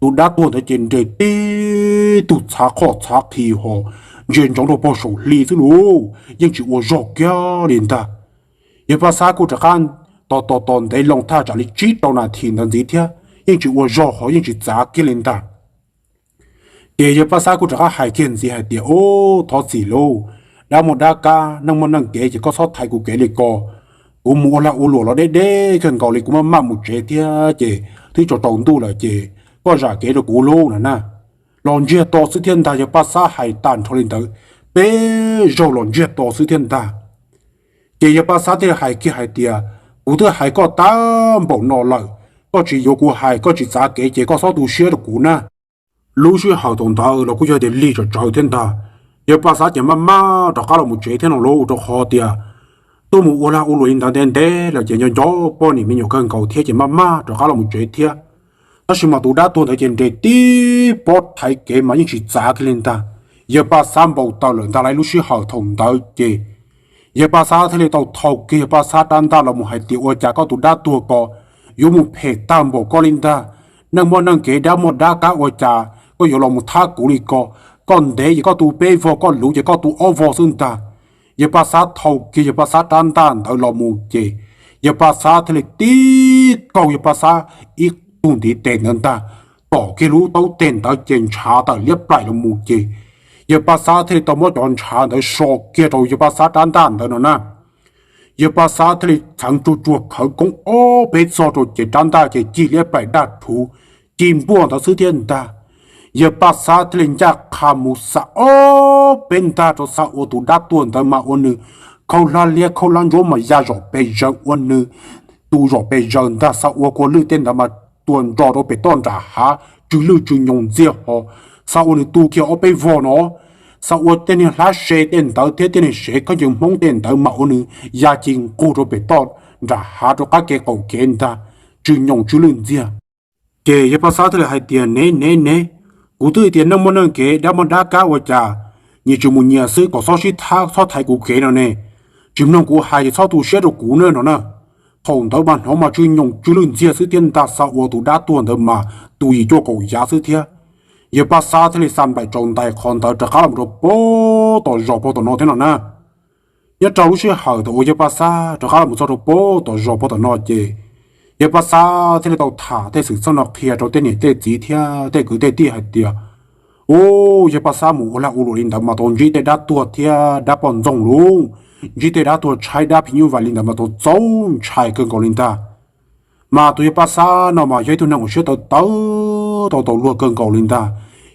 Tus dab tuag ntawd ces nres tib tug txhav qhoj txhav qhi ho ntsia ntsoov rau pem saum hli xwb lauj, yeej tsis ua zog kiag li ntag. Yawg Paj Xab kuj rov qab tos tos tos ntev loo thaj tsam li tsib rau nas this ntawd ntxiv thiab yeej tsis ua zog ho yeej tsis txav kiag li ntag. Ces yawg Paj Xab kuj rov qab hais kiag ntxiv hais tias, Ub, thov txim lauj, dab muaj dab kab, neeg muaj neeg kev ces koj txhob thaiv kuv kev li ko. Kuv mus ua lag ua luam los deb deb kawg nkaus li, kuv maj maj mus tsev thiab ces twb tsaus tsaus ntuj lawm ces koj zam kev rau kuv lauj no na. Los ntsiag to xwb thiab ntag, yawg Paj Xab hais tag nrho li ntawd, peb zaug los ntsiag to xwb thiab ntag. Ces yawg Paj Xab thiaj hais kiag hais tias, Kuv twb hais koj tag npaum no lawm, koj tsis yuav kuv hais, koj tsis txav kev ces koj txhob tu siab rau kuv na. Lub sij hawm thaum ntawd los kuj yog tias lig tsawv tsawv thiab ntag. Yawg Paj Xab ces maj maj rov qab los mus tsev thiab no lauj, rau qhov tias tuaj mus ua lag ua luam li ntawd ntev ntev lawm ces nco nco poj niam me nyuam kawg nkaus thiab ces maj maj rov qab los mus tsev thiab. Tab sis mas tus dab tuag ntawd ces nres tib pob thaiv kev mas yeej tsis txav kiag li ntag. Yawg Paj Xab npau taws lawm ntag lauj. Lub sij hawm thaum ntawd ces yawg Paj Xab thiaj li tau thau kiag yawg Paj Xab rab ntaj los mus hais tias, Ua cas koj tus dab tuag ko yuav mus phem tag npaum koj li ntag? Neeg muaj neeg kev, dab muaj dab kab, ua cas koj yuav los mus thab kuv li ko? koj ntev ces koj tu peb vog, koj luv ces koj tu ob vog xwb ntag. Yawg Paj Xab thau kiag yawg Paj Xab rab ntaj ntawd los mus ces yawg Paj Xab thiaj li tib kaug yawg Paj Xab ib tug ntiv tes ntawd ntag, tom kiag lub taub teg ntawd ces ntshav tawm liab plaim los mus ces yawg Paj Xab thiaj li tau muab cov ntshav ntawd so kiag rau yawg Paj Xab rab ntaj ntawd no na. Yawg Paj Xab thiaj li txheev tsuag tsuag khawv koob ob peb txog rau ces rab ntaj ces cig liab plaim daj rhuv, cig npuaj ntawd xwb thiab ntag. Yawg Paj Xab thiaj li ncaj qha mus xa ob peb ntag rau xa ua tus dab tuag ntawd mas ua nws khaub hlab liab khaub hlab ntsuab mas ya zom pes zaws ua nws tus zom pes zaws ntag, xa ua kua lwj tej ntawd mas tua nro rau pem toj nram hav tsw lwj tsw nyoos ntxiag ho, xa ua nws tu kiag ob peb vog no, xa ua tej niag hlab se tej ntawd thiab tej niag sev khaub ncaws Hmoob tej ntawd mas ua nws ya ci nqug rau pem toj nram hav rau qab kev qaum kev ntag, tsw nyoos tsw lwj ntxiag. Ces yawg Paj Xab thiaj li hais tias, Nev nev nev, kuv twb tias neej muaj neej kev, dab muaj dab kab, ua cas nyias tsis mus nyias xwb, kom txhob sib thab txhob thaiv kuv kev no ne? Tsis mloog kuv hais ces txhob tu siab rau kuv ne no na. Thaum ntawd mas hnov mas tsw nyoos tsw lwj ntxiag xwb thiab ntag, xa ua tus dab tuag ntawd mas tus yim cuaj kaum yav xwb thiab. Yawg Paj Xab thiaj li xa nplaim tsaus ntais qhov ntawd rov qab los rau pem tom zos pem tom no thiab no na. Nyob rau lub sij hawm thaum uas yawg Paj Xab rov qab los txog rau pem tom zos pem tom no ces yawg Paj Xab thiaj li tau tham tej xwm txheej no qhia rau tej niam tej txiv thiab tej kwv tej tij hais tias, Ub, yawg Paj Xab mus ua lag ua luam li ntawd mas tau ntsib tej dab tuag thiab dab poj ntxoog lauj, ntsib tej dab tuag tshaib dab phim nyuj vais li ntawd mas tau txaus ntshai kawg nkaus li ntag. Mas tus yawg Paj Xab no mas yog ib tug neeg uas siab tawv tawv tau tau luag kawg nkaus li ntag.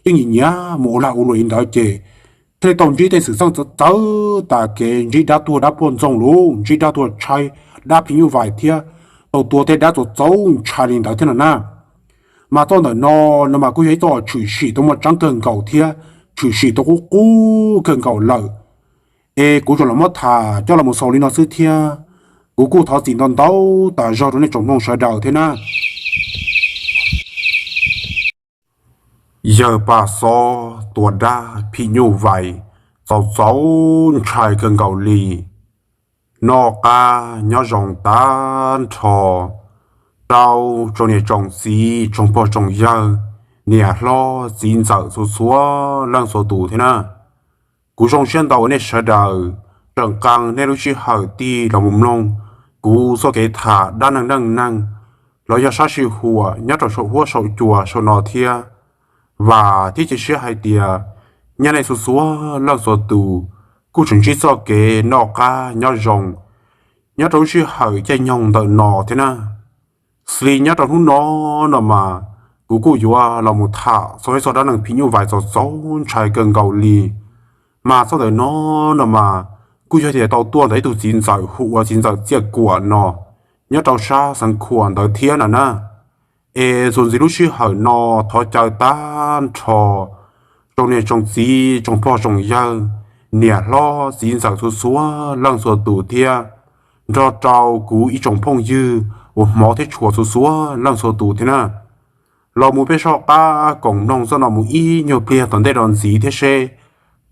Yeej nyiam nyiam mus ua lag ua luam li ntawd ces thiaj li tau ntsib tej xwm txheej txawv txawv tas kev, ntsib dab tuag dab poj ntxoog lauj, ntsib dab tuag tshaib dab phim nyuj vais thiab tau tua tej dab txaus txaus ntshai li ntawd thiab no na. Mas txoj ntawm no, no mas kuj yog ib txoj tshwm sim tau muaj tseeb kawg nkaus thiab tshwm sim tau qub qub kawg nkaus lawm. Es kuv tsuas los muab tham coj los xaus li no xwb thiab. Kuv kuj thov txim ntau ntau tas zog rau nej tsoom mloog sawv daws thiab na. Yawg Paj Xob tua dab phim nyuj vais txaus txaus ntshai kawg nkaus li. Noj qab nyob zoo tag nrho rau tsoom niam tsoom txiv tsoom pog tsoom yawg, niam hlob txiv ntxawm txhua txhua leej txhua tus thiab na. Kuv zoo siab ntau uas nej sawv daws tseem qee nej lub sij hawm tig los mus mloog kuv txoj kev tham dab neeg neej neeg los yog sab sij huam nyob rau saum huab saum cua saum no thiab. Vam thiab cia siab hais tias nyob nej txhua txhua leej txhua tus kuj tseem ntsib txoj kev noj qab nyob zoo nyob rau lub sij hawm caij nyoog ntawm no thiab na. Xws li nyob rau hnub no, no mas kuv kuj yuav los mus tham txog ib txoj dab neeg phim nyuj vais txaus txaus ntshai kawg nkaus li. Mas txoj ntawm no, no mas kuj yog tias tau tuaj ntawm ib tug txiv ntxawm hu ua txiv ntxawm Txiaj Kuam no nyob rau sab Xeev Khuam ntawd thiab no na. Es txuas ntxiv lub sij hawm no thov caw tag nrho tsoom niam tsoom txiv tsoom pog tsoom yawg, niam hlob txiv ntxawm txhua txhua leej txhua tus thiab nrog rau kuv ib tsoom phooj ywg uas hmov thiab tshua txhua txhua leej txhua tus thiab na, los mus peb soj qab koom mloog txoj no mus ib nyuag pliag tom ntej no ntxiv thiab seb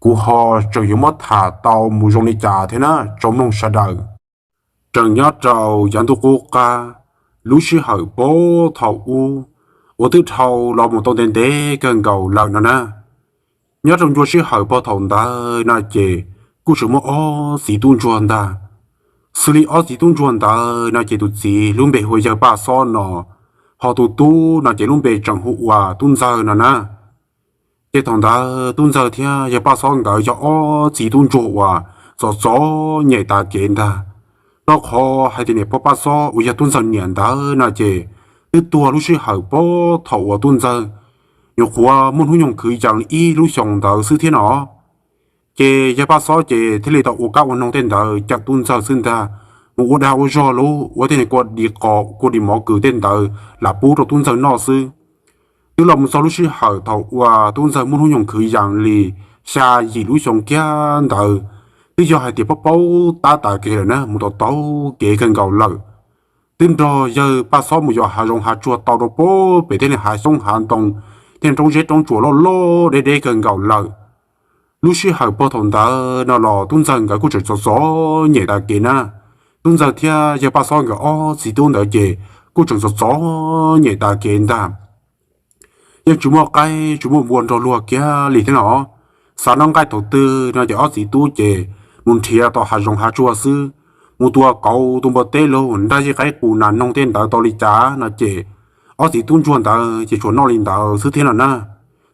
kuv ho tseem yuav muab tham tau mus zoo li cas thiab na tsoom mloog sawv daws. Tseem nyob rau yav ntuj qub qab, lub sij hawm puag thaum ub uas twb dhau los mus tau ntev ntev kawg nkaus lawm no na. Nyob rau ncua sij hawm puag thaum ntawd no ces kuj tseem muaj ob txiv tub ntsuag ntag. Xws li ob txiv tub ntsuag ntawd no ces tus txiv lub npe hu ua Yawg Paj Xob no, ho tus tub no ces lub npe tseem hu ua Tub Ntxawg no na. Ces thaum ntawd Tub Ntxawg thiab Yawg Paj Xob nkawd yog ob txiv tub ntsuag uas txom txom nyem tas kev ntag, rau qhov hais tias niam pog Paj Xob uas yog Tub Ntxawg niam ntawd no ces twb tuag lub sij hawm puag thaum uas Tub Ntxawg nyuam qhuav muaj hnub nyoog kwv yees ib lub xyoo ntawd xwb thiab no. Ces Yawg Paj Xob ces thiaj li tau ua kab ua noog tej ntawd cawm Tub Ntxawg xwb ntag, mus ua dag ua zog lub ua tej niag kua dis qos kua dis mov kws tej ntawd lam pub rau Tub Ntxawg noj xwb. Twb los mus txog lub sij hawm thaum uas Tub Ntxawg muaj hnub nyoog kwv yees li xya yim lub xyoo kiag ntawd, twb yog hais tias paub paub tab tas kev lawm na, mus tau taug kev kawg nkaus lawm. Twb nrog Yawg Paj Xob mus yos hav zoov hav tsuag tau rau pem tej niag hav xyoob hav ntoo, tej roob zeb roob tsuas loj loj deb deb kawg nkaus lawm. Lub sij hawm puag thaum ntawd no los Tub Ntxawg nkawd kuj tseem txom txom nyem tas kev na. Tub Ntxawg thiab Yawg Paj Xob nkawd ob txiv tub ntawd ces kuj tseem txom txom nyem tas kev ntag. Yeej tsis muaj qaib tsis muaj npua nrog luag kiag li thiab no. xav noj nqaij thaum twg no ces ob txiv tub ces mus nrhiav tau hav zoov hav tsuag xwb, mus tua kauv tua npua teb los nraj yij qaib qus nas noog tej ntawd tau li cas no ces ob txiv tub ntsuag ntawd ces tsuas noj li ntawd xwb thiab no na.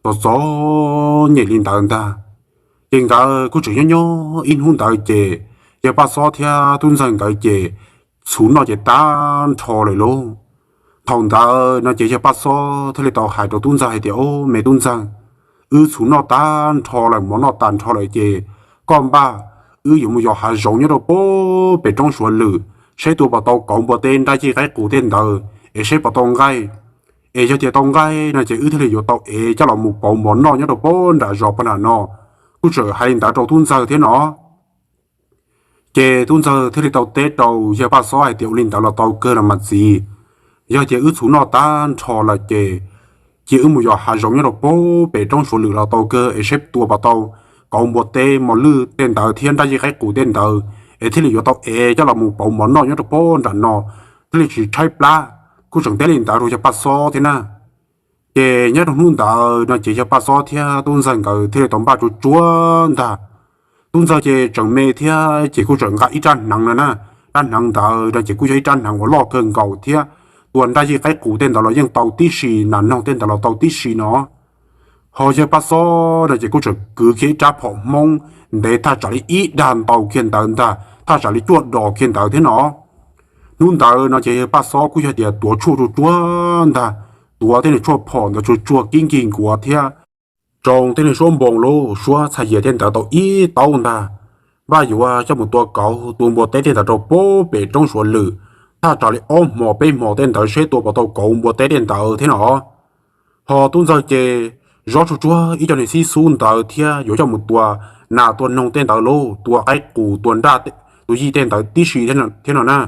Txom txom nyem li ntawd ntag. Ces nkawd kuj tseem nyob nyob ib hnub ntawd ces yawg Paj Xob thiab Tub Ntxawg nkawd ces txhuv noj ces tag nrho lawm lauj. Thaum ntawd no ces yawg Paj Xob thiaj li tau hais rau Tub Ntxawg hais tias, Au, me Tub Ntxawg, wb txhuv noj tag nrho lawm, mov noj tag nrho lawm ces koj npaj wb yuav mus yos hav zoov nyob rau pem roob Suav Lwm saib tua puas tau kauv npua teb nraj yij qaib qus tej ntawd es saib puas tau nqaij. Es yog tias tau nqaij no ces wb thiaj li yuav tau ev coj los mus pauv mov noj nyob rau pem nram zos pem nram no. Kuj tseem hais li ntawd rau Tub Ntxawg thiab no. Ces Tub Ntxawg thiaj li tau teb rau yawg Paj Xob hais tias, Ua li ntawd los tau kawg los mas txiv, yog tias wb txhuv noj tag nrho lawm ces cia wb mus yos hav zoov nyob rau pem roob Suav Lwm los tau kawg es saib tua puas tau kauv npua teb mos lwj tej ntawd thiab nraj yij qaib qus tej ntawd es thiaj li yuav tau ev coj los mus pauv mov noj nyob rau pem nram no, thiaj li tsis tshaib plab. Kuj tseem teb li ntawd rau yawg Paj Xob thiab na. Ces nyob rau hnub ntawd no ces yawg Paj Xob thiab Tub Ntxawg nkawd thiaj li tau npaj tsuag tsuag ntag. Tub Ntxawg ces tseem me thiab ces kuj tseem nqa ib rab hneev no na. Rab hneev ntawd no ces kuj yog ib rab hneev uas loj kawg nkaus thiab tua nraj yij qaib qus tej ntawd los yeej tau tib si, nas noog tej ntawd los tau tib si no. Ho yawg Paj Xob no ces kuj tseem kwv kiag ib rab phom Hmoob ntev thaj tsam li ib dag ntau kiag ntawd ntag, thaj tsam li cuaj dos kiag ntawd thiab no. Hnub ntawd no ces yawg Paj Xob kuj yog tias tuav tshuaj tsuag tsuag ntag, tuav tej niag tshuaj phom ntawd tsuag tsuag kib nkig nkuav thiab tsoo tej niag suab npoos lub suab txhais yias tej ntawd tau ib taub ntag. Npaj yuav coj mus tua kauv tua npua teb tej ntawd rau pem roob Suav Lwm, thaj tsam li ob hmo peb hmo tej ntawd seb tua puas tau kauv npua teb tej ntawd thiab no. Ho Tub Ntxawg ces zov tsuag tsuag ib co niag xib xub ntawd thiab yuav coj mus tua nas tua noog tej ntawd lauj, tua qaib qus tua nraj tua yij tej ntawd tib si thiab no na.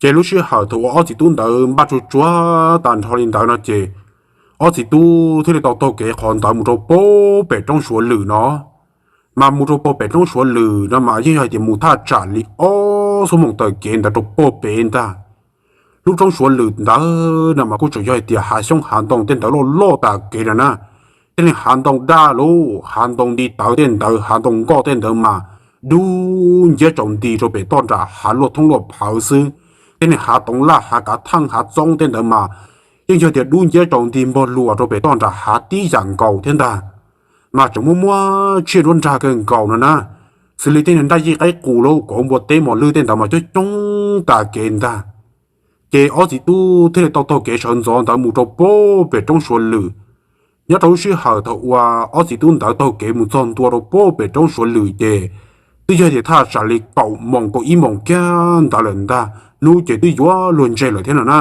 Ces lub sij hawm thaum uas ob txiv tub ntawd npaj tsuag tsuag tag nrho li ntawd no ces ob txiv tub thiaj li tau taug kev qhov ntawd mus rau pem roob Suav Lwm no. Mas mus rau pem roob Suav Lwm no mas yeej yog hais tias mus thaj tsam li ob xuab moos taw kev ntawd rau pem ntag. Lub roob Suav Lwm ntawd no mas kuj tseem yog hais tias hav xyoob hav ntoo tej ntawd loj loj tas kev no na. Tej niag hav ntoo daj lauj, hav ntoo nti tawv tej ntawd, hav ntoo nkoj tej ntawd mas dub nciab tsaus nti rau pem toj nram hav luaj thoob luaj phawv xwb. Tej niag hav toov laj hav kav theej hav txoob tej ntawd mas yeej yog tias dub nciab tsaus nti npog luas rau pem toj nram hav tib yam nkaus thiab ntag. Mas tseem muaj muaj tsiaj nruab nrag kawg nkaus no na, xws li tej niag nraj yij qaib qus lauj, kauv npua teb mos lwj tej ntawd mas coob coob tas kev ntag. Ces ob txiv tub thiaj li tau taug kev sawv ntxov ntawd mus rau pem roob Suav Lwm. Nyob rau lub sij hawm thaum uas ob txiv tub ntawd taug kev mus txog ntua rau pem roob Suav Lwm ces twb yog tias thaj tsam li kaum moos kaum ib moos kiag ntawd lawm ntag, hnub ces twb yuav luag ntseg lawm thiab no na.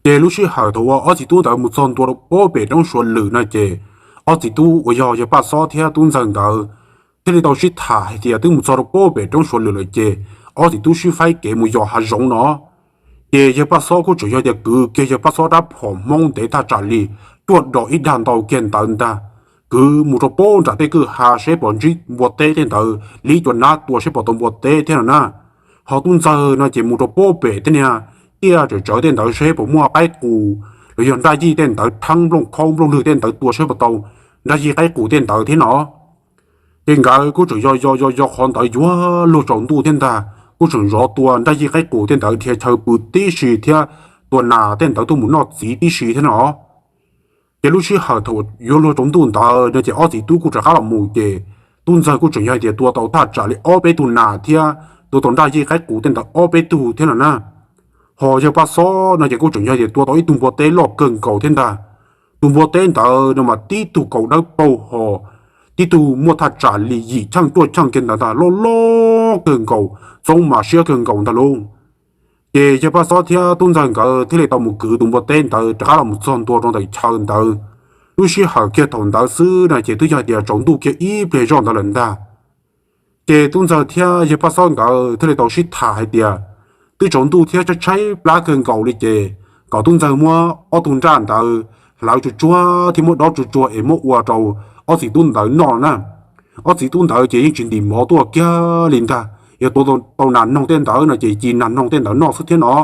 Ces lub sij hawm thaum uas ob txiv tub ntawd mus txog ntua rau pem roob Suav Lwm no ces ob txiv tub uas yog yawg Paj Xob thiab Tub Ntxawg nkawd thiaj li tau sib tham hais tias twb mus txog rau pem roob Suav Lwm lawm ces ob txiv tub sib faib kev mus yos hav zoov no. Ces yawg Paj Xob kuj tseem yog tias kwv kiag yawg Paj Xob rab phom Hmoob ntev thaj tsam li cuaj dos ib dag ntau kiag ntawd ntag, kwv mus rau pem nram tej kwj ha seb puas ntsib npua teb tej ntawd, li cua nab tua seb puas tau npua teb thiab no na. Ho Tub Ntxawg no ces mus rau pem tej niag tiaj tsawv tsawv tej ntawd seb puas muaj qaib qus los yog nraj yij tej ntawd, theeb nplooj khaub nplooj lwg tej ntawd tua seb puas tau nraj yij qaib qus tej ntawd thiab no. Ces nkawd kuj tseem yos yos yos yos qhov ntawd yuav luag tsaus ntuj thiab ntag, kuj tseem zov tua nraj yij qaib qus tej ntawd dhia chaw pw tib si thiab tua nas tej ntawd tuaj mus noj txiv tib si thiab no. Ces lub sij hawm thaum yuav luag tsaus ntuj ntawd no ces ob txiv tub kuj rov qab los mus ces Tub Ntxawg kuj tseem yog hais tias tua tau thaj tsam li ob peb tug nas thiab tua tau nraj yij qaib qus tej ntawd ob peb tug thiab no na. Ho yawg Paj Xob no ces kuj tseem yog hais tias tua tau ib tug npua teb loj kawg nkaus thiab ntag. Tus npua teb ntawd no mas tib tug kaus dawb paug ho tib tug muaj thaj tsam li yim cheej cuaj cheej kiag ntawd ntag, loj loj kawg nkaus, txoob mas siab kawg nkaus ntag lauj. Ces yawg Paj Xob thiab Tub Ntxawg nkawd thiaj li tau mus kwv tus npua teb ntawd rov qab los mus txog ntua rau ntawm chaw ntawd. Lub sij hawm kiag thaum ntawd xwb no ces twb yog hais tias tsaus ntuj kiag ib pliag zoj ntawd lawm ntag. Ces Tub Ntxawg thiab yawg Paj Xob nkawd thiaj li tau sib tham hais tias twb tsaus ntuj thiab tshaib tshaib plab kawg nkaus li ces kom Tub Ntxawg muab ob tug nraj ntawd hlawv tsuag tsuag thiab muab dob tsuag tsuag es muab ua rau ob txiv tub ntawd noj na. Ob txiv tub ntawd ces yeej tsis ntim mov tuaj kiag li ntag, yog tua tau nas noog tej ntawd no ces ci nas noog tej ntawd noj xwb thiab no.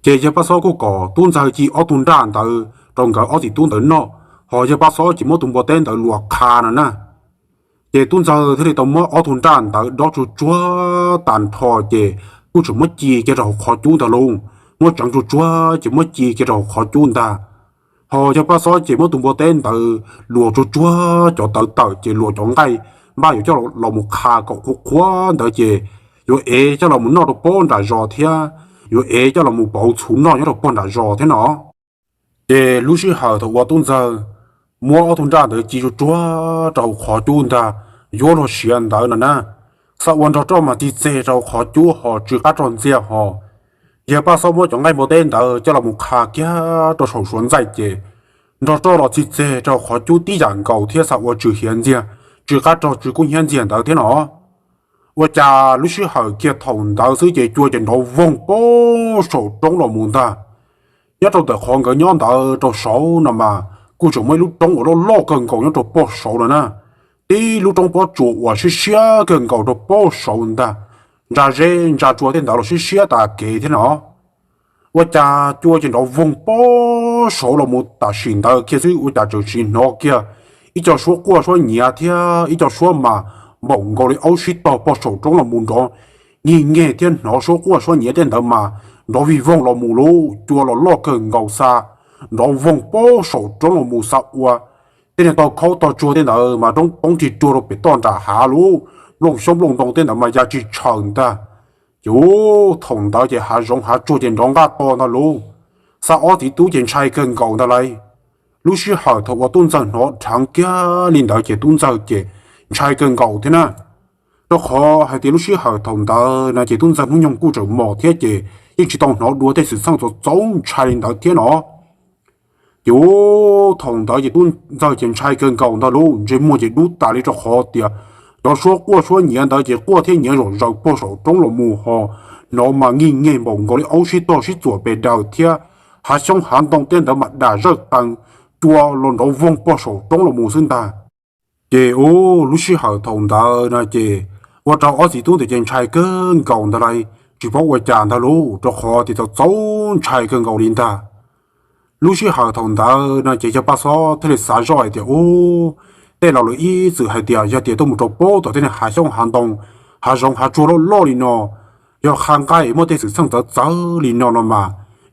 Ces yawg Paj Xob kuj kom Tub Ntxawg ci ob tug nraj ntawd rau nkawd ob txiv tub ntawd noj, Ho yawg Paj Xob ces muab tus npua teb ntawd luas qha no na. Ces tub ntxawg thiaj li tau muab ob tug nraj ntawd dob tsuag tsuag tag nrho ces kuj tseem muab ci kiag rau hauv qhov cub ntag lauj. Muab tseev tsuag tsuag ces muab ci kiag rau hauv qhov cub ntag. Ho yawg Paj Xob ces muab tus npua teb ntawd luas tsuag tsuag cov tawv tawm ces luas cov nqaij npaj yuav coj los mus qha kom qhuav qhuav ntawd ces yuav ev coj los mus noj rau pog nram zos thiab yuav ev coj los mus pauv txhuv noj nyob rau pog nram zos thiab no. Ces lub sij hawm thaum uas tub ntxawg muab ob tug nraj ntawd ci tsuag tsuag rau hauv qhov cub ntag, yuav luag siav ntawd no na, xa ua nrog roj mas txi txeg rau hauv qhov cub ho tsw qab rog ntxiag ho. Yawg Paj Xob muab cov nqaij npua teb ntawd coj los mus qha kiag rau saum suav ntxaij ces nrog roj los txi txeg rau hauv qhov cub tib yam nkaus thiab xa ua tsw hiav ntxiag, tsw qab rog tsw kub hnyiab ntxiag ntawd thiab no. Ua cas lub sij hawm kiag thaum ntawd xwb ces cua ces nrov voog pog saum roob los mus ntag. Nyob rau ntawm qhov nkawd nyob ntawd rau saud no mas kuj tseem muaj ib lub roob uas loj loj kawg nkaus nyob rau pog saud no na. Tib lub roob pob tsuas uas siab siab kawg nkaus rau pog saud ntag. Ntsa zeb ntsa tsua tej ntawd los siab siab tas kev thiab no. Ua cas cua ces nrov voog pog saud los mus tam sim ntawd kiag xwb ua cas tseem sim hnov kiag ib co suab quaj suab nyiav thiab ib co suab mas npaum nkaus li aub sib tog pog saum roob los mus nrov nyig nyeg thiab hnov suab quaj suab nyiav tej ntawd mas nrov vij voog los mus lub cua los loj kawg nkaus xa nrov voog pog saum roob los mus xa ua tej niag tog khaub tog tsuag tej ntawd mas roob poob rig ruag rau pem toj nram hav lub nplooj xyoob nplooj ntoo tej ntawd mas ya tsis tshaws ntag. Ces thaum ntawd ces hav zoov hav tsuag ces nrov nqaj to ntag lauj. Xa ob txiv tub ces ntshai kawg nkaus ntag lauj. Lub sij hawm thaum uas tub ntxawg hnov dheev kiag li ntawd ces tub ntxawg ces ntshai kawg nkaus thiab na. Rau qhov hais tias lub sij hawm thaum ntawd no ces tub ntxawg hnub nyoog kuj tseem mos thiab ces yeej tsis tau hnov dua tej xwm txheej txaus txaus ntshai li ntawd thiab no. Ces thaum ntawd ces tub ntxawg ces ntshai kawg nkaus ntag lauj, ntsej muag ces dub tas li rau qhov tias cov suab quaj suab nyiav ntawd ces quaj thiab nyiav zom zaws pog saum roob los mus ho hnov mas nyig nyeg npaum nkaus li aub sib tog sib txuam pes daws thiab hav xyoob hav ntoo tej ntawd mas dam zawj qees, cua los nrov voog pog saum roob los mus xwb ntag. Ces lub sij hawm thaum ntawd no ces ua rau ob txiv tub ntawd ces ntshai kawg nkaus ntag lauj, tsis paub ua cas ntag lauj, rau qhov tias txaus txaus ntshai kawg nkaus li ntag. Lub sij hawm thaum ntawd no ces yawg Paj Xob thiaj li xav zoj hais tias, Ub, tej laus lawv ib txwm hais tias yog tias tuaj mus rau pem tom tej niag hav xyoob hav ntoo, hav zoov hav tsuag loj loj li no, yog qha nqaij muaj tej xwm txheej txawv txawv li no no mas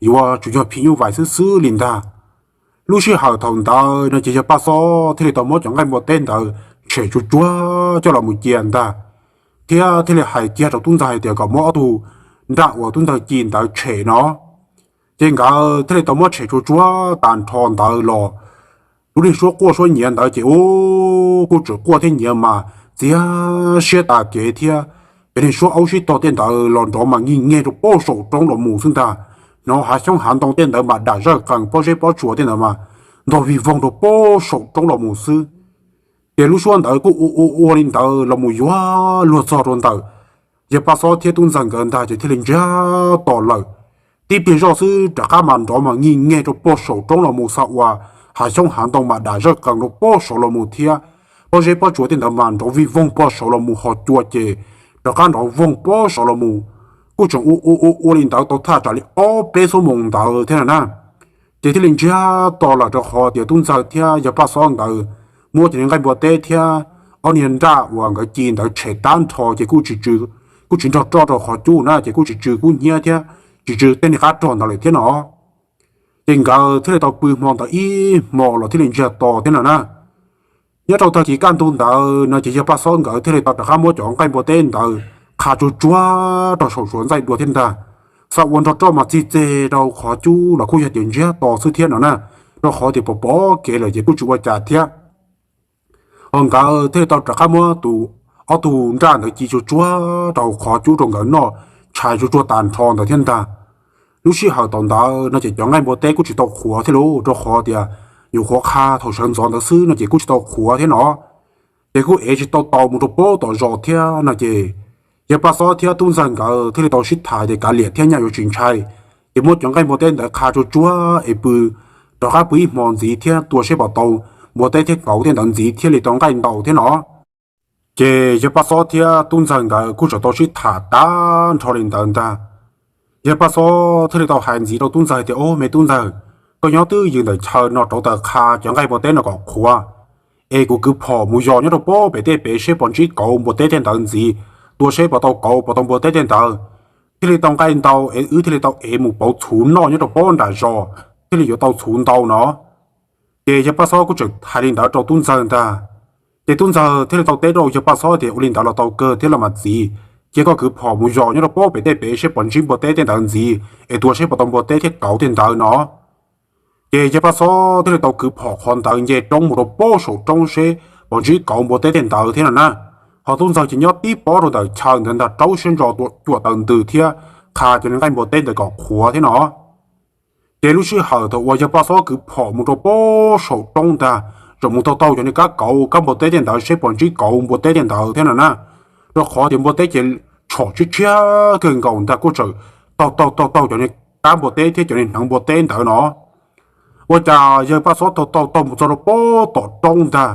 yuav tsum yog phim nyuj vais xwb xwb li ntag. Lub sij hawm thaum ntawd no ces yawg Paj Xob thiaj li tau muab cov nqaij npua teb ntawd tshem tsuag tsuag coj los mus cia ntag, thiab thiaj li hais kiag rau tub ntxawg hais tias kom muab ob tug nraj uas tub ntxawg ci ntawd tshem no. Ces nkawd thiaj li tau muab tshem tsuag tsuag tas nrho ntawd los. Lub niag suab quaj suab nyiav ntawd ces ub kuj tseem quaj thiab nyiav mas txias siab tas kev thiab. Cov niag suab aub sib tog tej ntawd los nrov mas nyig nyeg rau pem saum roob los mus xwb ntag. Hnov hav xyoob hav ntoo tej ntawd mas dam zawj qees, pob zeb pob tsuas tej ntawd mas ntog vij voog rau pem saum roob los mus xwb. Ces lub suab ntawd kuj ua ua ua li ntawd los mus yuav luag txog rau ntawm yawg Paj Xob thiab tub ntxawg nkawd ntag ces thiaj li ntsiag to lawm. Tib pliag zoj xwb rov qab mas nrov mas nyig nyeg rau pem saum roob los mus xa ua hav xyoob hav ntoo mas dam zawj qees rau pem saud los mus thiab pob zeb pob tsuas tej ntawd mas nrov vij voog pem saud los mus ho cua ces rov qab nrov voog pem saud los mus. Kuj tseem ua ua ua ua li ntawd tau thaj tsam li ob peb xuab moos ntawd thiab no na. Ces thiaj li ntsiag to lawm rau qhov tias tub ntxawg thiab yawg Paj Xob nkawd muab cov niag nqaij npua teb thiab ob niag nraj uas nkawd ci ntawd tshem tag nrho ces kuj tsis tsw, kuj tsis nrog roj rau qhov cub na ces kuj tsis tsw kub hnyiab thiab tsis tsw tej niag qab rog ntawd lawm thiab no. Ces nkawd thiaj li tau pw hmo ntawd ib hmo los thiaj li ntsiag to thiab no na. Nyob rau tag kis kaj ntug ntawd no ces yawg Paj Xob nkawd thiaj li tau rov qab muab cov nqaij npua teb ntawd qha tsuag tsuag rau saum suav ntxaij dua thiab ntag. Xa ua nrog roj mas txi txeg rau qhov cub los kuj yog tias ntsiag to xwb thiab no na, rau qhov tias pom pom kev lawm ces kuj tsis ua cas thiab. Ho nkawd thiaj li tau rov qab muab tus, ob tug nraj ntawd ci tsuag tsuag rau qhov cub rau nkawd noj tshais tsuag tsuag tas nrho ntawd thiab ntag. Lub sij hawm thaum ntawd no ces cov nqaij npua teb kuj tsis tau qhuav thiab lauj, rau qhov tias nyuam qhuav qha thaum sawv ntxov ntawd xwb no ces kuj tsis tau qhuav thiab no. Ces kuj ev tsis tau tau mus rau pem tom zos thiab no ces yawg Paj Xob thiab tub ntxawg nkawd thiaj li tau sib tham tias kav liam thiab nyaj yuav tsis ntshai, ces muab cov nqaij npua teb ntawd qha tsuag tsuag es pw, rov qab pw ib hmo ntxiv thiab tua seb puas tau npua teb thiab kauv tej ntawd ntxiv thiaj li tau nqaij ntau thiab no. Ces yawg Paj Xob thiab tub ntxawg nkawd kuj tseem tau sib tham tag nrho li ntawd ntag. Yawg Paj Xob thiaj li tau hais ntxiv rau tub ntxawg tias, Ob, me tub ntxawg, koj nyob twj ywm ntawm chaw no rauv taws qha cov nqaij npua teb no kom qhuav, es kuv kwv phom mus yos nyob rau pob pem tej pem seb puas ntsib kauv npua teb tej ntawd ntxiv, tua seb puas tau kauv puas tau npua teb tej ntawd, thiaj li tau nqaij ntau es wb thiaj li tau ev mus pauv txhuv noj nyob rau pob nram zos, thiaj li yuav tau txhuv ntau no. Ces yawg Paj Xob kuj tseem hais li ntawd rau tub ntxawg ntag. Ces tub ntxawg thiaj li tau teb rau yawg Paj Xob tias, Ua li ntawd los tau kawg thiab los mas txiv, cia koj kwv phom mus yos nyob rau pob pem tej pem seb puas ntsib npua teb tej ntawd ntxiv es tua seb puas tau npua teb thiab kauv tej ntawd no. Ces yawg Paj Xob thiaj li tau kwv phom qhov ntawd nce roob mus rau pob saum roob seb puas ntsib kauv npua teb tej ntawd thiab no na. Ho tub ntxawg ces nyob tib pob rau ntawm chaw ntawd ntag, rau siab ntso cuam taws ntws thiab qha cov nqaij npua teb ntawd kom qhuav thiab no. Ces lub sij hawm thaum uas yawg Paj Xob kwv phom mus rau pob saum roob ntag, tseem mus taug taug cov niag kab kauv kab npua teb tej ntawd seb puas ntsib kauv npua teb tej ntawd thiab no na. Rau qhov tias npua teb ces tshom tshiab tshiab kawg nkaus ntag, kuj tseem taug taug taug taug cov niag kab npua teb thiab cov niag hneev npua teb ntawd no. Ua cas yawg Paj Xob taug taug taug mus txog rau pob tom roob ntag,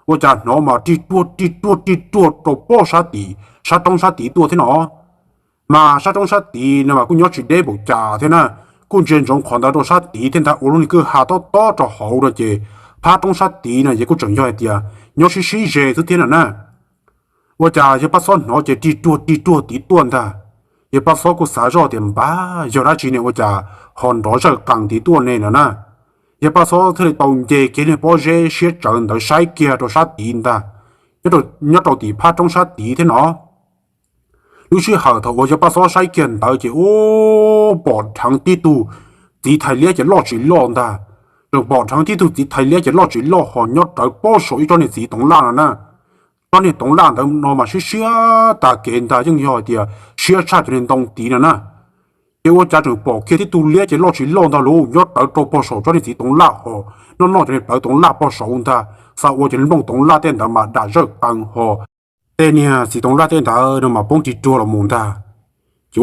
ua cas hnov mas ri ruag ri ruag ri ruag rau pob sab tid, sab roob sab tid tuaj thiab no. Mas sab roob sab tid no mas kuj nyob tsis deb npaum cas thiab na, kuj ntsia ntsoov qhov ntawd rau sab tid thiab ntag, ua lub niag kwj ha tob tob rau hauv no ces phab roob sab tid no ces kuj tseem yog hais tias nyob sib sib ze xwb thiab no na. Ua cas yawg Paj Xob hnov ces ri ruag ri ruag tid tuaj ntag. Yawg Paj Xob kuj xav zoj tias, Npab, yog dab tsi ne ua cas ho nrov zawj qees tid tuaj ne no na? Yawg Paj Xob thiaj li tau nce kiag niag pob zeb siab tsawv ntawd saib kiag rau sab tid ntag, nyob rau tim phab roob sab tid thiab no. Lub sij hawm thaum uas yawg Paj Xob saib kiag ntawd ces ub, pom dheev tib tug txiv thais liab ces loj tsis loj ntag. Tseem pom dheev tib tug txiv thais liab ces loj tsis loj ho nyob rawv pob saum ib tsob niag txiv toov laj no na. Tsob niag toov laj ntawd no mas siab siab tas kev ntag, yeej yog hais tias siab tshaj cov niag ntoo tid no na. Ces ua cas tseem pom kiag tib tug liab ces loj tsis loj ntag lauj, nyob rawv rau pog saum tsob niag txiv toov laj ho noj noj cov niag plawv toov laj pog saud ntag, xav ua cov niag nplooj toov laj tej ntawd mas dam zawj qees ho tej niag txiv toov laj tej ntawd no mas poob ri ruag los mus ntag. Ces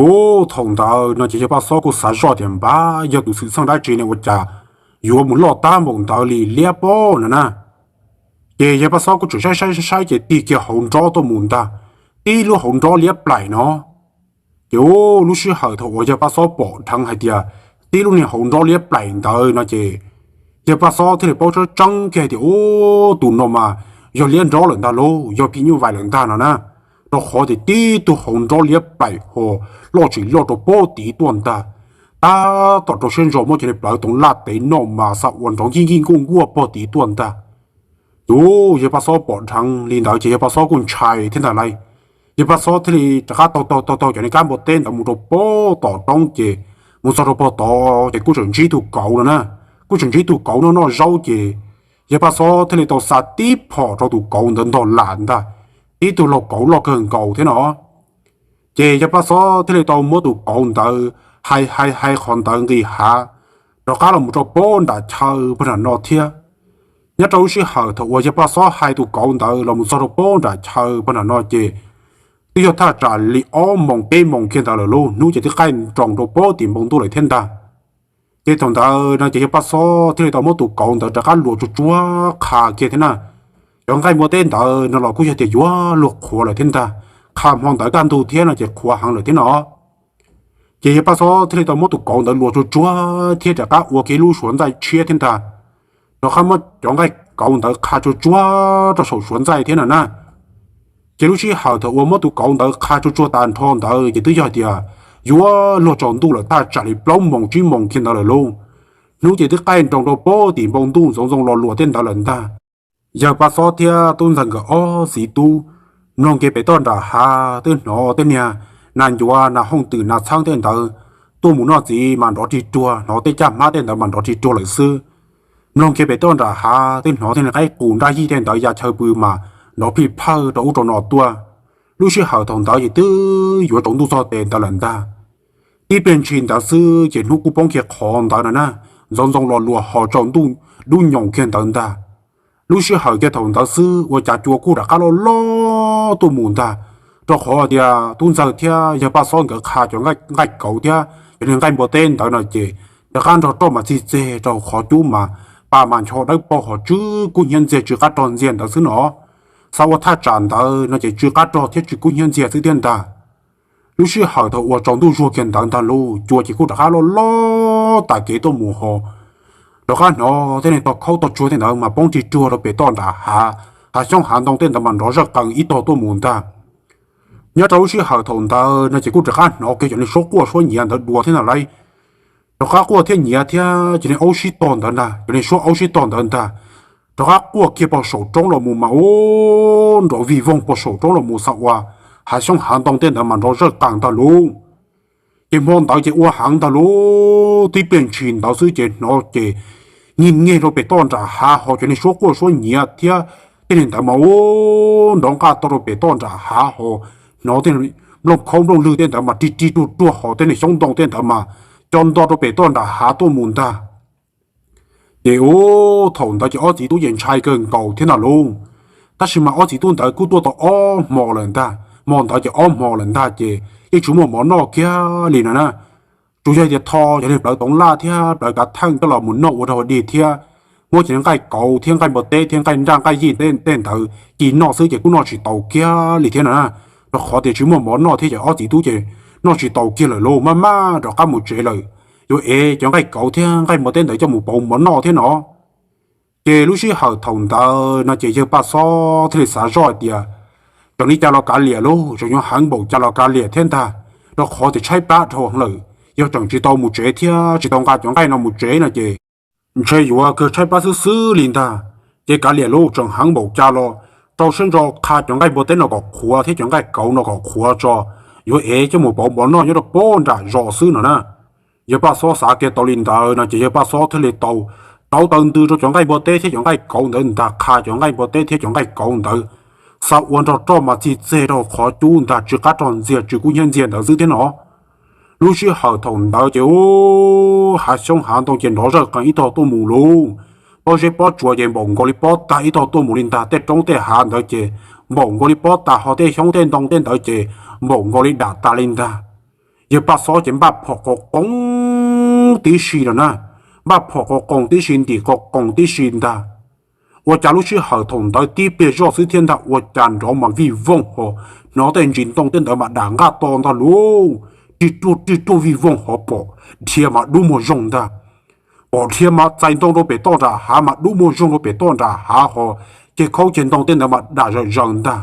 thaum ntawd no ces yawg Paj Xob kuj xav zoj tias, Npab, yog tus xwm txheej dab tsi ne ua cas yuav mus loj tab npaum ntawd li liab pob no na? Ces yawg Paj Xob kuj tseem saib saib saib saib ces tig kiag hauv nrob tuaj mus ntag, tib lub hauv nrob liab plaim no. Ces lub sij hawm thaum uas yawg Paj Xob pom dheev hais tias tib lub niag hauv nrob liab plaim ntawd no ces yawg Paj Xob thiaj li paub tseeb tseeb kiag hais tias, Ub, tus no mas yog liab nrob lawm ntag lauj, yog phim nyuj vais lawm ntag no na. Rau qhov tias tib tug hauv nrob liab plaim ho loj tsis loj rau pob tid tuaj ntag, tab tom rau siab ntso muab cov niag plawv toov laj tev noj mas xav ua nrov nkij nkij nkuaj nkuaj pob tid tuaj ntag. Ces yawg Paj Xob pom dheev li ntawd ces yawg Paj Xob kuj ntshai thiab ntag lauj. Yawg Paj Xob thiaj li rov qab taug taug taug taug cov niag kab npua teb ntawd mus rau pob tom roob ces mus txog rau pog tod ces kuj tseem ntsib tug kauv no na. Kuj tseem ntsib tug kauv noj noj zaub ces yawg Paj Xob thiaj li tau xa tib phom rau tus kauv ntawd ntog lam ntag, tib tug laug kauv loj kawg nkaus thiab no. Ces yawg Paj Xob thiaj li tau muab tus kauv ntawd hais hais hais qhov ntawd nqis hav rov qab los mus rau pob nram chaw pog nram no thiab. Nyob rau lub sij hawm thaum uas yawg Paj Xob hais tus kauv ntawd los mus txog rau pob nram chaw pog nram no ces twb yog thaj tsam li ob moos peb moos kiag ntawd lawm lauj, hnub ces twb qaij nroos rau pob tim npoo ntuj lawm thiab ntag. Ces thaum ntawd no ces yawg Paj Xob thiaj li tau muab tus kauv ntawd rov qab luas tsuag tsuag qha kiag thiab na. Cov nqaij npua teb ntawd no los kuj yog tias yuav luag qhuav lawm thiab ntag, qha hmo ntawd kaj ntug thiab no ces qhuav heev lawm thiab no. Ces yawg Paj Xob thiaj li tau muab tus kauv ntawd luas tsuag tsuag thiab rov qab ua kiag ib lub suav ntxaij tshiab thiab ntag, rov qab muab cov nqaij kauv ntawd qha tsuag tsuag rau saum suav ntxaij thiab no na. Ces lub sij hawm thaum uas muab tus kauv ntawd qha tsuag tsuag tas nrho ntawd ces twb yog tias yuav luag tsaus ntuj lawm, thaj tsam li plaub moos tsib moos kiag ntawd lawm lauj. Hnub ces twb qaij nroos rau pob tim npoo ntuj ntxoov ntxoo los luas tej ntawd lawm ntag. Yawg Paj Xob thiab tub ntxawg nkawd ob txiv tub mloog kiag pem toj nram hav twb hnov tej niag nas ncuav nas hooj twm nas txheeb tej ntawd tuaj mus noj txiv mas nrov rig ruag, hnov tej caj hmab tej ntawd mas nrov rig ruag lawm xwb. Mloog kiag pem toj nram hav twb hnov tej niag qaib qus nraj yij tej ntawd ya chaw pw mas nrov phij phawj rau ub rau no tuaj. Lub sij hawm thaum ntawd ces twb yuav tsaus ntuj txog tes ntawd lawm ntag. Tib pliag ntshis ntawd xwb ces hnub kuj poob kiag qhov ntawd no na, ntxoov ntxoo los luas ho tsaus ntuj dub nyoos kiag ntawd ntag. Lub sij hawm kiag thaum ntawd xwb ua cas cua kuj rov qab loj loj tuaj mus ntag, rau qhov tias tub ntxawg thiab yawg Paj Xob nkawd qha cov nqaij kauv thiab cov niag nqaij npua teb ntawd no ces rov qab nrog roj mas txig txeg rau qhov cub mas pa mas ncho dawb paug ho tsw kub hnyiab ntxiag tsw qab rog ntxiag ntawd xwb no. Xav ua thaj tsam ntawd no ces tsw qab rog thiab tsw kub hnyiab ntxiag xwb thiab ntag. Lub sij hawm thaum uas tsaus ntuj zuag kiag ntawd ntag lauj, cua ces kuj rov qab loj loj tas kev tuaj mus ho rov qab hnov tej neeg tog khaub tog tsuag tej ntawd mas poob rig ruag rau pem toj nram hav, hav xyoob hav ntoo tej ntawd mas nrov zawj qees ib tog tuaj mus ntag. Nyob rau lub sij hawm thaum ntawd no ces kuj rov qab hnov kiag cov neeg suab quaj suab nyiav ntawd dua thiab ntag lauj. Rov qab quaj thiab nyiav thiab cov neeg aub sib tog ntawd ntag, cov neeg suab aub sib tog ntawd ntag, rov qab quaj kiag pog saum roob los mus mas ub nrov vij voog pog saum roob los mus xav ua hav xyoob hav ntoo tej ntawd mas nrov zawj qees ntag lauj. Ces hmo ntawd ces ua heev ntag lauj, tib pliag ntshis ntawd xwb ces hnov ces nyig nyeg rau pem toj nram hav ho cov neeg suab quaj suab nyiav thiab tej neeg ntawd mas ub nrov nqaj tog rau pem toj nram hav ho hnov tej nplooj khaub nplooj lwg tej ntawd mas rig rig ruag ruag ho tej neeg xyoob ntoo tej ntawd mas co nto rau pem toj nram hav tuaj mus ntag. Ces ub thaum ntawd ces ob txiv tub ces ntshai kawg nkaus thiab ntag lauj. Tab sis mas ob txiv tub ntawd kuj tuaj tau ob hmo lawm ntag, hmo ntawd ces ob hmo lawm ntag ces yeej tsis muaj mov noj kiag li no na. Tsuas yog tias tho cov niag plawv toov laj thiab plawv kav theej coj los mus noj ua rau dig thiab muab cov nqaij kauv thiab nqaij npua teb thiab nqaij nraj nqaij yij tej ntawd ci noj xwb ces kuj noj tsis tau kiag li thiab no na. Rau qhov tias tsis muaj mov noj thiab ces ob txiv tub ces noj tsis tau kiag lawm lauj, maj maj rov qab mus tsev lawm. Yuav ev cov nqaij kauv thiab nqaij npua teb ntawd coj mus pauv mov noj thiab no. Ces lub sij hawm thaum ntawd no ces yawg Paj Xob thiaj li xav zoj hais tias, tseem li cas los kav liam lauj, tseem yuav heev npaum cas los kav liam thiab ntag, rau qhov tias tshaib plab dhau heev lawm, yog tseem tsis tau mus tsev thiab tsis tau nqa cov nqaij no mus tsev no ces ntshe yuav kawg tshaib plab xwb xwb li ntag. Ces kav liam lauj, tseem heev npaum cas los rau siab ntso qha cov nqaij npua teb no kom qhuav thiab cov nqaij kauv no kom qhuav tso, yuav ev coj mus pauv mov noj nyob rau pem nram zos xwb no na. Yawg Paj Xob xav kiag tau li ntawd no ces yawg Paj Xob thiaj li tau rauv taws ntws rau cov nqaij npua teb thiab cov nqaij kauv ntawd ntag, qha cov nqaij npua teb thiab cov nqaij kauv ntawd xa ua nrog roj mas txij txeg rau qhov cub ntag, tsw qab rog ntxiag tsw kub hnyiab ntxiag ntawd xwb thiab no. Lub sij hawm thaum ntawd ces ub hav xyoob hav ntoo ces nrov zawj qees ib tog tuaj mus lauj. Pob zeb pob tsuas ces npaum nkaus li pob tag ib tog tuaj mus li ntag, tej roob tej hav ntawd ces npaum nkaus li pob tag, ho tej xyoob tej ntoo tej ntawd ces npaum nkaus li dam tas li ntag. Yawg Paj Xob ces npaj phom qos qoos tib si no na, npaj phom qos qoos tib si, ntim qos qoos tib si ntag. Ua cas lub sij hawm thaum ntawd tib pliag zoj xwb thiab ntag, ua cas nrov mas vij voog ho hnov tej ntsis ntoo tej ntawd mas dam nqaj to ntag lauj, rig ruaj rig ruaj vij voog ho pom dhia mas dub muag zoog ntag. Pom dhia mas txais ntoo rau pem toj nram hav mas dub muag zoog rau pem toj nram hav ho ceg khaub ceg ntoo tej ntawd mas dam zawm zaws ntag.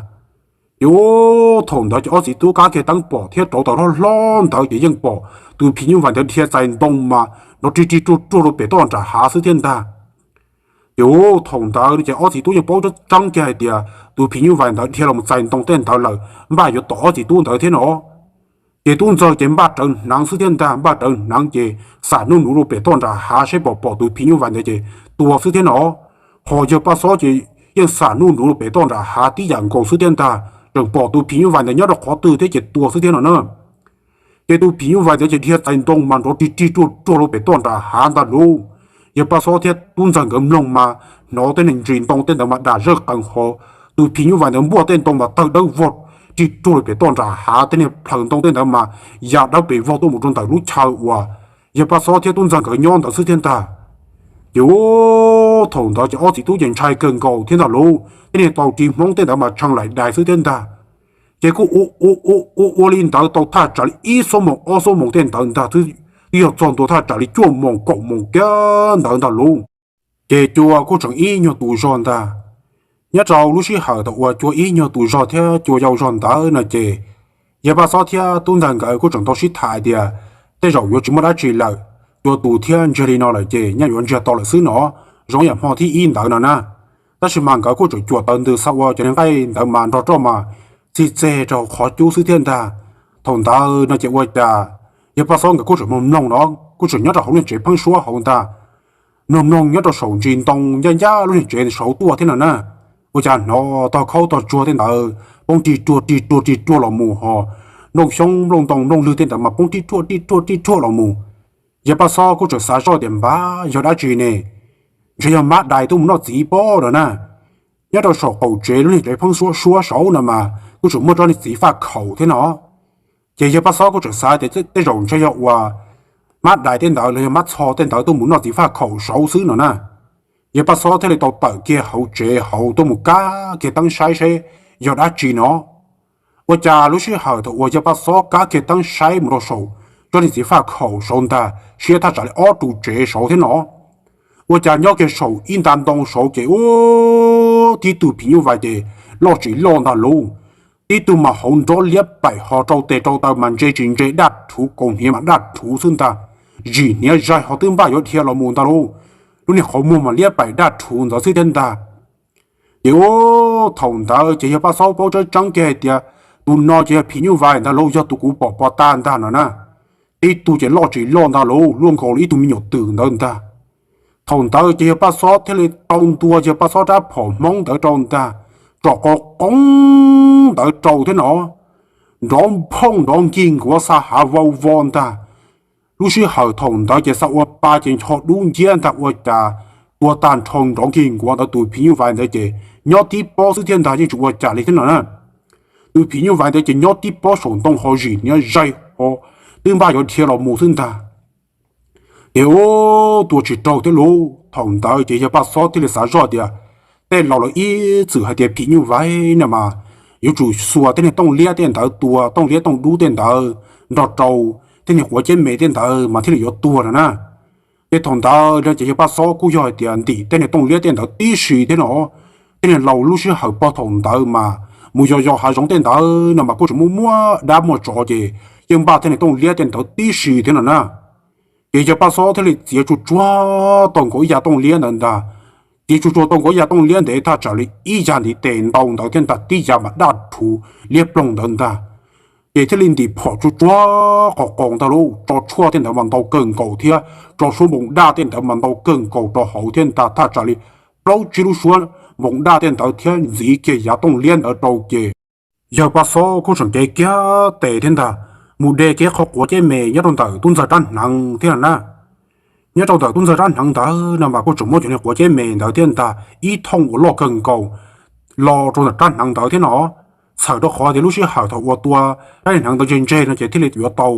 Ces ub thaum ntawd ces ob txiv tub kab kiag teeb pom thiab rauv taws hlob hlob ntawd ces yeej pom tus phim nyuj vais ntawd dhia txais ntoo mas nrov rig rig ruaj ruaj rau pem toj nram hav xwb thiab ntag. Ces ub thaum ntawd ces ob txiv tub yeej paub tseeb kiag hais tias tus phim nyuj vais ntawd dhia los txais ntoo tej ntawd lawm, npaj yuav tom ob txiv tub ntawd thiab no. Ces tub ntxawg ces npaj rawv hneev xwb thiab ntag, npaj rawv hneev ces xam nuj nuv rau pem toj nram hav saib pom pom tus phim nyuj vais ntawd ces tua xwb thiab no. Ho yawg Paj Xob ces yeej xam nuj nuv rau pem toj nram hav tib yam nkaus xwb thiab ntag, tseem pom tus phim nyuj vais ntawd nyob rau qhov twg thiab ces tua xwb thiab no na. Ces tus phim nyuj vais ntawd ces dhia txais ntoo mas nrov rig rig ruaj ruaj rau pem toj nram hav ntag lauj. Yawg Paj Xob thiab tub ntxawg nkawd mloog mas hnov tej neeg ntsis ntoo tej ntawd mas dam zawj qees ho, tus phim nyuj vais ntawd npuaj tej ntoo mas tawg dawb vog rig ruaj rau pem toj nram hav, tej niag plhaws ntoo tej ntawd mas ya dawb pes vog tuaj mus rau ntawm lub chaw uas yawg Paj Xob thiab tub ntxawg nkawd nyob ntawd xwb thiab ntag. Ces ub thaum ntawd ces ob txiv tub ces ntshai kawg nkaus thiab ntag lauj, tej niag tau ris hmoob tej ntawd mas tshee laim dais xwb thiab ntag. Ces kuj ua ua ua ua li ntawd tau thaj tsam li ib xuab moos ob xuab moos tej ntawd ntag, twb yog txog ntua thaj tsam li cuaj moos kaum moos kiag ntawd ntag lauj. Ces cua kuj tseem ib nyuag tus zog ntag. Nyob rau lub sij hawm thaum uas cua ib nyuag tus zog thiab cua yau zog ntawd no ces yawg Paj Xob thiab tub ntxawg nkawd kuj tseem tau sib tham tias tej zaum yuav tsis muaj dab tsi lawm, cua tus thiab ntsiag li no lawm ces nyaj yuav ntsiag tau lawm xwb no, zoo yam hmo thib ib ntawd no na. Tab sis mas nkawd kuj tseem cuam taws ntws xa ua cov niag nqaij ntawd mas nrog roj mas txij txeg rau qhov cub xwb thiab ntag. Thaum ntawd no ces ua cas yawg Paj Xob nkawd kuj tseem mloog mloog no, kuj tseem nyob rau hauv lub niag tsev pheeb suab hauv ntag, mloog mloog nyob rau saum ntsis ntoo ncaj ncaj lub niag tsev saud tuaj thiab no na. Ua cas hnov tog khaub tog tsuag tej ntawd poob rig ruaj rig ruaj rig ruaj los mus ho, nplooj xyoob nplooj ntoo nplooj lwg tej ntawd mas poob rig ruaj rig ruaj rig ruaj los mus. Yawg Paj Xob kuj tseem xav zoj tias npab yog dab tsi ne, ntshe yog mab dais tuaj mus noj txiv pob no na. Nyob rau saum qaum tsev lub niag tsev pheeb suab suab saud no mas kuj tseem muaj tsob niag txiv faj khaum thiab no. Ces yawg Paj Xob kuj tseem xav tias tej zaum ntshe yog uas mab dais tej ntawd los yog mab txho tej ntawd tuaj mus noj txiv faj khaum saud xwb no na. Yawg Paj Xob thiaj li tau tawm kiag hauv tsev hauv tuaj mus kab kiag teeb saib saib yog dab tsi no. Ua cas lub sij hawm thaum uas yawg Paj Xob kab kiag teeb saib mus rau saum tsob niag txiv faj khaum saud ntag, siab thaj tsam li ob ru tsev saud thiab no, Ua cas nyob kiag saum ib nta ntoo saud ces ub, tib tug phim nyuj vais ces loj tsis loj ntag lauj. Tib tug mas hauv nrob liab plaim ho rau tes rau taw mas ntse tsis ntse daj rhuv, kaus hniav mas daj rhuv xwb ntag. Zim hniav zaig ho twb npaj yuav dhia los mus ntag lauj. Lub niag qhov muag mas liab plaim daj rhuv ntawd xwb thiab ntag. Ces ub, thaum ntawd ces yawg Paj Xob paub tseeb tseeb kiag hais tias tus no ces yog phim nyuj vais ntag lauj, yog tus kuv pom pov tag ntag no na. Tib tug ces loj tsis loj ntag lauj, luaj nkaus li ib tug me nyuam twm ntawd ntag. Thaum ntawd ces yawg Paj Xob thiaj li rau ntua yawg Paj Xob rab phom Hmoob ntawd rau ntag, tsom qos qoob ntawd rau thiab no, nrov phooj nrov nkig nkuav xa hav vau vo ntag. Lub sij hawm thaum ntawd ces xa ua pa ces ncho dub nciab ntag, ua cas tua tag nrho nrov nkig nkuav ntawd, tus phim nyuj vais ntawd ces nyob tib pob xwb thiab ntag, yeej tsis ua cas li thiab no na. Tus phim nyuj vais ntawd ces nyob tib pob saum ntoo ho zim hniav zaig ho twb npaj yuav dhia los mus xwb ntag. Ces ub, tua tsis raug thiab lauj. Thaum ntawd ces yawg Paj Xob thiaj li xav zoj tias tej laus lawv ib txwm hais tias phim nyuj vais no mas yuav tsum xuas tej niag tooj liab tej ntawd tua, tooj liab tooj dub tej ntawd nrog rau tej niag quav ceeb me tej ntawd mas thiaj li yuav tuag no na. Ces thaum ntawd no ces yawg Paj Xob kuj yog hais tias ntim tej niag tooj liab tej ntawd tib si thiab no. Tej niag laus lub sij hawm pog thaum ntawd mas mus yos yos hav zoov tej ntawd no mas kuj tseem muaj muaj dab muaj tsov ces yeej npaj tej niag tooj liab tej ntawd tib si thiab no na. Ces yawg Paj Xob thiaj li txiav tsuag tsuag tau nkaus ib yav tooj liab ntawd ntag. Txiav tsuag tsuag tau nkaus ib yav tooj liab ntev thaj tsam li ib yag ntiv tes ntau ntawd thiab ntag, tib yav mas daj rhuv liab ploog ntawd ntag. Ces thiaj li ntim phom tsuag tsuag qos qos ntag lauj, tso tshuaj tej ntawd mas ntau kawg nkaus thiab tso suab npoo daj tej ntawd mas ntau kawg nkaus rau hauv thiab ntag, thaj tsam li plaub tsib lub suab npoo daj tej ntawd thiab ntxiv kiag yav tooj liab ntawd rau ces yawg Paj Xob kuj tseem cev kiag tes thiab ntag, mus de kiag qhov quav ceeb me nyob rau ntawm tub ntxawg rab hneev thiab na. Nyob rau ntawm tub ntxawg rab hneev ntawd no mas kuj tseem muab cov niag quav ceeb me ntawd thiab ntag ib thooj uas loj kawg nkaus los rau ntawm rab hneev ntawd thiab no. Txhawm rau qhov tias lub sij hawm thaum uas tua rab niag hneev ntawd ntseg ntseg no ces thiaj li yuav tau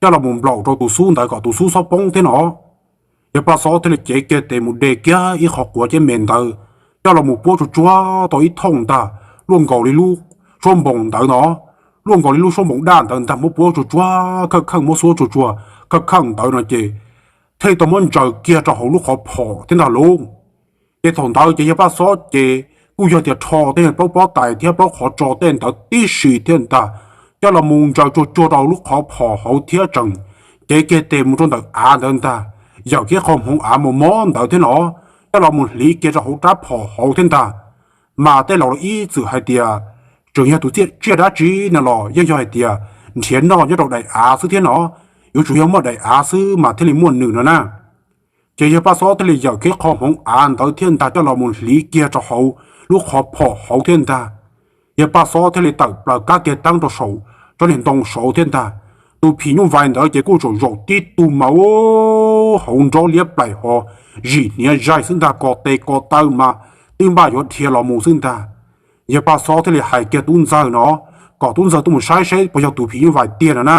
coj los mus nplaum rau tus xub ntawd kom tus xub txhob poob thiab no. Yawg Paj Xob thiaj li cev kiag tes mus de kiag ib qho quav ceeb me ntawd coj los mus puab tsuag tsuag tau ib thooj ntag, luaj nkaus li lub suab npoos ntawd no, luaj nkaus li lub suab npoos daj ntawd ntag, muab puab tsuag tsuag khawj kheej, muab xuab tsuag tsuag khawj kheej ntawd no ces thiaj li tau muab ntsaws kiag rau hauv lub qhov phom thiab ntag lauj. Ces thaum ntawd ces yawg Paj Xob ces kuj yog tias rho tej plaub pob tais thiab plaub qhov tso tej ntawd tib si thiab ntag, coj los mus ntsaws tsuag tsuag rau hauv lub qhov phom hauv thiab tseem cev kiag tes mus rau ntawm av ntawd ntag, yawm kiag qhov hmoov av mos mob ntawd thiab no, coj los mus hliv kiag rau hauv rab phom hauv thiab ntag. Mas tej laus los ib txwm hais tias tseem yog tus tsiaj dab tsi no los yeej yog hais tias nrhiav noj nyob rau daim av xwb thiab no, yuav tsum yog muaj daim av xwb mas thiaj li muaj nws no na. Ces yawg Paj Xob thiaj li yawm kiag qhov hmoov av ntawd thiab ntag coj los mus hliv kiag rau hauv lub qhov phom hauv thiab ntag. Yawg Paj Xob thiaj li tawm plaws kab kiag teeb rau saum tsob niag ntoo saud thiab ntag. Tus phim nyuj vais ntawd ces kuj tsaum zaum tib tug mas ub, hauv nrob liab plaim ho zim hniav zaig xwb ntag, ko tes ko taw mas twb npaj yuav dhia los mus xwb ntag. Yawg Paj Xob thiaj li hais kiag tub ntxawg no kom tub ntxawg tuaj mus saib seb puas yog tus phim nyuj vais tiag no na,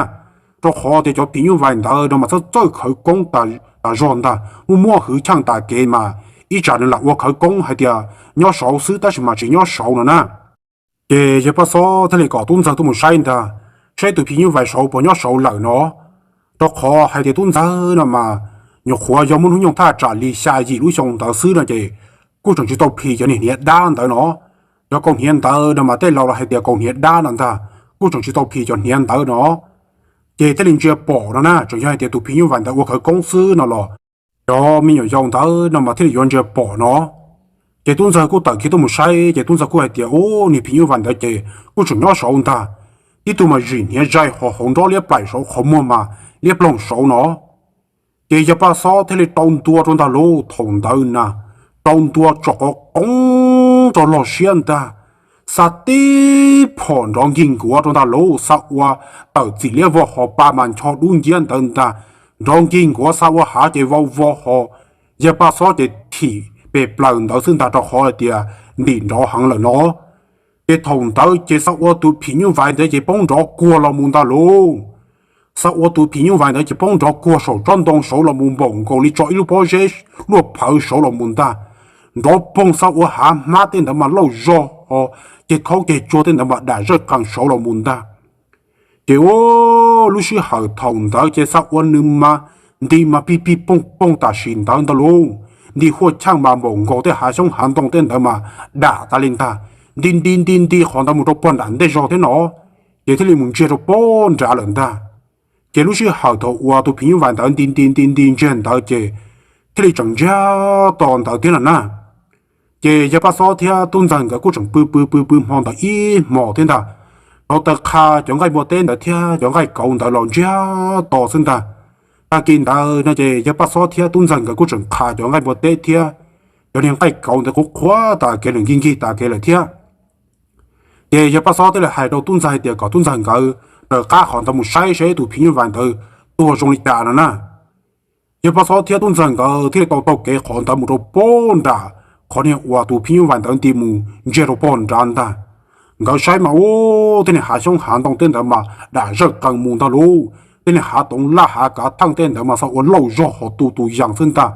rau qhov tias cov phim nyuj vais ntawd no mas txawj txawj khawv koob tas zog ntag, muaj muaj hwv cheej tas kev mas ib tsam nws lam ua khawv koob hais tias nyob saud xwb tab sis mas tsis nyob saud no na. Ces yawg Paj Xob thiaj li kom tub ntxawg tuaj mus saib ntag, saib tus phim nyuj vais saud puas nyob saud lawm no, rau qhov hais tias tub ntxawg no mas nyuam qhuav yog muaj hnub nyoog thaj tsam li xya yim lub xyoo ntawd xwb no ces kuj tseem tsis tau plhis cov niag hniav dab ntawd no. Cov kaus hniav ntawd no mas tej laus los hais tias kaus hniav dab no ntag, kuj tseem tsis tau plhis cov hniav ntawd no. Ces thiaj li ntsia pom no na, tseem yog hais tias tus phim nyuj vais ntawd ua khawv koob xwb no los cov me nyuam yaus ntawd no mas thiaj li yuav ntsia pom no. Ces tub ntxawg kuj tawm kiag tuaj mus saib ces tub ntxawg kuj hais tias ub, niag phim nyuj vais ntawd ces kuj tseem nyob saud ntag, tib tug mas zim hniav zaig ho hauv nrob liab plaim saud, qhov muag mas liab ploog saud no. Ces yawg Paj Xob thiaj li rau ntua rau ntag lauj, thaum ntawd na rau ntua tsom qov qoob rau log siab ntag, xa tib phom nrov nkig nkuav rau ntag lauj, xa ua tawm txim liab vog ho pa mas ncho dub nciab ntawd ntag, nrov nkig nkuav xa ua hav ces vau vo ho. Yawg Paj Xob ces thim pes plaws ntawd xwb ntag, rau qhov hais tias ntim nrov heev lawm no. Ces thaum ntawd ces xa ua tus phim nyuj vais ntawd ces poob nrov kuag los mus ntag lauj. Xa ua tus phim nyuj vais ntawd ces poob nrov kuag saum tsob ntoo saud los mus npaum nkaus li tso ib lub pob zeb luaj phawv saud los mus ntag. Nrov poog xa ua hav hmab tej ntawd mas lauj zog ho, ceg khaub ceg tsuag tej ntawd mas dam zawj qees saud los mus ntag. Ces ub, lub sij hawm thaum ntawd ces xa ua nws mas nti mas pig pig poog poog tam sim ntawd ntag lauj. nti huaj cheej mas npaum nkaus tej hav xyoob hav ntoo tej ntawd mas dam tas li ntag. Nti nti nti nti qhov ntawd mus rau pog nram ntej zog thiab no, ces thiaj li mus ntsiag rau pog nrad lawm ntag. Ces lub sij hawm thaum uas tus phim nyuj vais ntawd nti nti nti nti ntsiag ntawd ces thiaj li tseem ntsiag to ntawd thiab no na. Ces yawg Paj Xob thiab Tub Ntxawg nkawd kuj tseem pw pw pw pw hmo ntawd ib hmos thiab ntag, rov taw qha cov nqaij npua teb ntawd thiab cov nqaij kauv ntawd los ntsiag to xwb ntag. Tag kis ntawd no ces yawg Paj Xob thiab Tub Ntxawg nkawd kuj tseem qha cov nqaij npua teb thiab cov niag nqaij kauv ntawd qhuav qhuav tas kev lawm, nkig nkig tas kev lawm thiab. Ces yawg Paj Xob thiaj li hais rau Tub Ntxawg tias kom Tub Ntxawg nkawd raws qab qhov ntawd mus saib seb tus phim nyuj vais ntawd tuag zoo li cas no na. Yawg Paj Xob thiab Tub Ntxawg nkawd thiaj li tau taug kev qhov ntawd mus rau pog nram qhov niag uas tus phim nyuj vais ntawd nti mus ntsiag rau pog nrad ntag. Nkawd saib mas ub, tej niag hav xyoob hav ntoo tej ntawd mas dam zawj qees mus ntag lauj. Tej niag hav toov laj hav kav theej tej ntawd mas xav ua lauj zog hos tu tus yees xwb ntag.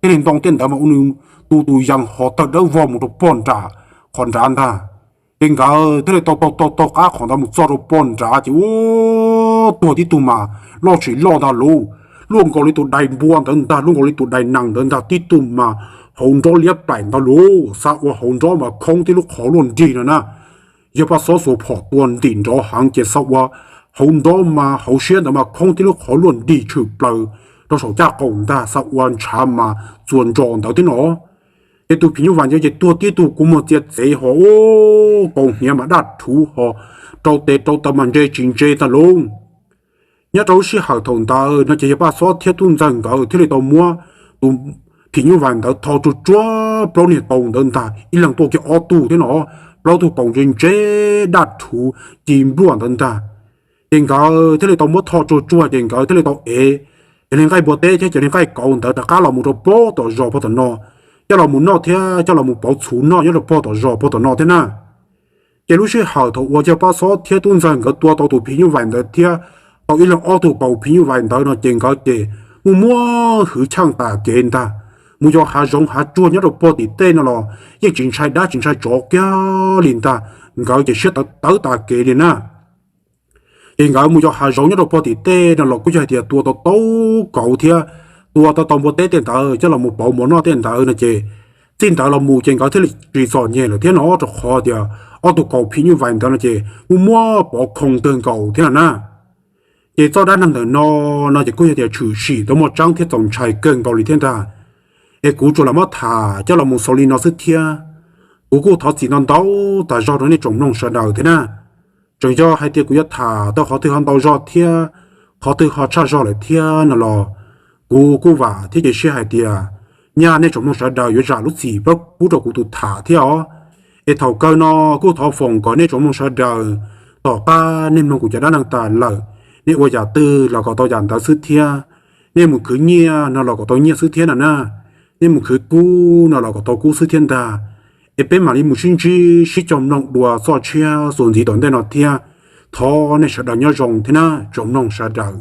Tej niag ntoo tej ntawd mas ua nws tu tus yees hos tawg dawb vog mus rau pog nram qhov nrad ntag. Ces nkawd thiaj li tau taug taug taug qab qhov ntawd mus txog rau pog nrad ces ub, tuag tib tug mas loj tsis loj ntag lauj, luaj nkaus li tus dais npua ntawd ntag, luaj nkaus li tus dais nees ntawd ntag, tib tug mas hauv nrob liab plaim ntag lauj, xav ua hauv nrob mas khoob tib lub qhov luaj nrig no na. Yawg Paj Xob xuas phom tua ntim nrov heev ces xav ua hauv nrob mas hauv siab ntawd mas khoob tib lub qhov luaj nrig tshwm plaws rau saum caj qaum ntag, xav ua ntshav mas txuas ntsos ntawd thiab no. Ces tus phim nyuj vais ntawd ces tuag tib tug kua muag txiav txev hos ub, kaus hniav mas daj rhuv hos rau tes rau taw mas ntse tsis ntse ntag lauj. Nyob rau lub sij hawm thaum ntawd no ces yawg Paj Xob thiab Tub Ntxawg nkawd thiaj li tau muab tus phim nyuj vais ntawd tho tsuag tsuag plaub niag tau ntawd ntag, ib leeg tuaj kiag ob tug thiab no, plaub tug kaus ntse ntse daj rhuv ci npluaj ntawd ntag. Ces nkawd thiaj li tau muab tho tsuag tsuag ces nkawd thiaj li tau ev cov niag nqaij npua teb thiab cov niag nqaij kauv ntawd rov qab los mus rau pog tom zos pog tom no, coj los mus noj thiab coj los mus pauv txhuv noj nyob rau pog tom zos pog tom no thiab na. Ces lub sij hawm thaum uas yawg Paj Xob thiab Tub Ntxawg nkawd tua tau tus phim nyuj vais ntawd thiab tau ib leeg ob tug kaus phim nyuj vais ntawd no ces nkawd ces muaj muab hwv cheej tas kev ntag. Mus yos hav zoov hav tsuag nyob rau pog tim tej no los yeej tsis ntshai dab tsis ntshai tsov kiag li ntag, nkawd ces siab tawv tawv tas kev li na. Ces nkawd mus yos hav zoov nyob rau pog tim tej no los kuj yog hais tias tua tau tau kauv thiab tua tau tau npua teb tej ntawd coj los mus pauv mov noj tej ntawd no ces txij ntawd los mus ces nkawd thiaj li tsis txom nyem lawm thiab no, rau qhov tias ob tug kaus phim nyuj vais ntawd no ces muaj muab pov khoo kawg nkaus thiab na. Ces txoj dab neeg ntawm no no ces kuj yog tias tshwm sim tau muaj tseeb thiab txaus ntshai kawg nkaus li thiab ntag. Es kuv tsuas lam muab tham coj los mus xaus li no xwb thiab. Kuv kuj thov txim ntau ntau tas zog rau nej tsoom mloog sawv daws thiab na. Tseem yog hais tias kuv yuav tham tau qhov twg ho ntau zog thiab qhov twg ho tshaj zog lawm thiab no los kuv kuj vam thiab cia siab hais tias nyaj nej tsoom mloog sawv daws yuav zam lub txim pub rau kuv tus tham thiab os. Es thaum kawg no kuj thov foom kom nej tsoom mloog sawv daws, tom qab nej mloog kuv cov dab neeg tas lawm, nej ua yam twg los kom tau yam ntawd xwb thiab. Nej mus khwv nyiaj no los kom tau nyiaj xwb thiab no na. Nej mus khwv kub no los kom tau kub xwb thiab ntag. Es peb mam li mus sib ntsib sib cog mloog dua txoj tshiab txuas ntxiv tom ntej no thiab. Thov nej sawv daws nyob zoo thiab na tsoom mloog sawv daws.